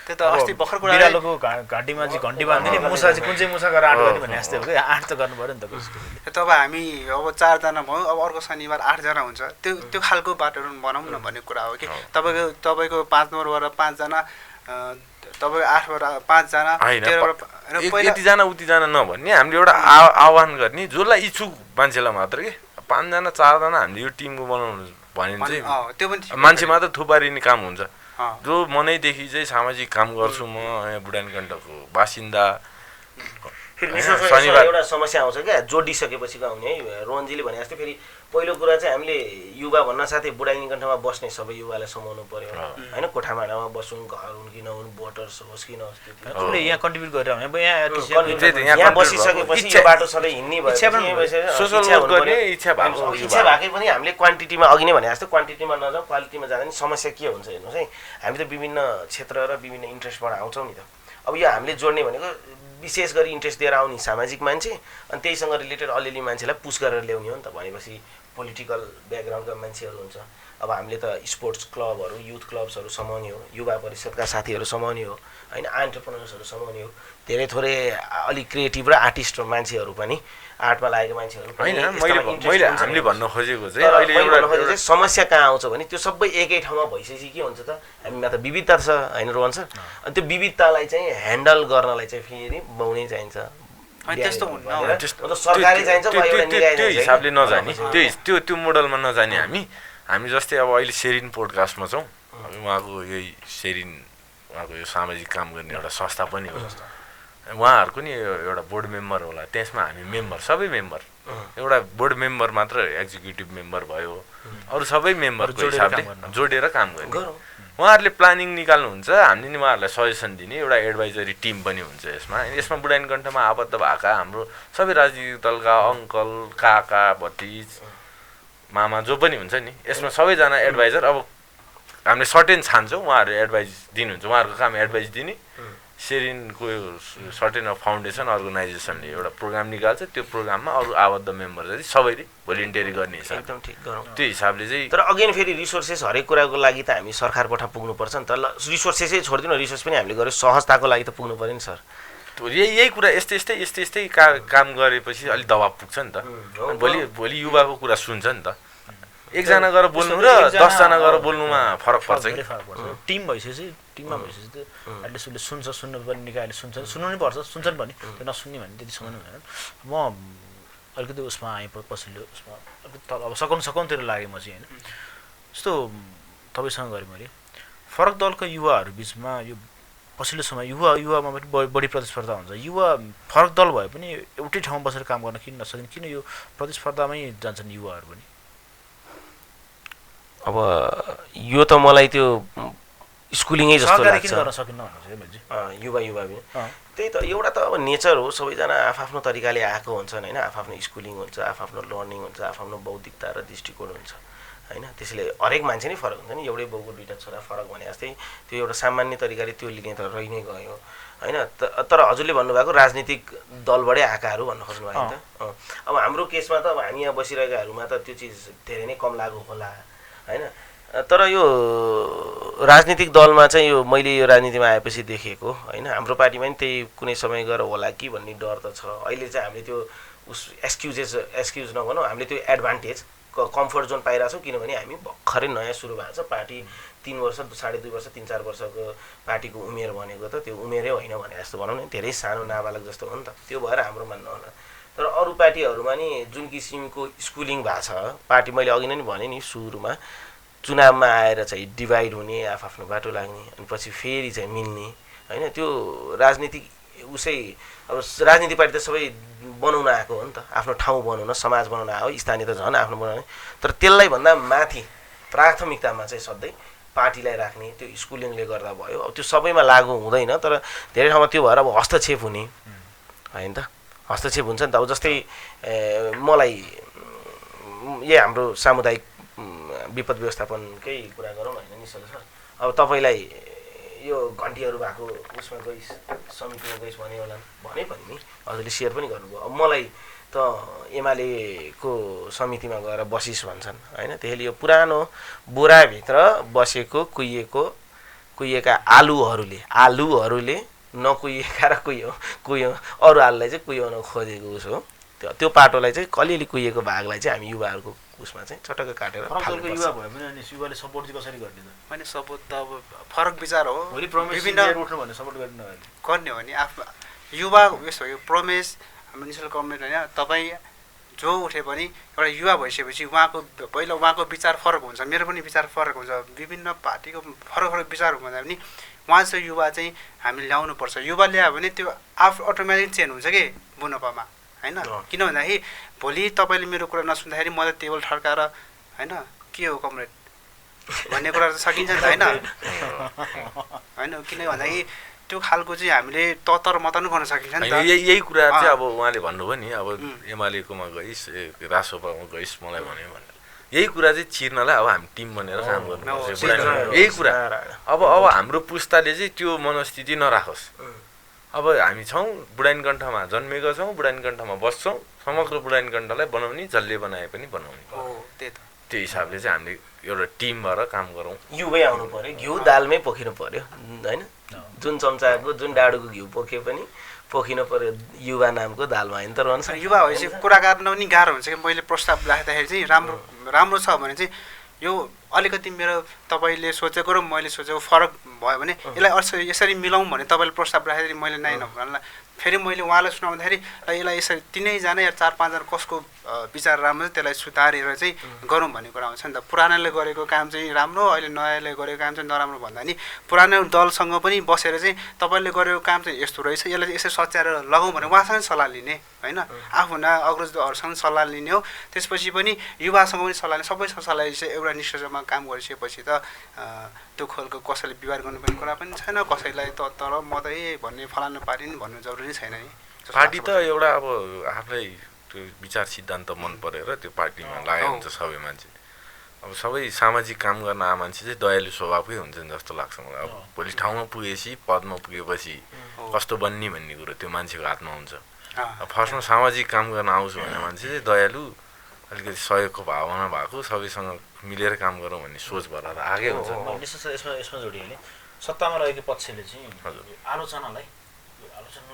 त्यो त अस्ति भर्खर कुरा बिरालोको घाँटीमा चाहिँ घन्टी बाँध्ने मुसा चाहिँ कुन चाहिँ मुसा गरेर आँट गर्ने भन्ने जस्तै हो कि आँट त गर्नु पर्यो नि त तब हामी अब 4 जना भयो अब अर्को शनिबार 8 जना हुन्छ त्यो खालको बाटोहरू बनाउँ न भन्ने कुरा हो कि तपाईँको 5 नम्बरबाट 5 जना तपाईँ 8बाट 5 जना यतिजना उतिजना नभन्ने हामीले एउटा आह्वान गर्ने जसलाई इच्छुक मान्छेलाई मात्र के 5 जना 4 जना हामीले यो टिमको बनाउनु भन्यो भने चाहिँ मान्छे मात्र थुपारिने काम हुन्छ जो मनैदेखि चाहिँ सामाजिक काम गर्छु म यहाँ बुढानीकण्ठको बासिन्दा शनिबार एउटा समस्या आउँछ क्या जोडिसकेपछि आउने है रोहनजीले भने जस्तै फेरि पहिलो कुरा चाहिँ हामीले युवा भन्न साथै बुढानीकण्ठमा बस्ने सबै युवालाई समाउनु पर्यो होइन कोठामाडामा बसौँ घर हुन् कि नहुन् भोटर्स होस् कि नहोस् यहाँ कन्ट्रिब्युट गरेर यहाँ बसिसकेपछि यो बाटो सधैँ हिँड्ने इच्छा भएकै पनि हामीले क्वान्टिटीमा अघि नै भने जस्तो क्वान्टिटीमा नजाउँ क्वालिटीमा जाँदा नि समस्या के हुन्छ हेर्नुहोस् है हामी त विभिन्न क्षेत्र र विभिन्न इन्ट्रेस्टबाट आउँछौँ नि त अब यो हामीले जोड्ने भनेको विशेष गरी इन्ट्रेस्ट दिएर आउने सामाजिक मान्छे अनि त्यहीसँग रिलेटेड अलिअलि मान्छेलाई पुस गरेर ल्याउने हो नि त भनेपछि पोलिटिकल ब्याकग्राउन्डका मान्छेहरू हुन्छ अब हामीले त स्पोर्ट्स क्लबहरू युथ क्लब्सहरू समाउने हो युवा परिषदका साथीहरू समाउने हो होइन एन्टरप्रेन्योर्सहरू समाउने हो धेरै थोरै अलिक क्रिएटिभ र आर्टिस्ट मान्छेहरू पनि आर्टमा लागेको मान्छेहरू मैले हामीले भन्न खोजेको चाहिँ अहिले एउटा समस्या कहाँ आउँछ भने त्यो सबै एकै ठाउँमा भइसकेपछि के हुन्छ त हामीमा त विविधता छ होइन रोहन सर अनि त्यो विविधतालाई चाहिँ ह्यान्डल गर्नलाई चाहिँ फेरि बाउनै चाहिन्छ सरकारले चाहिन्छ त्यो हिसाबले नजाने त्यो मोडलमा नजाने हामी जस्तै अब अहिले सेरिन पोडकास्टमा छौँ उहाँको यही सेरिन उहाँको यो सामाजिक काम गर्ने एउटा संस्था पनि हो उहाँहरूको नि एउटा बोर्ड मेम्बर होला त्यसमा हामी मेम्बर सबै मेम्बर एउटा बोर्ड मेम्बर मात्र एक्जिक्युटिभ मेम्बर भयो अरू सबै मेम्बरको हिसाबले जोडेर काम गर्ने उहाँहरूले प्लानिङ निकाल्नुहुन्छ हामीले नि उहाँहरूलाई सजेसन दिने एउटा एडभाइजरी टिम पनि हुन्छ यसमा बुढानीकण्ठमा आबद्ध भएका हाम्रो सबै राजनीतिक दलका अङ्कल काका भतिज मामा जो पनि हुन्छ नि यसमा सबैजना एडभाइजर अब हामीले सर्टेन छान्छौँ उहाँहरू एडभाइस दिनुहुन्छ उहाँहरूको काम एडभाइस दिने सेरिनको सर्टेन अफ फाउन्डेसन अर्गनाइजेसनले एउटा प्रोग्राम निकाल्छ त्यो प्रोग्राममा अरू आबद्ध मेम्बर जति सबैले भोलिन्टियरी गर्ने हिसाब एकदम ठिक गरौँ त्यो हिसाबले चाहिँ तर अगेन फेरि रिसोर्सेस हरेक कुराको लागि त हामी सरकारबाट पुग्नुपर्छ नि त ल रिसोर्सेसै छोडिदिनु रिसोर्स पनि हामीले गऱ्यो सहजताको लागि त पुग्नु पऱ्यो नि सर यही कुरा यस्तै काम गरेपछि अलिक दबाब पुग्छ नि त भोलि युवाको कुरा सुन्छ नि त एकजना गएर बोल्नु र 10 जना गएर बोल्नुमा फरक पर्छ कि टिम भइसकेपछि टिममा भइसकेपछि त एटलिस्ट उसले सुन्नु पनि निकायले सुन्नु नै पर्छ सुन्छन् पनि त्यो नसुन्ने भने त्यति सुन्नु भएन म अलिकति उसमा आएँ पछिल्लो उसमा अलिकति तल अब सकाउनतिर लागेँ म चाहिँ होइन जस्तो तपाईँसँग गरेँ मैले फरक दलका युवाहरू बिचमा यो पछिल्लो समय युवामा पनि बढी प्रतिस्पर्धा हुन्छ युवा फरक दल भए पनि एउटै ठाउँमा बसेर काम गर्न किन नसकिने किन यो प्रतिस्पर्धामै जान्छन् युवाहरू पनि अब यो त मलाई त्यो स्कुलिङै जस्तो लाग्छ युवा त्यही त एउटा त अब नेचर हो सबैजना आफ्नो तरिकाले आएको हुन्छन् होइन आफ्नो स्कुलिङ हुन्छ आफ्नो लर्निङ हुन्छ आफ्नो बौद्धिकता र दृष्टिकोण हुन्छ होइन त्यसले हरेक मान्छे नै फरक हुन्छ नि एउटै बाउको दुईवटा छोरा फरक भने जस्तै त्यो एउटा सामान्य तरिकाले त्यो लिने त रहि नै गयो होइन तर हजुरले भन्नुभएको राजनीतिक दलबाटै आएकाहरू भन्न खोज्नु भएको नि त अब हाम्रो केसमा त अब हामी यहाँ बसिरहेकाहरूमा त त्यो चिज धेरै नै कम लागु होला होइन तर यो राजनीतिक दलमा चाहिँ यो मैले यो राजनीतिमा आएपछि देखेको होइन हाम्रो पार्टीमा नि त्यही कुनै समय गएर होला कि भन्ने डर त छ अहिले चाहिँ हामीले त्यो एक्सक्युज नभनौँ हामीले त्यो एडभान्टेज कम्फर्ट जोन पाइरहेको छौँ किनभने हामी भर्खरै नयाँ सुरु भएको छ पार्टी 3 वर्ष 2.5 वर्ष 3-4 वर्षको पार्टीको उमेर भनेको त त्यो उमेरै होइन भने जस्तो भनौँ न धेरै सानो नाबालक जस्तो हो नि त त्यो भएर हाम्रोमा नहोला तर अरू पार्टीहरूमा नि जुन किसिमको स्कुलिङ भएको छ पार्टी मैले अघि नै भने नि सुरुमा चुनावमा आएर चाहिँ डिभाइड हुने आफ्नो बाटो लाग्ने अनि पछि फेरि चाहिँ मिल्ने होइन त्यो राजनीतिक उसै अब राजनीति पार्टी त सबै बनाउन आएको हो नि त आफ्नो ठाउँ बनाउन समाज बनाउन आयो स्थानीय त झन् आफ्नो बनाउने तर त्यसलाई भन्दा माथि प्राथमिकतामा चाहिँ सधैँ पार्टीलाई राख्ने त्यो स्कुलिङले गर्दा भयो अब त्यो सबैमा लागु हुँदैन तर धेरै ठाउँमा त्यो भएर अब हस्तक्षेप हुने होइन त हस्तक्षेप हुन्छ नि त अब जस्तै मलाई यही हाम्रो सामुदायिक विपद व्यवस्थापनकै कुरा गरौँ होइन निश्चल सर अब तपाईँलाई यो घन्टीहरू भएको उसमा गइस् समितिमा गइस् भने होला भने पनि नि हजुरले सेयर पनि गर्नुभयो अब मलाई त एमालेको समितिमा गएर बसिस् भन्छन् होइन त्यसैले यो पुरानो बोराभित्र बसेको कुहिएका आलुहरूले नकुहिएका र कुहियो अरू आलुलाई चाहिँ कुहियाउन खोजेको उस हो त्यो पाटोलाई चाहिँ अलिअलि कुहिएको भागलाई चाहिँ हामी युवाहरूको उसमा चाहिँ चटक्क काटेर युवा भयो भने अनि युवाले सपोर्ट चाहिँ कसरी गर्ने त मैले सपोर्ट त अब फरक विचार हो विभिन्न भने सपोर्ट गर्ने गर्ने हो नि आफ्नो युवा यस्तो हो यो प्रमेश हाम्रो नेसनल गभर्मेन्ट होइन तपाईँ जो उठे पनि एउटा युवा भइसकेपछि उहाँको विचार फरक हुन्छ मेरो पनि विचार फरक हुन्छ विभिन्न पार्टीको फरक फरक विचार हुँदा पनि उहाँ चाहिँ युवा चाहिँ हामीले ल्याउनुपर्छ युवा ल्यायो भने त्यो अटोमेटिक चेन्ज हुन्छ कि बुनपामा होइन किन भन्दाखेरि भोलि तपाईँले मेरो कुरा नसुन्दाखेरि म त टेबल ठड्काएर होइन के हो कमरेड भन्ने कुरा त सकिन्छ नि त होइन किन भन्दाखेरि त्यो खालको चाहिँ हामीले तर मतानु गर्न सकिन्छ नि त यही कुरा चाहिँ अब उहाँले भन्नुभयो नि अब एमालेकोमा गइस् रासोपामा गइस् मलाई भन्यो भनेर यही कुरा चाहिँ चिर्नलाई अब हामी टिम बनेर काम गर्नुपर्छ यही कुरा अब हाम्रो पुस्ताले चाहिँ त्यो मनस्थिति नराखोस् अब हामी छौँ बुढानीकण्ठमा जन्मेका छौँ बुढानीकण्ठमा बस्छौँ समग्र बुढानीकण्ठलाई बनाउने जसले बनाए पनि बनाउने त्यो हिसाबले चाहिँ हामीले एउटा टिम भएर काम गरौँ युवै आउनु पर्यो घिउ दालमै पोखिनु पर्यो होइन जुन चम्चाको जुन डाडुको घिउ पोखे पनि पोखिनु पर्यो युवा नामको दालमा होइन तर युवा भएपछि कुरा गर्न पनि गाह्रो हुन्छ कि मैले प्रस्ताव राख्दाखेरि चाहिँ राम्रो छ भने चाहिँ यो अलिकति मेरो तपाईँले सोचेको र मैले सोचेको फरक भयो भने यसलाई यसरी मिलाउँ भने तपाईँले प्रस्ताव राख्दाखेरि मैले नाइन भन्ला फेरि मैले उहाँलाई सुनाउँदाखेरि यसलाई यसरी तिनैजना या 4-5 जना कसको विचार राम्रो छ त्यसलाई सुधारेर चाहिँ गरौँ भन्ने कुरा आउँछ नि त पुरानाले गरेको काम चाहिँ राम्रो अहिले नयाँले गरेको काम चाहिँ नराम्रो भन्दा नि पुरानो दलसँग पनि बसेर चाहिँ तपाईँले गरेको काम चाहिँ यस्तो रहेछ यसलाई यसरी सच्याएर लगाउँ भने उहाँसँग सल्लाह लिने होइन आफूभन्दा अग्रजहरूसँग सल्लाह लिने हो त्यसपछि पनि युवासँग पनि सल्लाह लिने सबैसँग सल्लाह चाहिँ एउटा निष्ठमा काम गरिसकेपछि त त्यो खोलको कसैले विवाद गर्नुपर्ने कुरा पनि छैन कसैलाई त तर म त भन्ने फलानु पार्टी नि भन्नु जरुरी छैन नि पार्टी त एउटा अब आफूलाई त्यो विचार सिद्धान्त मन परेर त्यो पार्टीमा लागेको हुन्छ सबै मान्छे अब सबै सामाजिक काम गर्न आए मान्छे चाहिँ दयालु स्वभावकै हुन्छन् जस्तो लाग्छ मलाई अब भोलि ठाउँमा पुगेपछि पदमा पुगेपछि कस्तो बन्ने भन्ने कुरो त्यो मान्छेको हातमा हुन्छ फर्स्टमा सामाजिक काम गर्न आउँछु भन्ने मान्छे चाहिँ दयालु अलिकति सहयोगको भावना भएको सबैसँग मिलेर काम गरौँ भन्ने सोच भएर आगै हुन्छ यसमा जोडिहालेँ सत्तामा रहेको पक्षले चाहिँ आलोचनालाई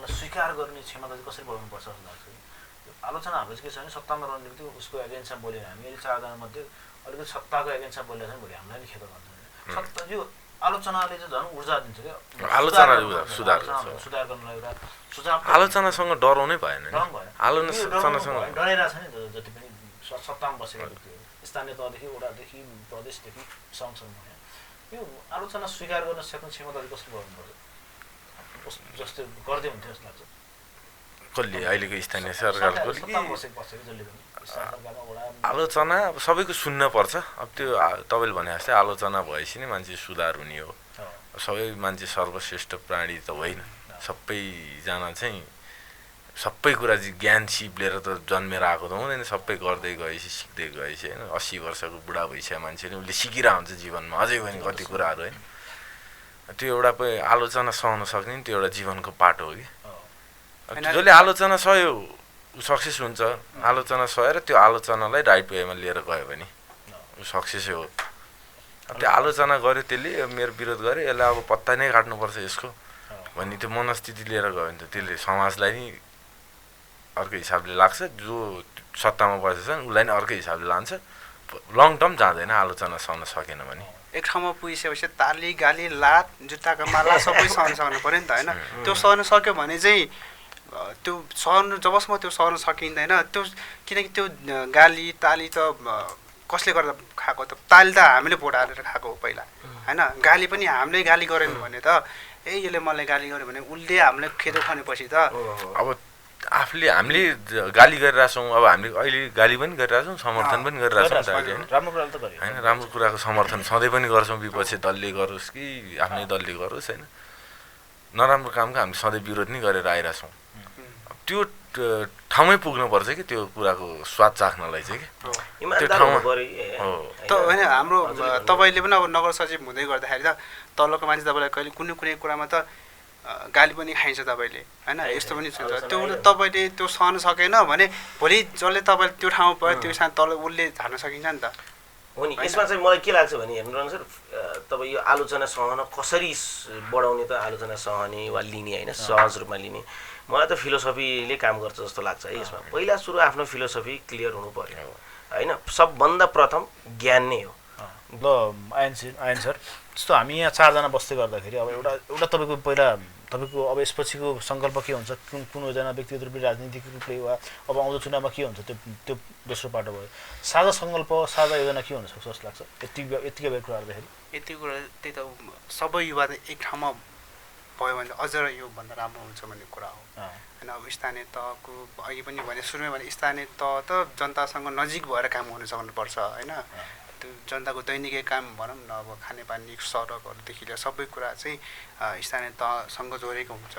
स्वीकार गर्ने क्षमता चाहिँ कसरी बढाउनुपर्छ जस्तो लाग्छ आलोचना हाम्रो चाहिँ के छ भने सत्तामा रहने बित्तिकै उसको एगेन्स्टमा बोलेर हामी अहिले 4 जना मध्ये अलिकति सत्ताको एगेन्स्टमा बोलेर छ भोलि हामीलाई नि खेद गर्छ सत्ता यो आलोचनाले चाहिँ झन् ऊर्जा दिन्छ क्या आलोचना सुधार गर्नलाई एउटा सुझाव आलोचनासँग डराउनै भएन आलोचनासँग डराइरहेको छ नि जति पनि सत्तामा बसेका व्यक्तिहरू स्थानीय तहदेखि वडादेखि प्रदेशदेखि सङ्घसम्म यो आलोचना स्वीकार गर्न सक्ने क्षमता चाहिँ कसरी बढाउनुपर्छ जस्तो गर्दै हुन्थ्यो जस्तो लाग्छ कसले अहिलेको स्थानीय सरकारको आलोचना अब सबैको सुन्नपर्छ अब त्यो तपाईँले भने जस्तै आलोचना भएपछि नै मान्छे सुधार हुने हो सबै मान्छे सर्वश्रेष्ठ प्राणी त होइन सबैजना चाहिँ सबै कुरा चाहिँ ज्ञान सिप लिएर त जन्मेर आएको त हुँदैन सबै गर्दै गएपछि सिक्दै गएपछि होइन 80 वर्षको बुढा भइसकेको मान्छेले उसले सिकिरहेको हुन्छ जीवनमा अझै पनि कति कुराहरू होइन त्यो एउटा आलोचना सहन सक्ने त्यो एउटा जीवनको पाटो हो कि जसले आलोचना सह्यो ऊ सक्सेस हुन्छ आलोचना सहेर त्यो आलोचनालाई राइट वेमा लिएर गयो भने ऊ सक्सेसै हो त्यो आलोचना गर्यो त्यसले मेरो विरोध गर्यो यसलाई अब पत्ता नै काट्नुपर्छ यसको भन्ने त्यो मनस्थिति लिएर गयो भने त त्यसले समाजलाई नि अर्को हिसाबले लाग्छ जो सत्तामा बसेछन् उसलाई नि अर्कै हिसाबले लान्छ लङ टर्म जाँदैन आलोचना सहन सकेन भने। एक ठाउँमा पुगिसकेपछि ताली गाली लात जुत्ताको माला सबै सहन सक्नु पऱ्यो नि त होइन। त्यो सहन सक्यो भने चाहिँ त्यो सहन जबसम्म त्यो सहन सकिँदैन त्यो, किनकि त्यो गाली ताली त कसले गर्दा खाएको त, ताली त हामीले भोट हालेर खाएको हो पहिला होइन। गाली पनि हामीले गाली गऱ्यौँ भने त यसले मलाई गाली गर्यो भने उसले हामीलाई खेदो खनेपछि त अब हामीले गाली गरिरहेछौँ, अब हामीले अहिले गाली पनि गरिरहेछौँ समर्थन पनि गरिरहेछौँ होइन। राम्रो कुरा त गर्यो होइन, राम्रो कुराको समर्थन सधैँ पनि गर्छौँ, विपक्षी दलले गरोस् कि आफ्नै दलले गरोस् होइन। नराम्रो कामको हामी सधैँ विरोध नै गरेर आइरहेछौँ। त्यो ठाउँमै पुग्नुपर्छ कि त्यो कुराको स्वाद चाख्नलाई चाहिँ कि त्यो ठाउँमा त होइन। हाम्रो तपाईँले पनि अब नगर सचिव हुँदै गर्दाखेरि त तलको मान्छे तपाईँलाई कहिले कुनै कुरामा त गाली पनि खाइन्छ तपाईँले होइन। यस्तो पनि सुन्छ त्यो तपाईँले त्यो सहन सकेन भने भोलि जसले तपाईँले त्यो ठाउँमा पऱ्यो त्यो सानो तल उसले झार्न सकिन्छ नि त। हो नि। यसमा चाहिँ मलाई के लाग्छ भने हेर्नु सर, तपाईँ यो आलोचना सहन कसरी बढाउने त आलोचना सहने वा लिने होइन, सहज रूपमा लिने, मलाई त फिलोसफीले काम गर्छ जस्तो लाग्छ है यसमा। पहिला सुरु आफ्नो फिलोसफी क्लियर हुनु पर्यो होइन। सबभन्दा प्रथम ज्ञान नै हो। ल आयन सर, जस्तो हामी यहाँ 4 जना बस्दै गर्दाखेरि अब एउटा तपाईँको पहिला तपाईँको अब यसपछिको सङ्कल्प के हुन्छ, कुन एकजना व्यक्तिगत रूपले राजनीतिक रूपले वा अब आउँदो चुनावमा के हुन्छ त्यो दोस्रो पाटो भयो। साझा सङ्कल्प साझा योजना के हुन सक्छ जस्तो लाग्छ यतिकै बेर कुरा गर्दाखेरि? यति कुरा त्यही त सबै युवा एक ठाउँमा भयो भने अझ योभन्दा राम्रो हुन्छ भन्ने कुरा हो होइन। अब स्थानीय तहको अघि पनि भने सुरुमै भने स्थानीय तह त जनतासँग नजिक भएर काम गर्न सक्नुपर्छ होइन। त्यो जनताको दैनिक काम भनौँ न, अब खानेपानी सडकहरूदेखि लिएर सबै कुरा चाहिँ स्थानीय तहसँग जोडेको हुन्छ।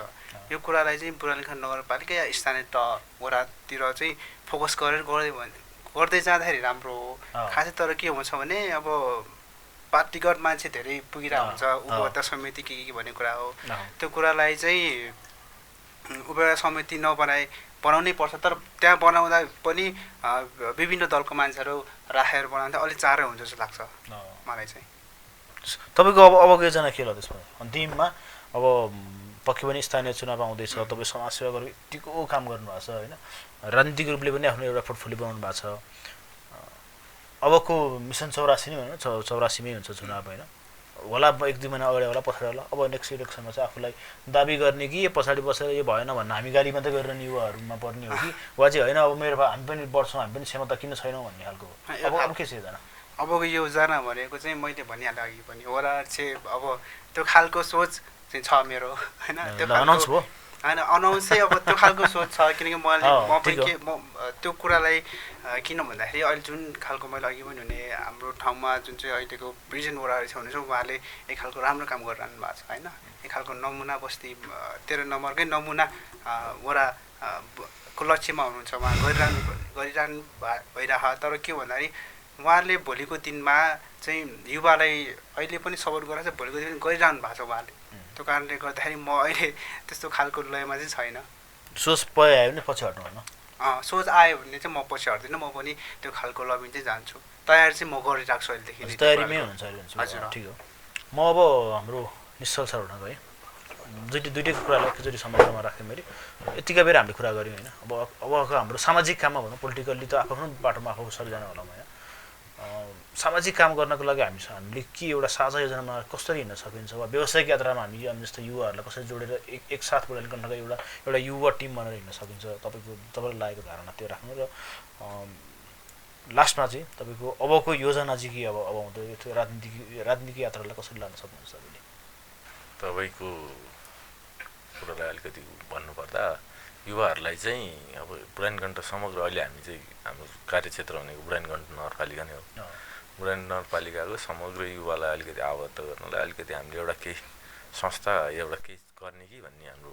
यो कुरालाई चाहिँ बुढालिखा नगरपालिका या स्थानीय तह वडातिर चाहिँ फोकस गरेर गर्दै जाँदाखेरि राम्रो हो खासै। तर के हुन्छ भने अब पार्टीगत मान्छे धेरै पुगिरहेको हुन्छ, उपभोक्ता समिति के भन्ने कुरा हो। त्यो कुरालाई चाहिँ उपभोक्ता समिति बनाउनै पर्छ। तर त्यहाँ बनाउँदा पनि विभिन्न दलको मान्छेहरू राखेर बनाउँदा अलिक चाँडै हुन्छ जस्तो लाग्छ मलाई चाहिँ। तपाईँको अबको योजना के होला त्यसमा अन्तिममा? अब पक्कै पनि स्थानीय चुनाव आउँदैछ, तपाईँ समाजसेवा गरेर यतिको काम गर्नुभएको छ होइन। राजनीतिक रूपले पनि आफ्नो एउटा पोर्टफोलियो बनाउनु भएको छ। अबको मिसन 84 नै भनौँ, 84मै हुन्छ चुनाव होइन। होला 1-2 महिना अगाडि होला पछाडि होला। अब नेक्स्ट इलेक्सनमा चाहिँ आफूलाई दाबी गर्ने कि पछाडि बसेर यो भएन भन्ने हामी गाली मात्रै गरेर युवाहरूमा पर्ने हो कि वा चाहिँ होइन अब मेरो हामी पनि बढ्छौँ, हामी पनि क्षमता किन छैनौँ भन्ने खालको अब के छ योजना? अबको योजना भनेको चाहिँ मैले भनिहालेँ अघि पनि, वडा चाहिँ अब त्यो खालको सोच चाहिँ छ मेरो होइन। त्यो अनाउन्स भयो होइन, अनाउन्स चाहिँ अब त्यो खालको सोच छ। किनकि म त्यो कुरालाई किन भन्दाखेरि अहिले जुन खालको मैले अघि पनि भने हाम्रो ठाउँमा जुन चाहिँ अहिलेको प्रेसिडेन्ट वडाहरू छ भने चाहिँ उहाँले एक खालको राम्रो काम गरिरहनु भएको छ होइन। एक खालको नमुना बस्ती 13 नम्बरकै नमुना वडाको लक्ष्यमा हुनुहुन्छ उहाँ गरिरहनु भइरह। तर के भन्दाखेरि उहाँले भोलिको दिनमा चाहिँ युवालाई अहिले पनि सपोर्ट गरेर चाहिँ भोलिको दिन गरिरहनु भएको छ उहाँले। त्यो कारणले गर्दाखेरि म अहिले त्यस्तो खालको लयमा चाहिँ छैन। सोच आयो भने पछि हट्नु होइन? सोच आयो भने चाहिँ म पछि हट्दिनँ, म पनि त्यो खालको लबिङ चाहिँ जान्छु। तयार चाहिँ म गरिरहेको छु अहिलेदेखि। तयारीमै हुनुहुन्छ अहिले? हजुर ठिक हो। म अब हाम्रो निश्चल सर हुन गएँ, दुइटैको कुरालाई एकचोटि समग्रमा राखेँ मैले। यतिका बेर हामीले कुरा गऱ्यौँ होइन। अबको हाम्रो सामाजिक काममा भनौँ, पोलिटिकल्ली त आफ्नो बाटोमा आफू सरिजानु होला होइन। सामाजिक काम गर्नको लागि हामीले के एउटा साझा योजनामा कसरी हिँड्न सकिन्छ वा व्यावसायिक यात्रामा हामी जस्तो युवाहरूलाई कसरी जोडेर एकसाथ बुढालिखण्डको एउटा युवा टिम बनाएर हिँड्न सकिन्छ, तपाईँलाई लागेको धारणा त्यो राख्नु। र लास्टमा चाहिँ तपाईँको अबको योजना चाहिँ के अब आउँदो राजनीतिक यात्रालाई कसरी लान सक्नुहुन्छ तपाईँले? तपाईँको कुरालाई अलिकति भन्नुपर्दा युवाहरूलाई चाहिँ अब बुढानीकण्ठ समग्र अहिले हामी चाहिँ हाम्रो कार्यक्षेत्र भनेको बुढानीकण्ठ नगरपालिका नै हो। बुढानी नगरपालिकाको समग्र युवालाई अलिकति आबद्ध गर्नलाई अलिकति हामीले एउटा केही संस्था एउटा केही गर्ने कि भन्ने हाम्रो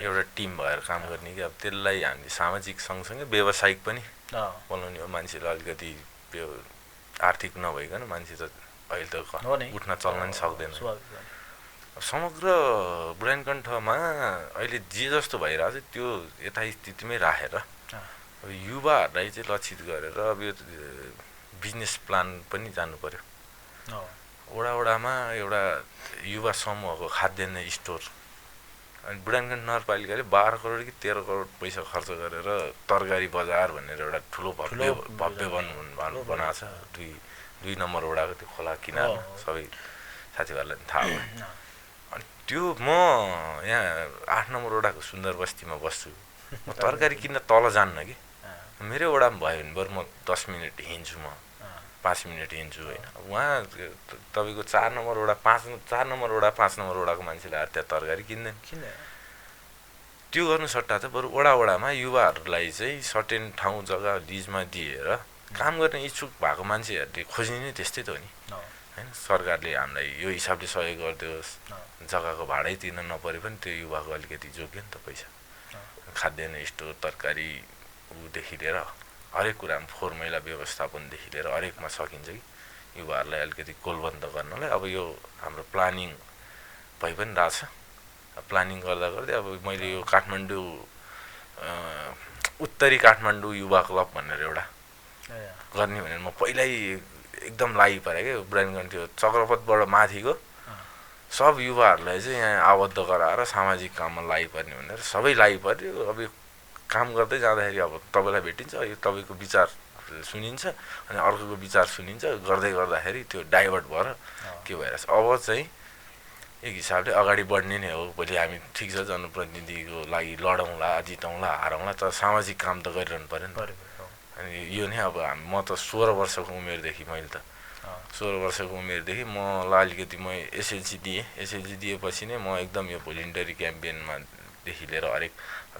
एउटा टिम भएर काम गर्ने कि अब त्यसलाई हामीले सामाजिक सँगसँगै व्यावसायिक पनि बनाउने हो। मान्छेलाई अलिकति आर्थिक नभइकन मान्छे त अहिले त उठ्न चल्न नि सक्दैन। समग्र बुढानीकण्ठमा अहिले जे जस्तो भइरहेको छ त्यो यथास्थितिमै राखेर युवाहरूलाई चाहिँ लक्षित गरेर अब यो बिजनेस प्लान पनि जानु पर्यो। वडामा एउटा युवा समूहको खाद्यान्न स्टोर अनि बुढानगञ्ज नगरपालिकाले 12 करोड कि 13 करोड पैसा खर्च गरेर तरकारी बजार भनेर एउटा ठुलो भव्य बनाएको छ। दुई नम्बर वडाको त्यो खोला किनारमा सबै साथीभाइहरूलाई थाहा हो। अनि त्यो म यहाँ 8 नम्बर वडाको सुन्दर बस्तीमा बस्छु, म तरकारी किन्न तल जान्न कि, मेरै वडामा भयो भने बरु म 10 मिनट हिँड्छु, म 5 मिनट हिँड्छु होइन। उहाँ तपाईँको 4 नम्बर वडा 5 नम्बर वडाको मान्छेले आएर त्यहाँ तरकारी किन्दैन। त्यो गर्नु सट्टा त बरु वडामा युवाहरूलाई चाहिँ सर्टेन ठाउँ जग्गा लिजमा दिएर काम गर्ने इच्छुक भएको मान्छेहरूले खोज्ने नै त्यस्तै त हो नि होइन। सरकारले हामीलाई यो हिसाबले सहयोग गरिदियोस्, जग्गाको भाडै तिर्न नपरे पनि त्यो युवाको अलिकति जोग्यो नि त पैसा। खाद्यान्न स्टोर, तरकारी ऊदेखि लिएर हरेक कुरामा फोहोर मैला व्यवस्थापनदेखि लिएर हरेकमा सकिन्छ कि युवाहरूलाई अलिकति गोलबन्द गर्नलाई। अब यो हाम्रो प्लानिङ भइ पनि रहेछ। प्लानिङ गर्दा गर्दै अब मैले यो काठमाडौँ उत्तरी काठमाडौँ युवा क्लब भनेर एउटा गर्ने भनेर म पहिल्यै एकदम लागि परेँ क्या। बुढानगञ्ज त्यो चक्रपथबाट माथिको सब युवाहरूलाई चाहिँ यहाँ आबद्ध गराएर सामाजिक काममा लागि पर्ने भनेर सबै लागि पर्यो। अब यो काम गर्दै जाँदाखेरि अब तपाईँलाई भेटिन्छ, यो तपाईँको विचार सुनिन्छ अनि अर्कोको विचार सुनिन्छ, गर्दै गर्दाखेरि त्यो डाइभर्ट भएर के भइरहेछ। अब चाहिँ एक हिसाबले अगाडि बढ्ने नै हो। भोलि हामी ठिक छ जनप्रतिनिधिको लागि लडौँला, जितौँला, हारौँला, तर सामाजिक काम त गरिरहनु पऱ्यो नि। अनि यो नै अब म त 16 वर्षको उमेरदेखि मैले त 16 वर्षको उमेरदेखि मलाई अलिकति म एसएलसी दिएपछि नै म एकदम यो भोलिन्टरी क्याम्पेनमा देखि लिएर हरेक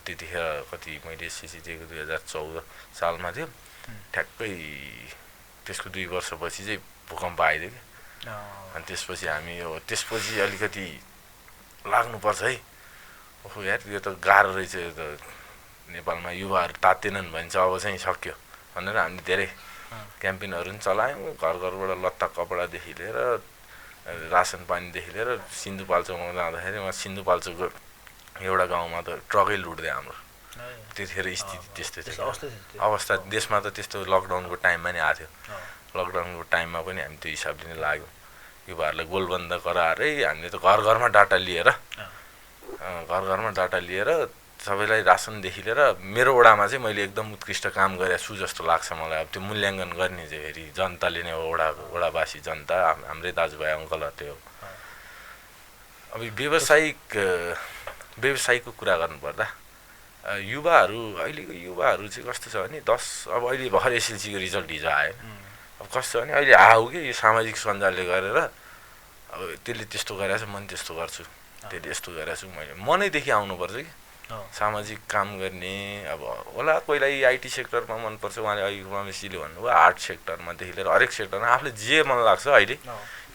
त्यतिखेर कति मैले एसएलसी दिएको 2014 सालमा थियो। ठ्याक्कै त्यसको 2 वर्षपछि चाहिँ भूकम्प आइदियो कि। अनि त्यसपछि अलिकति लाग्नुपर्छ है। ओहो यार यो त गाह्रो रहेछ, यो त नेपालमा युवाहरू तातेनन् भने चाहिँ अब चाहिँ सक्यो भनेर हामीले धेरै क्याम्पेनहरू पनि चलायौँ। घरबाट लत्ता कपडादेखि लिएर रासन पानीदेखि लिएर सिन्धुपाल्चोकमा जाँदाखेरि उहाँ सिन्धुपाल्चोकको एउटा गाउँमा त ट्रकै लुट्दै हाम्रो त्यतिखेर स्थिति त्यस्तै थियो। अवस्था देशमा त त्यस्तो लकडाउनको टाइममा नि आएको थियो। लकडाउनको टाइममा पनि हामी त्यो हिसाबले नै लाग्यौँ। युवाहरूलाई गोलबन्द गराएरै हामीले त घर घरमा डाटा लिएर सबैलाई रासनदेखि लिएर मेरो वडामा चाहिँ मैले एकदम उत्कृष्ट काम गरेको छु जस्तो लाग्छ मलाई। अब त्यो मूल्याङ्कन गर्ने चाहिँ फेरि जनताले नै हो, वडावासी जनता हाम्रै दाजुभाइ अङ्कलहरूले हो। अब व्यवसायको कुरा गर्नुपर्दा युवाहरू अहिलेको युवाहरू चाहिँ कस्तो छ भने अब अहिले भर्खर एसएलसीको रिजल्ट हिजो आयो। अब कस्तो भने अहिले आऊ कि यो सामाजिक सञ्जालले गरेर अब त्यसले त्यस्तो गरेछ म नि त्यस्तो गर्छु, त्यसले यस्तो गरेछ म नै देखि आउनुपर्छ कि सामाजिक काम गर्ने। अब होला कोहीलाई आइटी सेक्टरमा मनपर्छ, उहाँले अहिले उमामेसीले भन्नुभयो आर्ट सेक्टरमादेखि लिएर हरेक सेक्टरमा आफूले जे मन लाग्छ। अहिले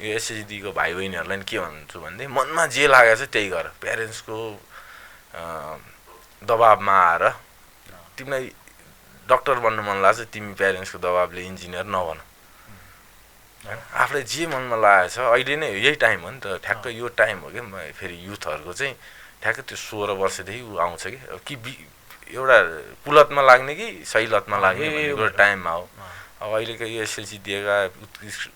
यो एसएचजीको भाइ बहिनीहरूलाई नि के भन्छु भनेदेखि मनमा जे लागेको छ त्यही गर। प्यारेन्ट्सको दबाबमा आएर तिमीलाई डक्टर बन्नु मन लाग्छ, तिमी प्यारेन्ट्सको दबाबले इन्जिनियर नबन। आफूलाई जे मनमा लागेको छ अहिले नै यही टाइम हो नि त, ठ्याक्क यो टाइम हो क्या। फेरि युथहरूको चाहिँ ठ्याक्क त्यो 16 वर्षदेखि आउँछ कि एउटा कुलतमा लाग्ने कि सही लतमा लाग्ने भनेको टाइममा हो। अब अहिलेको यो एसएलसी दिएका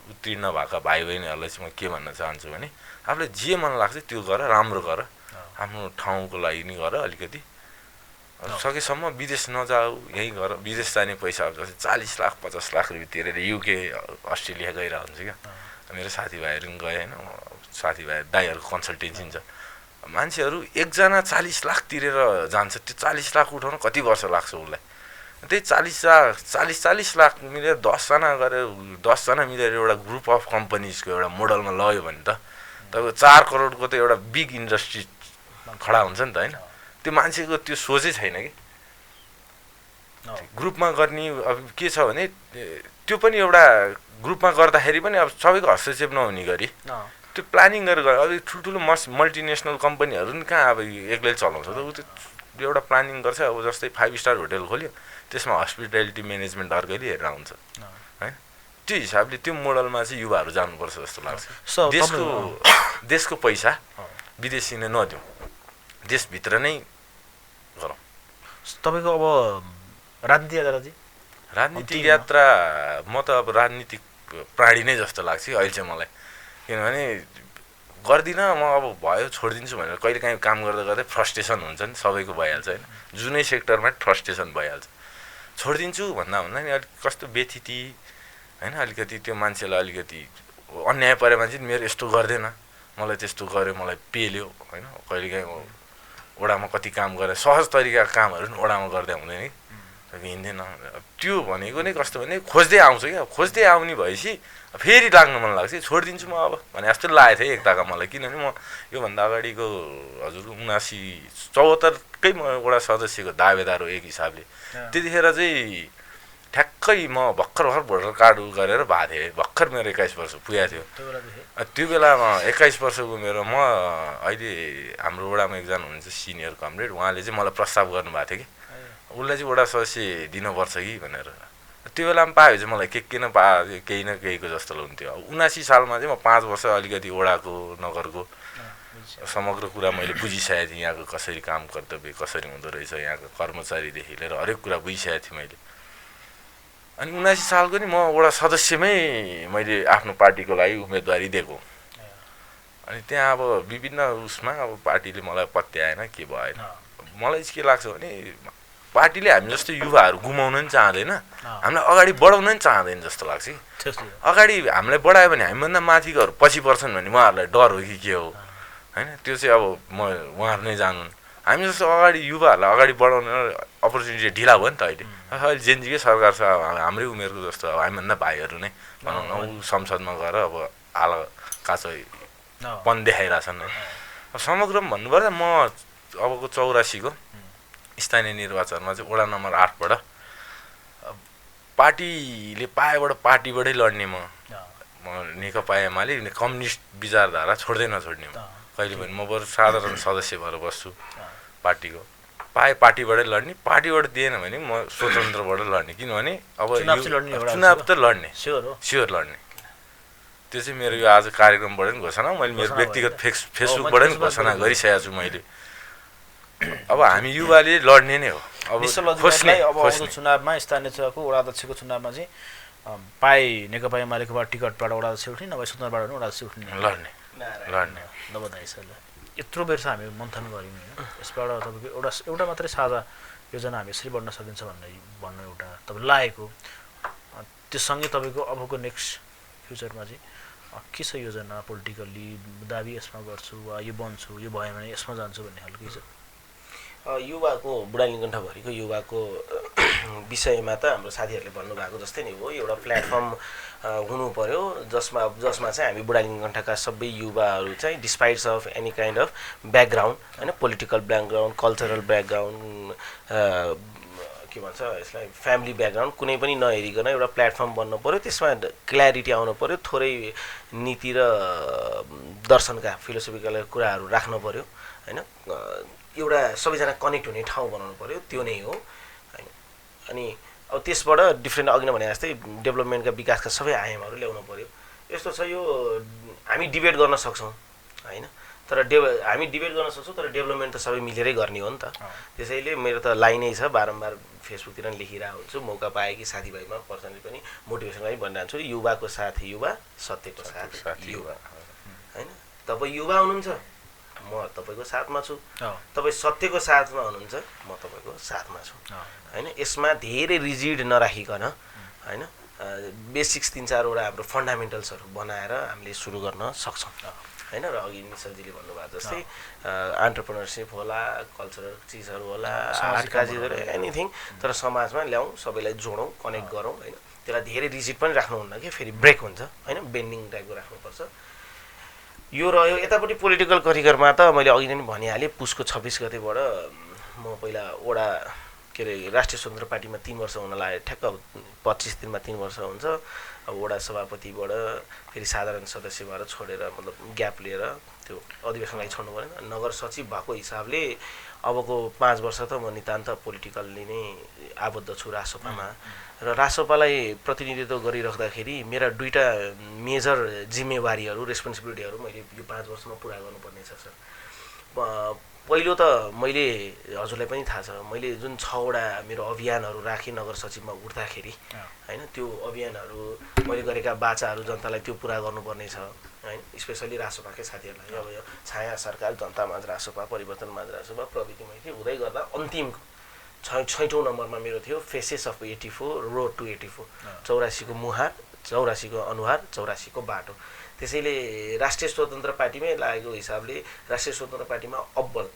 उत्तीर्ण भएका भाइ बहिनीहरूलाई चाहिँ म के भन्न चाहन्छु भने आफूलाई जे मन लाग्छ त्यो गर, राम्रो गर, आफ्नो ठाउँको लागि नि गर। अलिकति सकेसम्म विदेश नजाऊ, यहीँ गर। विदेश जाने पैसा अब जस्तै 40 लाख 50 लाख रुपियाँ तिरेर युके अस्ट्रेलिया गइरहेको हुन्छ क्या। मेरो साथीभाइहरू पनि गए होइन, साथीभाइ दाइहरूको कन्सल्टेन्सी छ। मान्छेहरू एकजना 40 लाख तिरेर जान्छ, त्यो 40 लाख उठाउन कति वर्ष लाग्छ उसलाई। त्यही 40 लाख मिलेर 10जना गरेर 10जना मिलेर एउटा ग्रुप अफ कम्पनीजको एउटा मोडलमा लग्यो भने त तपाईँको 4 करोडको त एउटा बिग इन्डस्ट्री खडा हुन्छ नि त होइन। त्यो मान्छेको त्यो सोचै छैन कि ग्रुपमा गर्ने। अब के छ भने त्यो पनि एउटा ग्रुपमा गर्दाखेरि पनि अब सबैको हस्तक्षेप नहुने गरी त्यो प्लानिङ गरेर अब ठुल्ठुलो मल्टिनेसनल कम्पनीहरू नि कहाँ अब एक्लै चलाउँछ त। ऊ त्यो एउटा प्लानिङ गर्छ। अब जस्तै 5 स्टार होटल खोल्यो, त्यसमा हस्पिटालिटी म्यानेजमेन्ट अर्कैले हेरेर आउँछ है। त्यो हिसाबले त्यो मोडलमा चाहिँ युवाहरू जानुपर्छ जस्तो लाग्छ। देशको पैसा विदेशीले नदिउँ, देशभित्र नै गरौँ। तपाईँको अब राजनीतिक यात्रा म त अब राजनीतिक प्राणी नै जस्तो लाग्छ अहिले चाहिँ मलाई। किनभने गर्दिनँ म अब भयो छोडिदिन्छु भनेर कहिलेकाहीँ काम गर्दा गर्दै फ्रस्ट्रेसन हुन्छ नि सबैको भइहाल्छ होइन जुनै सेक्टरमा फ्रस्ट्रेसन भइहाल्छ छोडिदिन्छु भन्दा भन्दा नि अलिक कस्तो व्यथिति होइन अलिकति त्यो मान्छेलाई अलिकति अन्याय परे मान्छे मेरो यस्तो गर्दैन मलाई त्यस्तो गर्यो मलाई पेल्यो होइन कहिलेकाहीँ ओडामा कति काम गरेँ सहज तरिकाका कामहरू पनि ओडामा गर्दा हुँदैन कि हिँड्दैन त्यो भनेको नै कस्तो भने खोज्दै आउँछ क्या खोज्दै आउने भएपछि फेरि लाग्नु मन लाग्छ छोडिदिन्छु म अब भने जस्तो लागेको थियो एकताका मलाई किनभने म योभन्दा अगाडिको हजुर 74कै म वडा सदस्यको दावेदार हो एक हिसाबले त्यतिखेर चाहिँ ठ्याक्कै म भर्खर भोटर कार्ड गरेर भएको थिएँ भर्खर मेरो 21 वर्ष पुगेको थियो त्यो बेलामा 21 वर्षको मेरो म अहिले हाम्रो वडामा एकजना हुनुहुन्छ सिनियर कमरेड उहाँले चाहिँ मलाई प्रस्ताव गर्नुभएको थियो कि उसलाई चाहिँ वडा सदस्य दिनुपर्छ कि भनेर त्यो बेलामा पायो चाहिँ मलाई के न केही न केहीको जस्तो हुन्थ्यो 79 सालमा चाहिँ म 5 वर्ष अलिकति वडाको नगरको समग्र कुरा मैले बुझिसकेको थिएँ यहाँको कसरी काम कर्तव्य कसरी हुँदो रहेछ यहाँको कर्मचारीदेखि लिएर हरेक कुरा बुझिसकेको थिएँ मैले अनि 79 सालको नि म वडा सदस्यमै मैले आफ्नो पार्टीको लागि उम्मेदवारी दिएको अनि त्यहाँ अब विभिन्न उसमा अब पार्टीले मलाई पत्याएन के भएन मलाई चाहिँ के लाग्छ भने पार्टीले हामी जस्तो युवाहरू गुमाउन नि चाहँदैन हामीलाई अगाडि बढाउन नि चाहँदैन जस्तो लाग्छ कि अगाडि हामीलाई बढायो भने हामीभन्दा माथिकोहरू पछि पर्छन् भने उहाँहरूलाई डर हो कि के हो होइन त्यो चाहिँ अब म उहाँहरू नै जानुन् हामी जस्तो अगाडि युवाहरूलाई अगाडि बढाउन अपर्च्युनिटी ढिला भयो नि त अहिले जेनजीकै सरकार छ हाम्रै उमेरको जस्तो अब हामीभन्दा भाइहरू नै भनौँ न संसदमा गएर अब आला काँचो पन देखाइरहेछन् समग्रमा भन्नुपर्दा म अबको 84को स्थानीय निर्वाचनमा चाहिँ वडा नम्बर 8बाट पार्टीले पाएबाट पार्टीबाटै लड्ने म नेकपा एमाले कम्युनिस्ट विचारधारा छोड्दै नछोड्ने म कहिले पनि म बरु साधारण सदस्य भएर बस्छु पार्टीको पाए पार्टीबाटै लड्ने पार्टीबाट दिएन भने म स्वतन्त्रबाट लड्ने किनभने अब चुनाव त लड्ने स्योर लड्ने त्यो चाहिँ मेरो यो आज कार्यक्रमबाट पनि घोषणा मैले मेरो व्यक्तिगत फेसबुकबाट पनि घोषणा गरिसकेको छु मैले अब हामी युवाले लड्ने नै हो अब आउँदो चुनावमा स्थानीय तहको वडा अध्यक्षको चुनावमा चाहिँ पाए नेकपा एमालेकोबाट टिकटबाट वडा अध्यक्ष उठ्ने नभए स्वतन्त्रबाट पनि वडा अध्यक्ष उठ्ने लड्ने नबधाई सर यत्रो बेर चाहिँ हामी मन्थन गऱ्यौँ होइन यसबाट तपाईँको एउटा मात्रै साझा योजना हामी यसरी बढ्न सकिन्छ भन्नु एउटा तपाईँ लागेको त्यससँगै तपाईँको अबको नेक्स्ट फ्युचरमा चाहिँ के छ योजना पोलिटिकल्ली दाबी यसमा गर्छु वा यो बन्छु यो भयो भने यसमा जान्छु भन्ने खालको छ युवाको बुढालिङ्गण्ठभरिको युवाको विषयमा त हाम्रो साथीहरूले भन्नुभएको जस्तै नै हो एउटा प्लेटफर्म हुनु पर्यो जसमा चाहिँ हामी बुढालिङ्गण्ठका सबै युवाहरू चाहिँ despites of any kind of background होइन पोलिटिकल ब्याकग्राउन्ड कल्चरल ब्याकग्राउन्ड के भन्छ यसलाई फ्यामिली ब्याकग्राउन्ड कुनै पनि नहेरिकन एउटा प्लेटफर्म बन्नु पर्यो त्यसमा क्ल्यारिटी आउनु पर्यो थोरै नीति र दर्शनका फिलोसफिकल कुराहरू राख्नु पर्यो होइन एउटा सबैजना कनेक्ट हुने ठाउँ बनाउनु पर्यो त्यो नै हो होइन अनि अब त्यसबाट डिफ्रेन्ट अघि नै भने जस्तै डेभलपमेन्टका विकासका सबै आयामहरू ल्याउनु पर्यो यस्तो छ यो हामी डिबेट गर्न सक्छौँ होइन तर हामी डिबेट गर्न सक्छौँ तर डेभलपमेन्ट त सबै मिलेरै गर्ने हो नि त त्यसैले मेरो त लाइनै छ बारम्बार फेसबुकतिर पनि लेखिरहेको हुन्छु मौका पाएँ कि साथीभाइमा पर्सनली पनि मोटिभेसन लागि भनिरहन्छु युवाको साथ युवा सत्यको साथ युवा होइन तपाईँ युवा हुनुहुन्छ म तपाईँको साथमा छु तपाईँ सत्यको साथमा हुनुहुन्छ म तपाईँको साथमा छु होइन यसमा धेरै रिजिड नराखिकन होइन बेसिक्स 3-4वटा हाम्रो फन्डामेन्टल्सहरू बनाएर हामीले सुरु गर्न सक्छौँ होइन र अघि निश्चलजीले भन्नुभएको जस्तै एन्टरप्रेनरसिप होला कल्चरल चिजहरू होला आर्टकाजीहरू एनिथिङ तर समाजमा ल्याउँ सबैलाई जोडौँ कनेक्ट गरौँ होइन त्यसलाई धेरै रिजिड पनि राख्नुहुन्न कि फेरि ब्रेक हुन्छ होइन बेन्डिङ टाइपको राख्नुपर्छ यो रह्यो यतापट्टि पोलिटिकल करियरमा त मैले अघि नै भनिहालेँ पुसको 26 गतेबाट म पहिला वडा के अरे राष्ट्रिय स्वतन्त्र पार्टीमा 3 वर्ष हुन लाग्यो ठ्याक्क 25 दिनमा 3 वर्ष हुन्छ अब वडा सभापतिबाट फेरि साधारण सदस्य भएर छोडेर मतलब ग्याप लिएर त्यो अधिवेशनलाई छोड्नु पऱ्यो नगर सचिव भएको हिसाबले अबको 5 वर्ष त म नितान्त पोलिटिकल्ली नै आबद्ध छु रासोपामा र रासोपालाई प्रतिनिधित्व गरिराख्दाखेरि मेरा दुईटा मेजर जिम्मेवारीहरू रेस्पोन्सिबिलिटीहरू मैले यो 5 वर्षमा पुरा गर्नुपर्ने छ सर पहिलो त मैले हजुरलाई पनि थाहा छ मैले जुन 6वटा मेरो अभियानहरू राखेँ नगर सचिवमा उठ्दाखेरि होइन त्यो अभियानहरू मैले गरेका बाचाहरू जनतालाई त्यो पुरा गर्नुपर्ने छ होइन स्पेसली रासोपाकै साथीहरूलाई अब यो छाया सरकार जनतामाझ रासोपा परिवर्तनमाझ रासोपा प्रविधि मैत्री हुँदै गर्दा अन्तिमको छैटौँ नम्बरमा मेरो थियो फेसेस अफ 84 रोड टु 84 84 को मुहार 84 को अनुहार 84 को बाटो त्यसैले राष्ट्रिय स्वतन्त्र पार्टीमै लागेको हिसाबले राष्ट्रिय स्वतन्त्र पार्टीमा अब्बल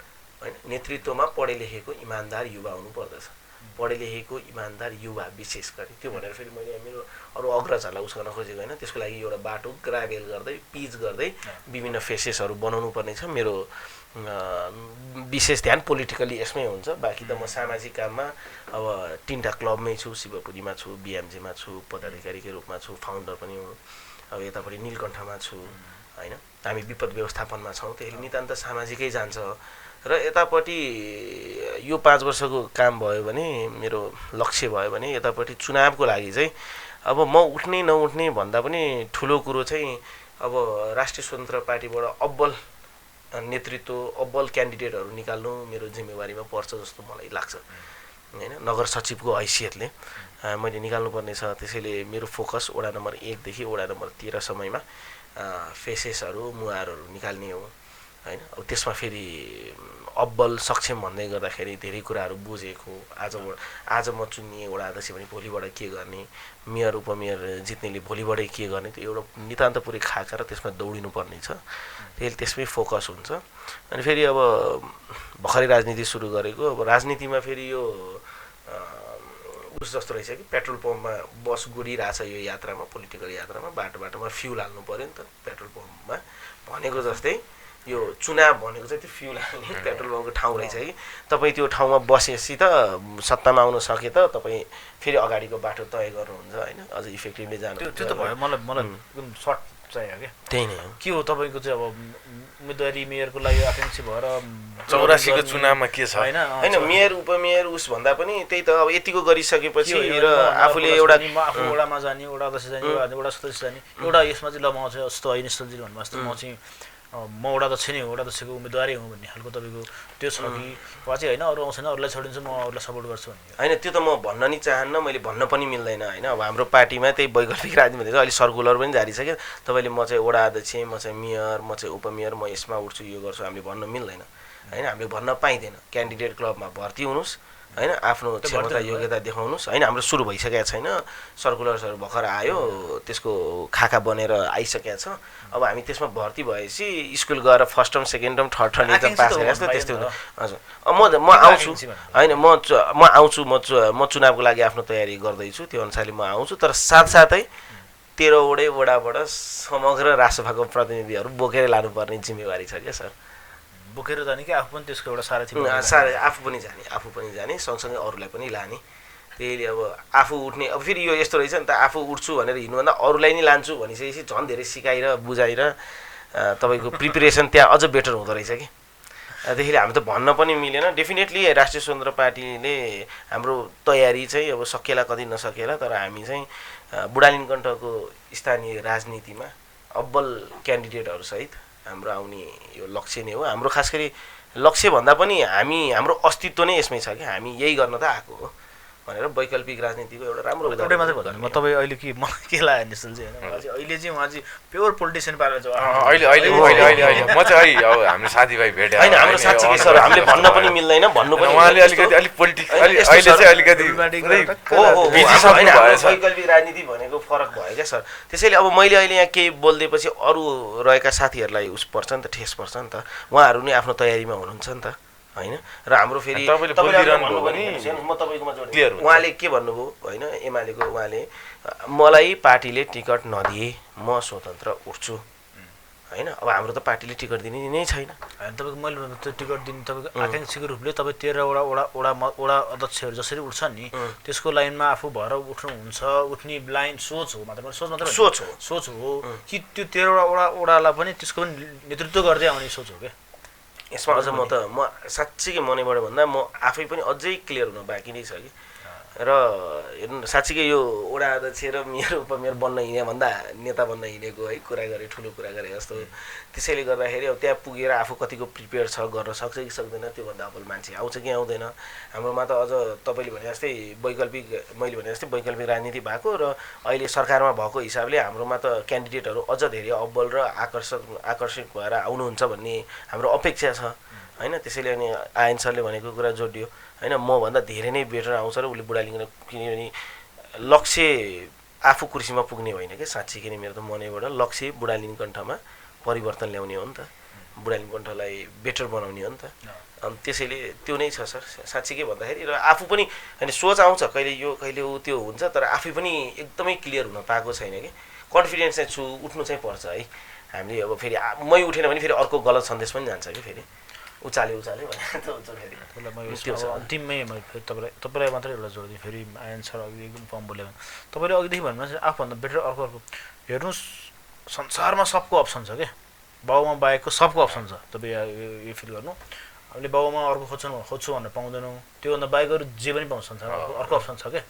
हैन नेतृत्वमा पढे लेखेको इमानदार युवा हुनु पर्दछ पढे लेखेको इमानदार युवा विशेष गरी त्यो भनेर फेरि मैले मेरो अरु अग्रजहरूलाई उस गर्न खोजेको हैन त्यसको लागि एउटा बाटो ग्राभेल गर्दै पिच गर्दै विभिन्न फेसेसहरू बनाउनु पर्ने छ मेरो विशेष ध्यान पोलिटिकली यसमै हुन्छ बाँकी त म सामाजिक काममा अब 3टा क्लबमै छु शिवपुरीमा छु बीएमजेमा छु पदाधिकारीकै रूपमा छु फाउन्डर पनि हुँ अब यतापट्टि नीलकण्ठमा छु हैन हामी विपद व्यवस्थापनमा छौं त्यसले नितान्त सामाजिकै जान्छ र यतापट्टि यो 5 वर्षको काम भयो भने मेरो लक्ष्य भयो भने यतापट्टि चुनावको लागि चाहिँ अब म उठ्ने नउठ्ने भन्दा पनि ठुलो कुरो चाहिँ अब राष्ट्रिय स्वतन्त्र पार्टीबाट अब्बल नेतृत्व अब्बल क्यान्डिडेटहरू निकाल्नु मेरो जिम्मेवारीमा पर्छ जस्तो मलाई लाग्छ हैन नगर सचिवको हैसियतले मैले निकाल्नु पर्ने छ त्यसैले मेरो फोकस वडा नम्बर 1 देखि वडा नम्बर 13 समयमा फेसेसहरू मुहारहरू निकाल्ने हो हैन अब त्यसमा फेरि अब्बल सक्षम भन्दै गर्दाखेरि धेरै कुराहरू बुझेको आज म चुनिए वडा अध्यक्ष भने भोलिबाट के गर्ने मेयर उपमेयर जित्नेले भोलिबाटै के गर्ने त्यो एउटा नितान्त पुरै खाका र त्यसमा दौडिनु पर्ने छ त्यसले त्यसमै फोकस हुन्छ अनि फेरि अब भर्खरै राजनीति सुरु गरेको अब राजनीतिमा फेरि यो उस जस्तो रहेछ कि पेट्रोल पम्पमा बस गुडिरहेछ यो यात्रामा पोलिटिकल यात्रामा बाटोमा फ्युल हाल्नु पर्यो नि त पेट्रोल पम्पमा भनेको जस्तै यो चुनाव भनेको चाहिँ त्यो फ्युल हाल्ने पेट्रोल पम्पको ठाउँ रहेछ कि तपाईँ त्यो ठाउँमा बसेपछि त सत्तामा आउन सके त तपाईँ फेरि अगाडिको बाटो तय गर्नुहुन्छ हैन अझ इफेक्टिभली जानु त्यो त भयो मलाई एकदम सर्ट चाहियो के त्यही नै हो के हो तपाईको चाहिँ अब उम्मेदवारी मेयरको लागि आकांक्षी भएर 84 को चुनावमा के छ हैन मेयर उपमेयर उस भन्दा पनि त्यही त अब यतिको गरिसकेपछि र आफूले एउटा आफू वडामा जाने वडा अध्यक्ष जाने वडा सदस्य जाने एउटा यसमा चाहिँ ल म चाहिँ जस्तो होइन सजिलो भन्नु जस्तो म चाहिँ म वडा अध्यक्ष नै हो वडा अध्यक्षको उम्मेदवारै हुँ भन्ने खालको तपाईको त्यो छ कि वा चाहिँ हैन अरु आउँछन् अरूलाई छोडिन्छु म अरूलाई सपोर्ट गर्छु भन्ने हैन त्यो त म भन्न नि चाहन्न मैले भन्न पनि मिल्दैन हैन अब हाम्रो पार्टीमा त्यही वैकल्पिक राजनीति अहिले सर्कुलर पनि जारी छ के तपाईले म चाहिँ वडा अध्यक्ष म चाहिँ मेयर म चाहिँ उपमेयर म यसमा उठ्छु यो गर्छु हामीले भन्न मिल्दैन हैन हामीले भन्न पाइदैन क्यान्डिडेट क्लबमा भर्ती हुनुस् हैन आफ्नो क्षमता योग्यता देखाउनुस् हैन हाम्रो सुरु भइसकेको छैन सर्कुलर्सहरु भर्खर आयो त्यसको खाका बनेर आइसकेको छ अब हामी त्यसमा भर्ती भएपछि स्कुल गएर first term second term third term exam pass गरेर जस्तो त्यस्तै हुन्छ हजुर म आउँछु हैन म आउँछु म चुनावको लागि आफ्नो तयारी गर्दै छु त्यो अनुसारले म आउँछु तर साथसाथै 13 वडाबाट समग्र रासोपाको प्रतिनिधिहरू बोकेर लानुपर्ने जिम्मेवारी छ के सर बोकेर जाने कि आफू पनि त्यसको एउटा सारथी आफू पनि जाने सँगसँगै अरूलाई पनि लाने त्यसले अब आफू उठ्ने अब फेरि यो यस्तो रहेछ नि त आफू उठ्छु भनेर हिँड्नुभन्दा अरूलाई नि लान्छु भनिसकेपछि झन् धेरै सिकाएर बुझाएर तपाईको प्रिपरेसन त्यहाँ अझ बेटर हुँदो रहेछ कि त्यसैले हामी त भन्न पनि मिलेन डेफिनेटली राष्ट्रिय स्वतन्त्र पार्टीले हाम्रो तयारी चाहिँ अब सकेला कति नसकेला तर हामी चाहिँ बुढालिङकण्ठको स्थानीय राजनीतिमा अब्बल क्यान्डिडेटहरू सहित हाम्रो आउने यो लक्ष्य नै हो हाम्रो खास गरी लक्ष्य भन्दा पनि हाम्रो अस्तित्व नै यसमै छ कि हामी यही गर्न त आएको हो भनेर वैकल्पिक राजनीतिको एउटा राम्रो उदाहरण मात्रै भन्नु म तपाईँ अहिले के मलाई के लाग्यो निश्चल चाहिँ हैन अहिले चाहिँ उहाँ चाहिँ प्योर पोलिटिशियन पारेर चाहिँ अहिले म चाहिँ अब हाम्रो साथीभाइ भेटे हैन हाम्रो साथी के सर हामीले भन्न पनि मिल्दैन भन्नु पनि उहाँले अलिकति अलि पोलिटिक्स अहिले चाहिँ अलिकति बिजी सक्नु भएछ वैकल्पिक राजनीति भनेको फरक भयो क्या सर त्यसैले अब मैले अहिले यहाँ केही बोल्दैपछि अरू रहेका साथीहरूलाई उस पर्छ नि त ठेस पर्छ नि त उहाँहरू नै आफ्नो तयारीमा हुनुहुन्छ नि त हैन र हाम्रो फेरि म तपाईकोमा जोड्छु उहाँले के भन्नुभयो हैन एमालेको उहाँले मलाई पार्टीले टिकट नदिए म स्वतन्त्र उठ्छु हैन अब हाम्रो त पार्टीले टिकट दिने नै छैन हैन तपाईको मैले त्यो टिकट दिने तपाईको आकांक्षीको रूपले तपाई 13 वडा अध्यक्षहरू जसरी उठ्छन् नि त्यसको लाइनमा आफू भएर उठ्नुहुन्छ उठ्ने लाइन सोच हो मात्र सोच हो कि त्यो 13 वडालाई पनि त्यसको नेतृत्व गर्दै आउने सोच हो के यसमा अझ म साच्चै मनैबाट भन्दा म आफै पनि अझै क्लियर हुन बाँकी नै छ कि र हेर्नु साँच्चीकै यो वडा अध्यक्ष र मेरो बन्न हिँडे भन्दा नेता बन्न हिँडेको है कुरा गरे ठुलो कुरा गरे जस्तो। त्यसैले गर्दाखेरि अब त्यहाँ पुगेर आफू कतिको प्रिपेयर छ गर्न सक्छ कि सक्दैन त्योभन्दा अब्बल मान्छे आउँछ कि आउँदैन। हाम्रोमा त अझ तपाईँले भने जस्तै मैले भने जस्तै वैकल्पिक राजनीति भएको र अहिले सरकारमा भएको हिसाबले हाम्रोमा त क्यान्डिडेटहरू अझ धेरै अब्बल र आकर्षक भएर आउनुहुन्छ भन्ने हाम्रो अपेक्षा छ होइन। त्यसैले अनि आयन सरले भनेको कुरा जोडियो होइन, मभन्दा धेरै नै बेटर आउँछ र उसले बुढालिङ्ग, किनभने लक्ष्य आफू कुर्सीमा पुग्ने होइन क्या साँच्चीकै नै मेरो त मनैबाट लक्ष्य बुढालिङ्ग कण्ठमा परिवर्तन ल्याउने हो नि त, बुढालिङ्ग कण्ठलाई बेटर बनाउने हो नि त। अनि त्यसैले त्यो नै छ सर साँच्चीकै भन्दाखेरि। र आफू पनि होइन सोच आउँछ कहिले यो कहिले ऊ त्यो हुन्छ, तर आफै पनि एकदमै क्लियर हुन पाएको छैन कि। कन्फिडेन्स चाहिँ छु, उठ्नु चाहिँ पर्छ है हामीले। अब फेरि मै उठेन भने फेरि अर्को गलत सन्देश पनि जान्छ कि फेरि उचाले भने त हुन्छ फेरि। अन्तिममै फेरि तपाईँलाई मात्रै एउटा जोड दिएँ फेरि आयन सर अघि एकदम फर्म बोल्यो भने तपाईँले अघिदेखि भन्नुहोस् आफूभन्दा बेटर अर्को हेर्नुहोस् संसारमा सबको अप्सन छ क्या, बाउमा बाहेकको सबको अप्सन छ। तपाईँ यो फिल गर्नु हामीले बाउमा अर्को खोज्छु भनेर पाउँदैनौँ, त्योभन्दा बाहेक अरू जे पनि पाउँछ संसारमा अर्को अप्सन छ क्या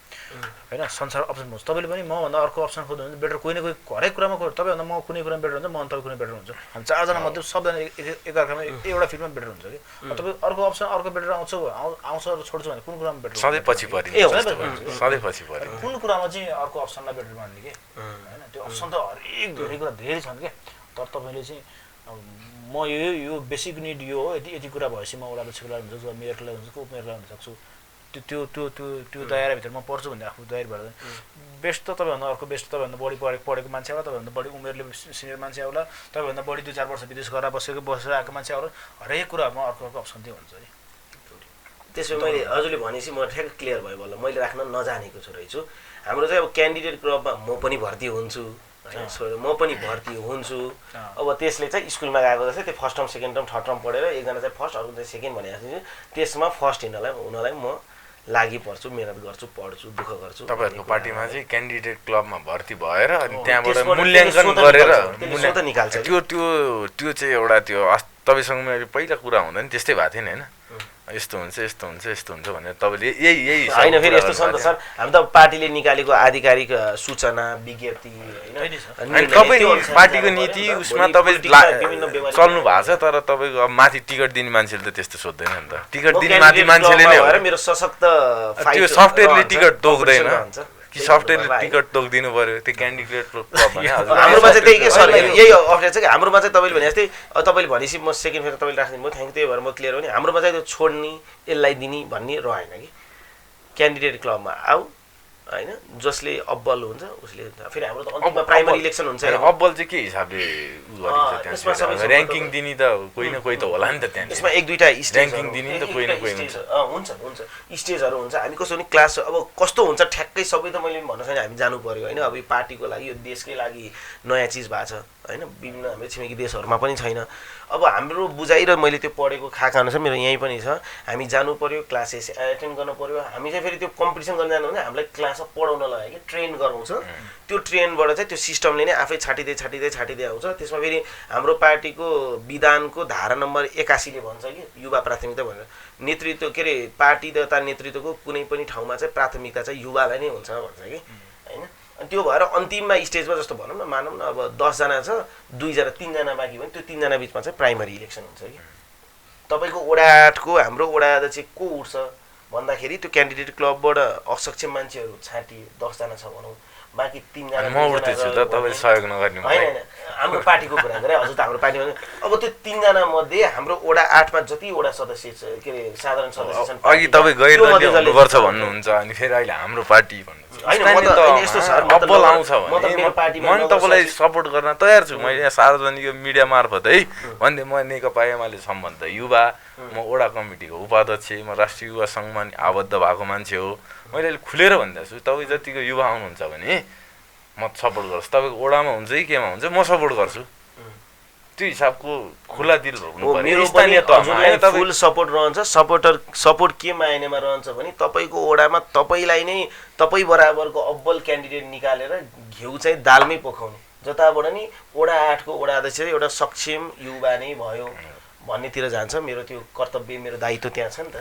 होइन। संसार अप्सन पाउँछ, तपाईँले पनि मभन्दा अर्को अप्सन खोज्नु भने बेटर कोही न कोही हरेक कुरामा तपाईँभन्दा म कुनै कुरामा बेटर हुन्छ, म तपाईँ कुनै बेटर हुन्छ। हामी चारजना मध्ये सबजना एकअर्कामा एउटा फिल्डमा बेटर हुन्छ कि। तपाईँ अर्को अप्सन अर्को बेटर आउँछ र छोड्छु भने कुन कुरामा बेटर सधैँ पछि पऱ्यो कुन कुरामा चाहिँ अर्को अप्सनलाई बेटर मान्ने कि होइन। त्यो अप्सन त हरेक धेरै कुरा धेरै छन् क्या, तर तपाईँले चाहिँ म यो बेसिक निड यो हो, यति कुरा भएपछि म वडा अध्यक्षको लागि हुन्छु, मेयरको लागि हुन्छु, उपमेयरको लागि हुन सक्छु, त्यो दायराभित्र म पर्छु भन्ने आफू दायरा भएर बेस्ट त तपाईँभन्दा अर्को बेस्ट तपाईँभन्दा बढी पढेको मान्छे होला, तपाईँभन्दा बढी उमेरले सिनियर मान्छे होला, तपाईँभन्दा बढी 2-4 वर्ष विदेश गरेर बसेर आएको मान्छे होला, हरेक कुरामा अर्को अप्सन चाहिँ हुन्छ है। त्यसो मैले हजुरले भनेपछि म ठ्याक्क क्लियर भयो बल्ल मैले राख्न नजानेको छु रहेछु। हाम्रो चाहिँ अब क्यान्डिडेट क्रममा म पनि भर्ती हुन्छु, म पनि भर्ती हुन्छु। अब त्यसले चाहिँ स्कुलमा गएको जस्तै त्यो first term second term third term पढेर एकजना चाहिँ फर्स्ट अर्को चाहिँ सेकेन्ड भने जस्तो त्यसमा फर्स्ट हुनलाई म लागि पर्छु, मेहनत गर्छु, पढ्छु, दुःख गर्छु। तपाईँहरूको पार्टीमा चाहिँ क्यान्डिडेट क्लबमा भर्ती भएर अनि त्यहाँबाट मूल्याङ्कन गरेर निकाल्छ त्यो चाहिँ एउटा त्यो तपाईँसँग मैले पहिला कुरा हुँदा नि त्यस्तै भएको थिएन होइन, यस्तो हुन्छ भनेर तपाईँले यही होइन। फेरि यस्तो छ नि त सर, हामी त पार्टीले निकालेको आधिकारिक सूचना विज्ञप्ति होइन, तपाईँ पार्टीको नीति उसमा तपाईँ चल्नु भएको छ, तर तपाईँको अब माथि टिकट दिने मान्छेले त त्यस्तो सोध्दैन नि त। टिकट दिने माथि मान्छेले नै मेरो सशक्त त्यो सफ्टवेयरले टिकट तोक्दैन कि सफ्टवेयरले टिकट तोकिदिनु पऱ्यो त्यो क्यान्डिडेट हाम्रोमा चाहिँ त्यही के सर यही अप्ठ्यारो छ कि हाम्रोमा चाहिँ तपाईँले भने जस्तै तपाईँले भनेपछि म सेकेन्ड फेरि तपाईँले राखिदिनु भयो, थ्याङ्क त्यही भएर म क्लियर हो नि। हाम्रोमा चाहिँ त्यो छोड्ने यसलाई दिने भन्ने रहेन कि क्यान्डिडेट क्लबमा आऊ होइन, जसले अब्बल हुन्छ उसले फेरि हाम्रो त अन्तिममा प्राइमरी इलेक्सन हुन्छ। अब्बल चाहिँ के हिसाबले ऱ्याङ्किङ दिने त कोही न कोही त होला नि त त्यहाँ, यसमा 1-2टा ऱ्याङ्किङ दिने त कोही न कोही हुन्छ स्टेजहरू हुन्छ। हामी कस्तो भने क्लास अब कस्तो हुन्छ ठ्याक्कै सबै त मैले भन्न सक्दैन, हामी जानु पऱ्यो होइन। अब यो पार्टीको लागि यो देशकै लागि नयाँ चिज भएको छ होइन, विभिन्न हाम्रो छिमेकी देशहरूमा पनि छैन। अब हाम्रो बुझाइ र मैले त्यो पढेको खाका अनुसार मेरो यहीँ पनि छ, हामी जानु पऱ्यो, क्लासेस एटेन्ड गर्नु पऱ्यो। हामी चाहिँ फेरि त्यो कम्पिटिसन गर्न जानु भने हामीलाई क्लासमा पढाउन लगायो कि ट्रेन गराउँछ, त्यो ट्रेनबाट चाहिँ त्यो सिस्टमले नै आफै छाटिँदै आउँछ। त्यसमा फेरि हाम्रो पार्टीको विधानको धारा नम्बर 81 ले भन्छ कि युवा प्राथमिकता भनेर, नेतृत्व के अरे पार्टी तथा नेतृत्वको कुनै पनि ठाउँमा चाहिँ प्राथमिकता चाहिँ युवालाई नै हुन्छ भन्छ कि होइन। अनि त्यो भएर अन्तिममा स्टेजमा जस्तो भनौँ न, मानौँ न अब 10 जना छ, 3 जना बाँकी भने त्यो 3 जना बिचमा चाहिँ प्राइमरी इलेक्सन हुन्छ कि। तपाईँको वडा 8को हाम्रो वडा अध्यक्ष को उठ्छ भन्दाखेरि त्यो क्यान्डिडेट क्लबबाट असक्षम मान्छेहरू छाँटिए 10 जना छ भनौँ, बाँकी 3 जना म उठ्दैछु त तपाईले सहयोग नगर्नु होइन हाम्रो पार्टीको कुरा गरे हजुर त हाम्रो पार्टीमा अब त्यो 3 जना मध्ये हाम्रो वडा 8 मा जति वडा सदस्य छ के अरे साधारण सदस्य छन् अघि तपाई गैरदलीय हुनुपर्छ भन्नुहुन्छ अनि फेरि अहिले हाम्रो पार्टी भन्नुहुन्छ हैन म त यस्तो सर अब्बल आउँछ भने म तपाईलाई सपोर्ट गर्न तयार छु। मैले यहाँ सार्वजनिक मिडिया मार्फत है भन्दै म नेकपा एमाले सम्बन्ध युवा म वडा कमिटीको उपाध्यक्ष म राष्ट्रिय युवा संघमा आबद्ध भएको मान्छे हो। मैले खुलेर भन्दैछु तपाई जतिको युवा आउनुहुन्छ भने म सपोर्ट गर्छु, तपाईको वडामा हुन्छ कि केमा हुन्छ म सपोर्ट गर्छु। त्यो हिसाबको खुला दिल हुनु पर्यो। स्थानीय तहमा फुल सपोर्ट रहन्छ। सपोर्ट के मायनेमा रहन्छ भने तपाईको वडामा तपाईलाई नै तपाई बराबरको अब्बल क्यान्डिडेट निकालेर घिउ चाहिँ दालमै पोखाउने, जताबाट नि वडा 8 को वडा अध्यक्ष एउटा सक्षम युवा नै भयो भन्नेतिर जान्छ। मेरो त्यो कर्तव्य मेरो दायित्व त्यहाँ छ नि त।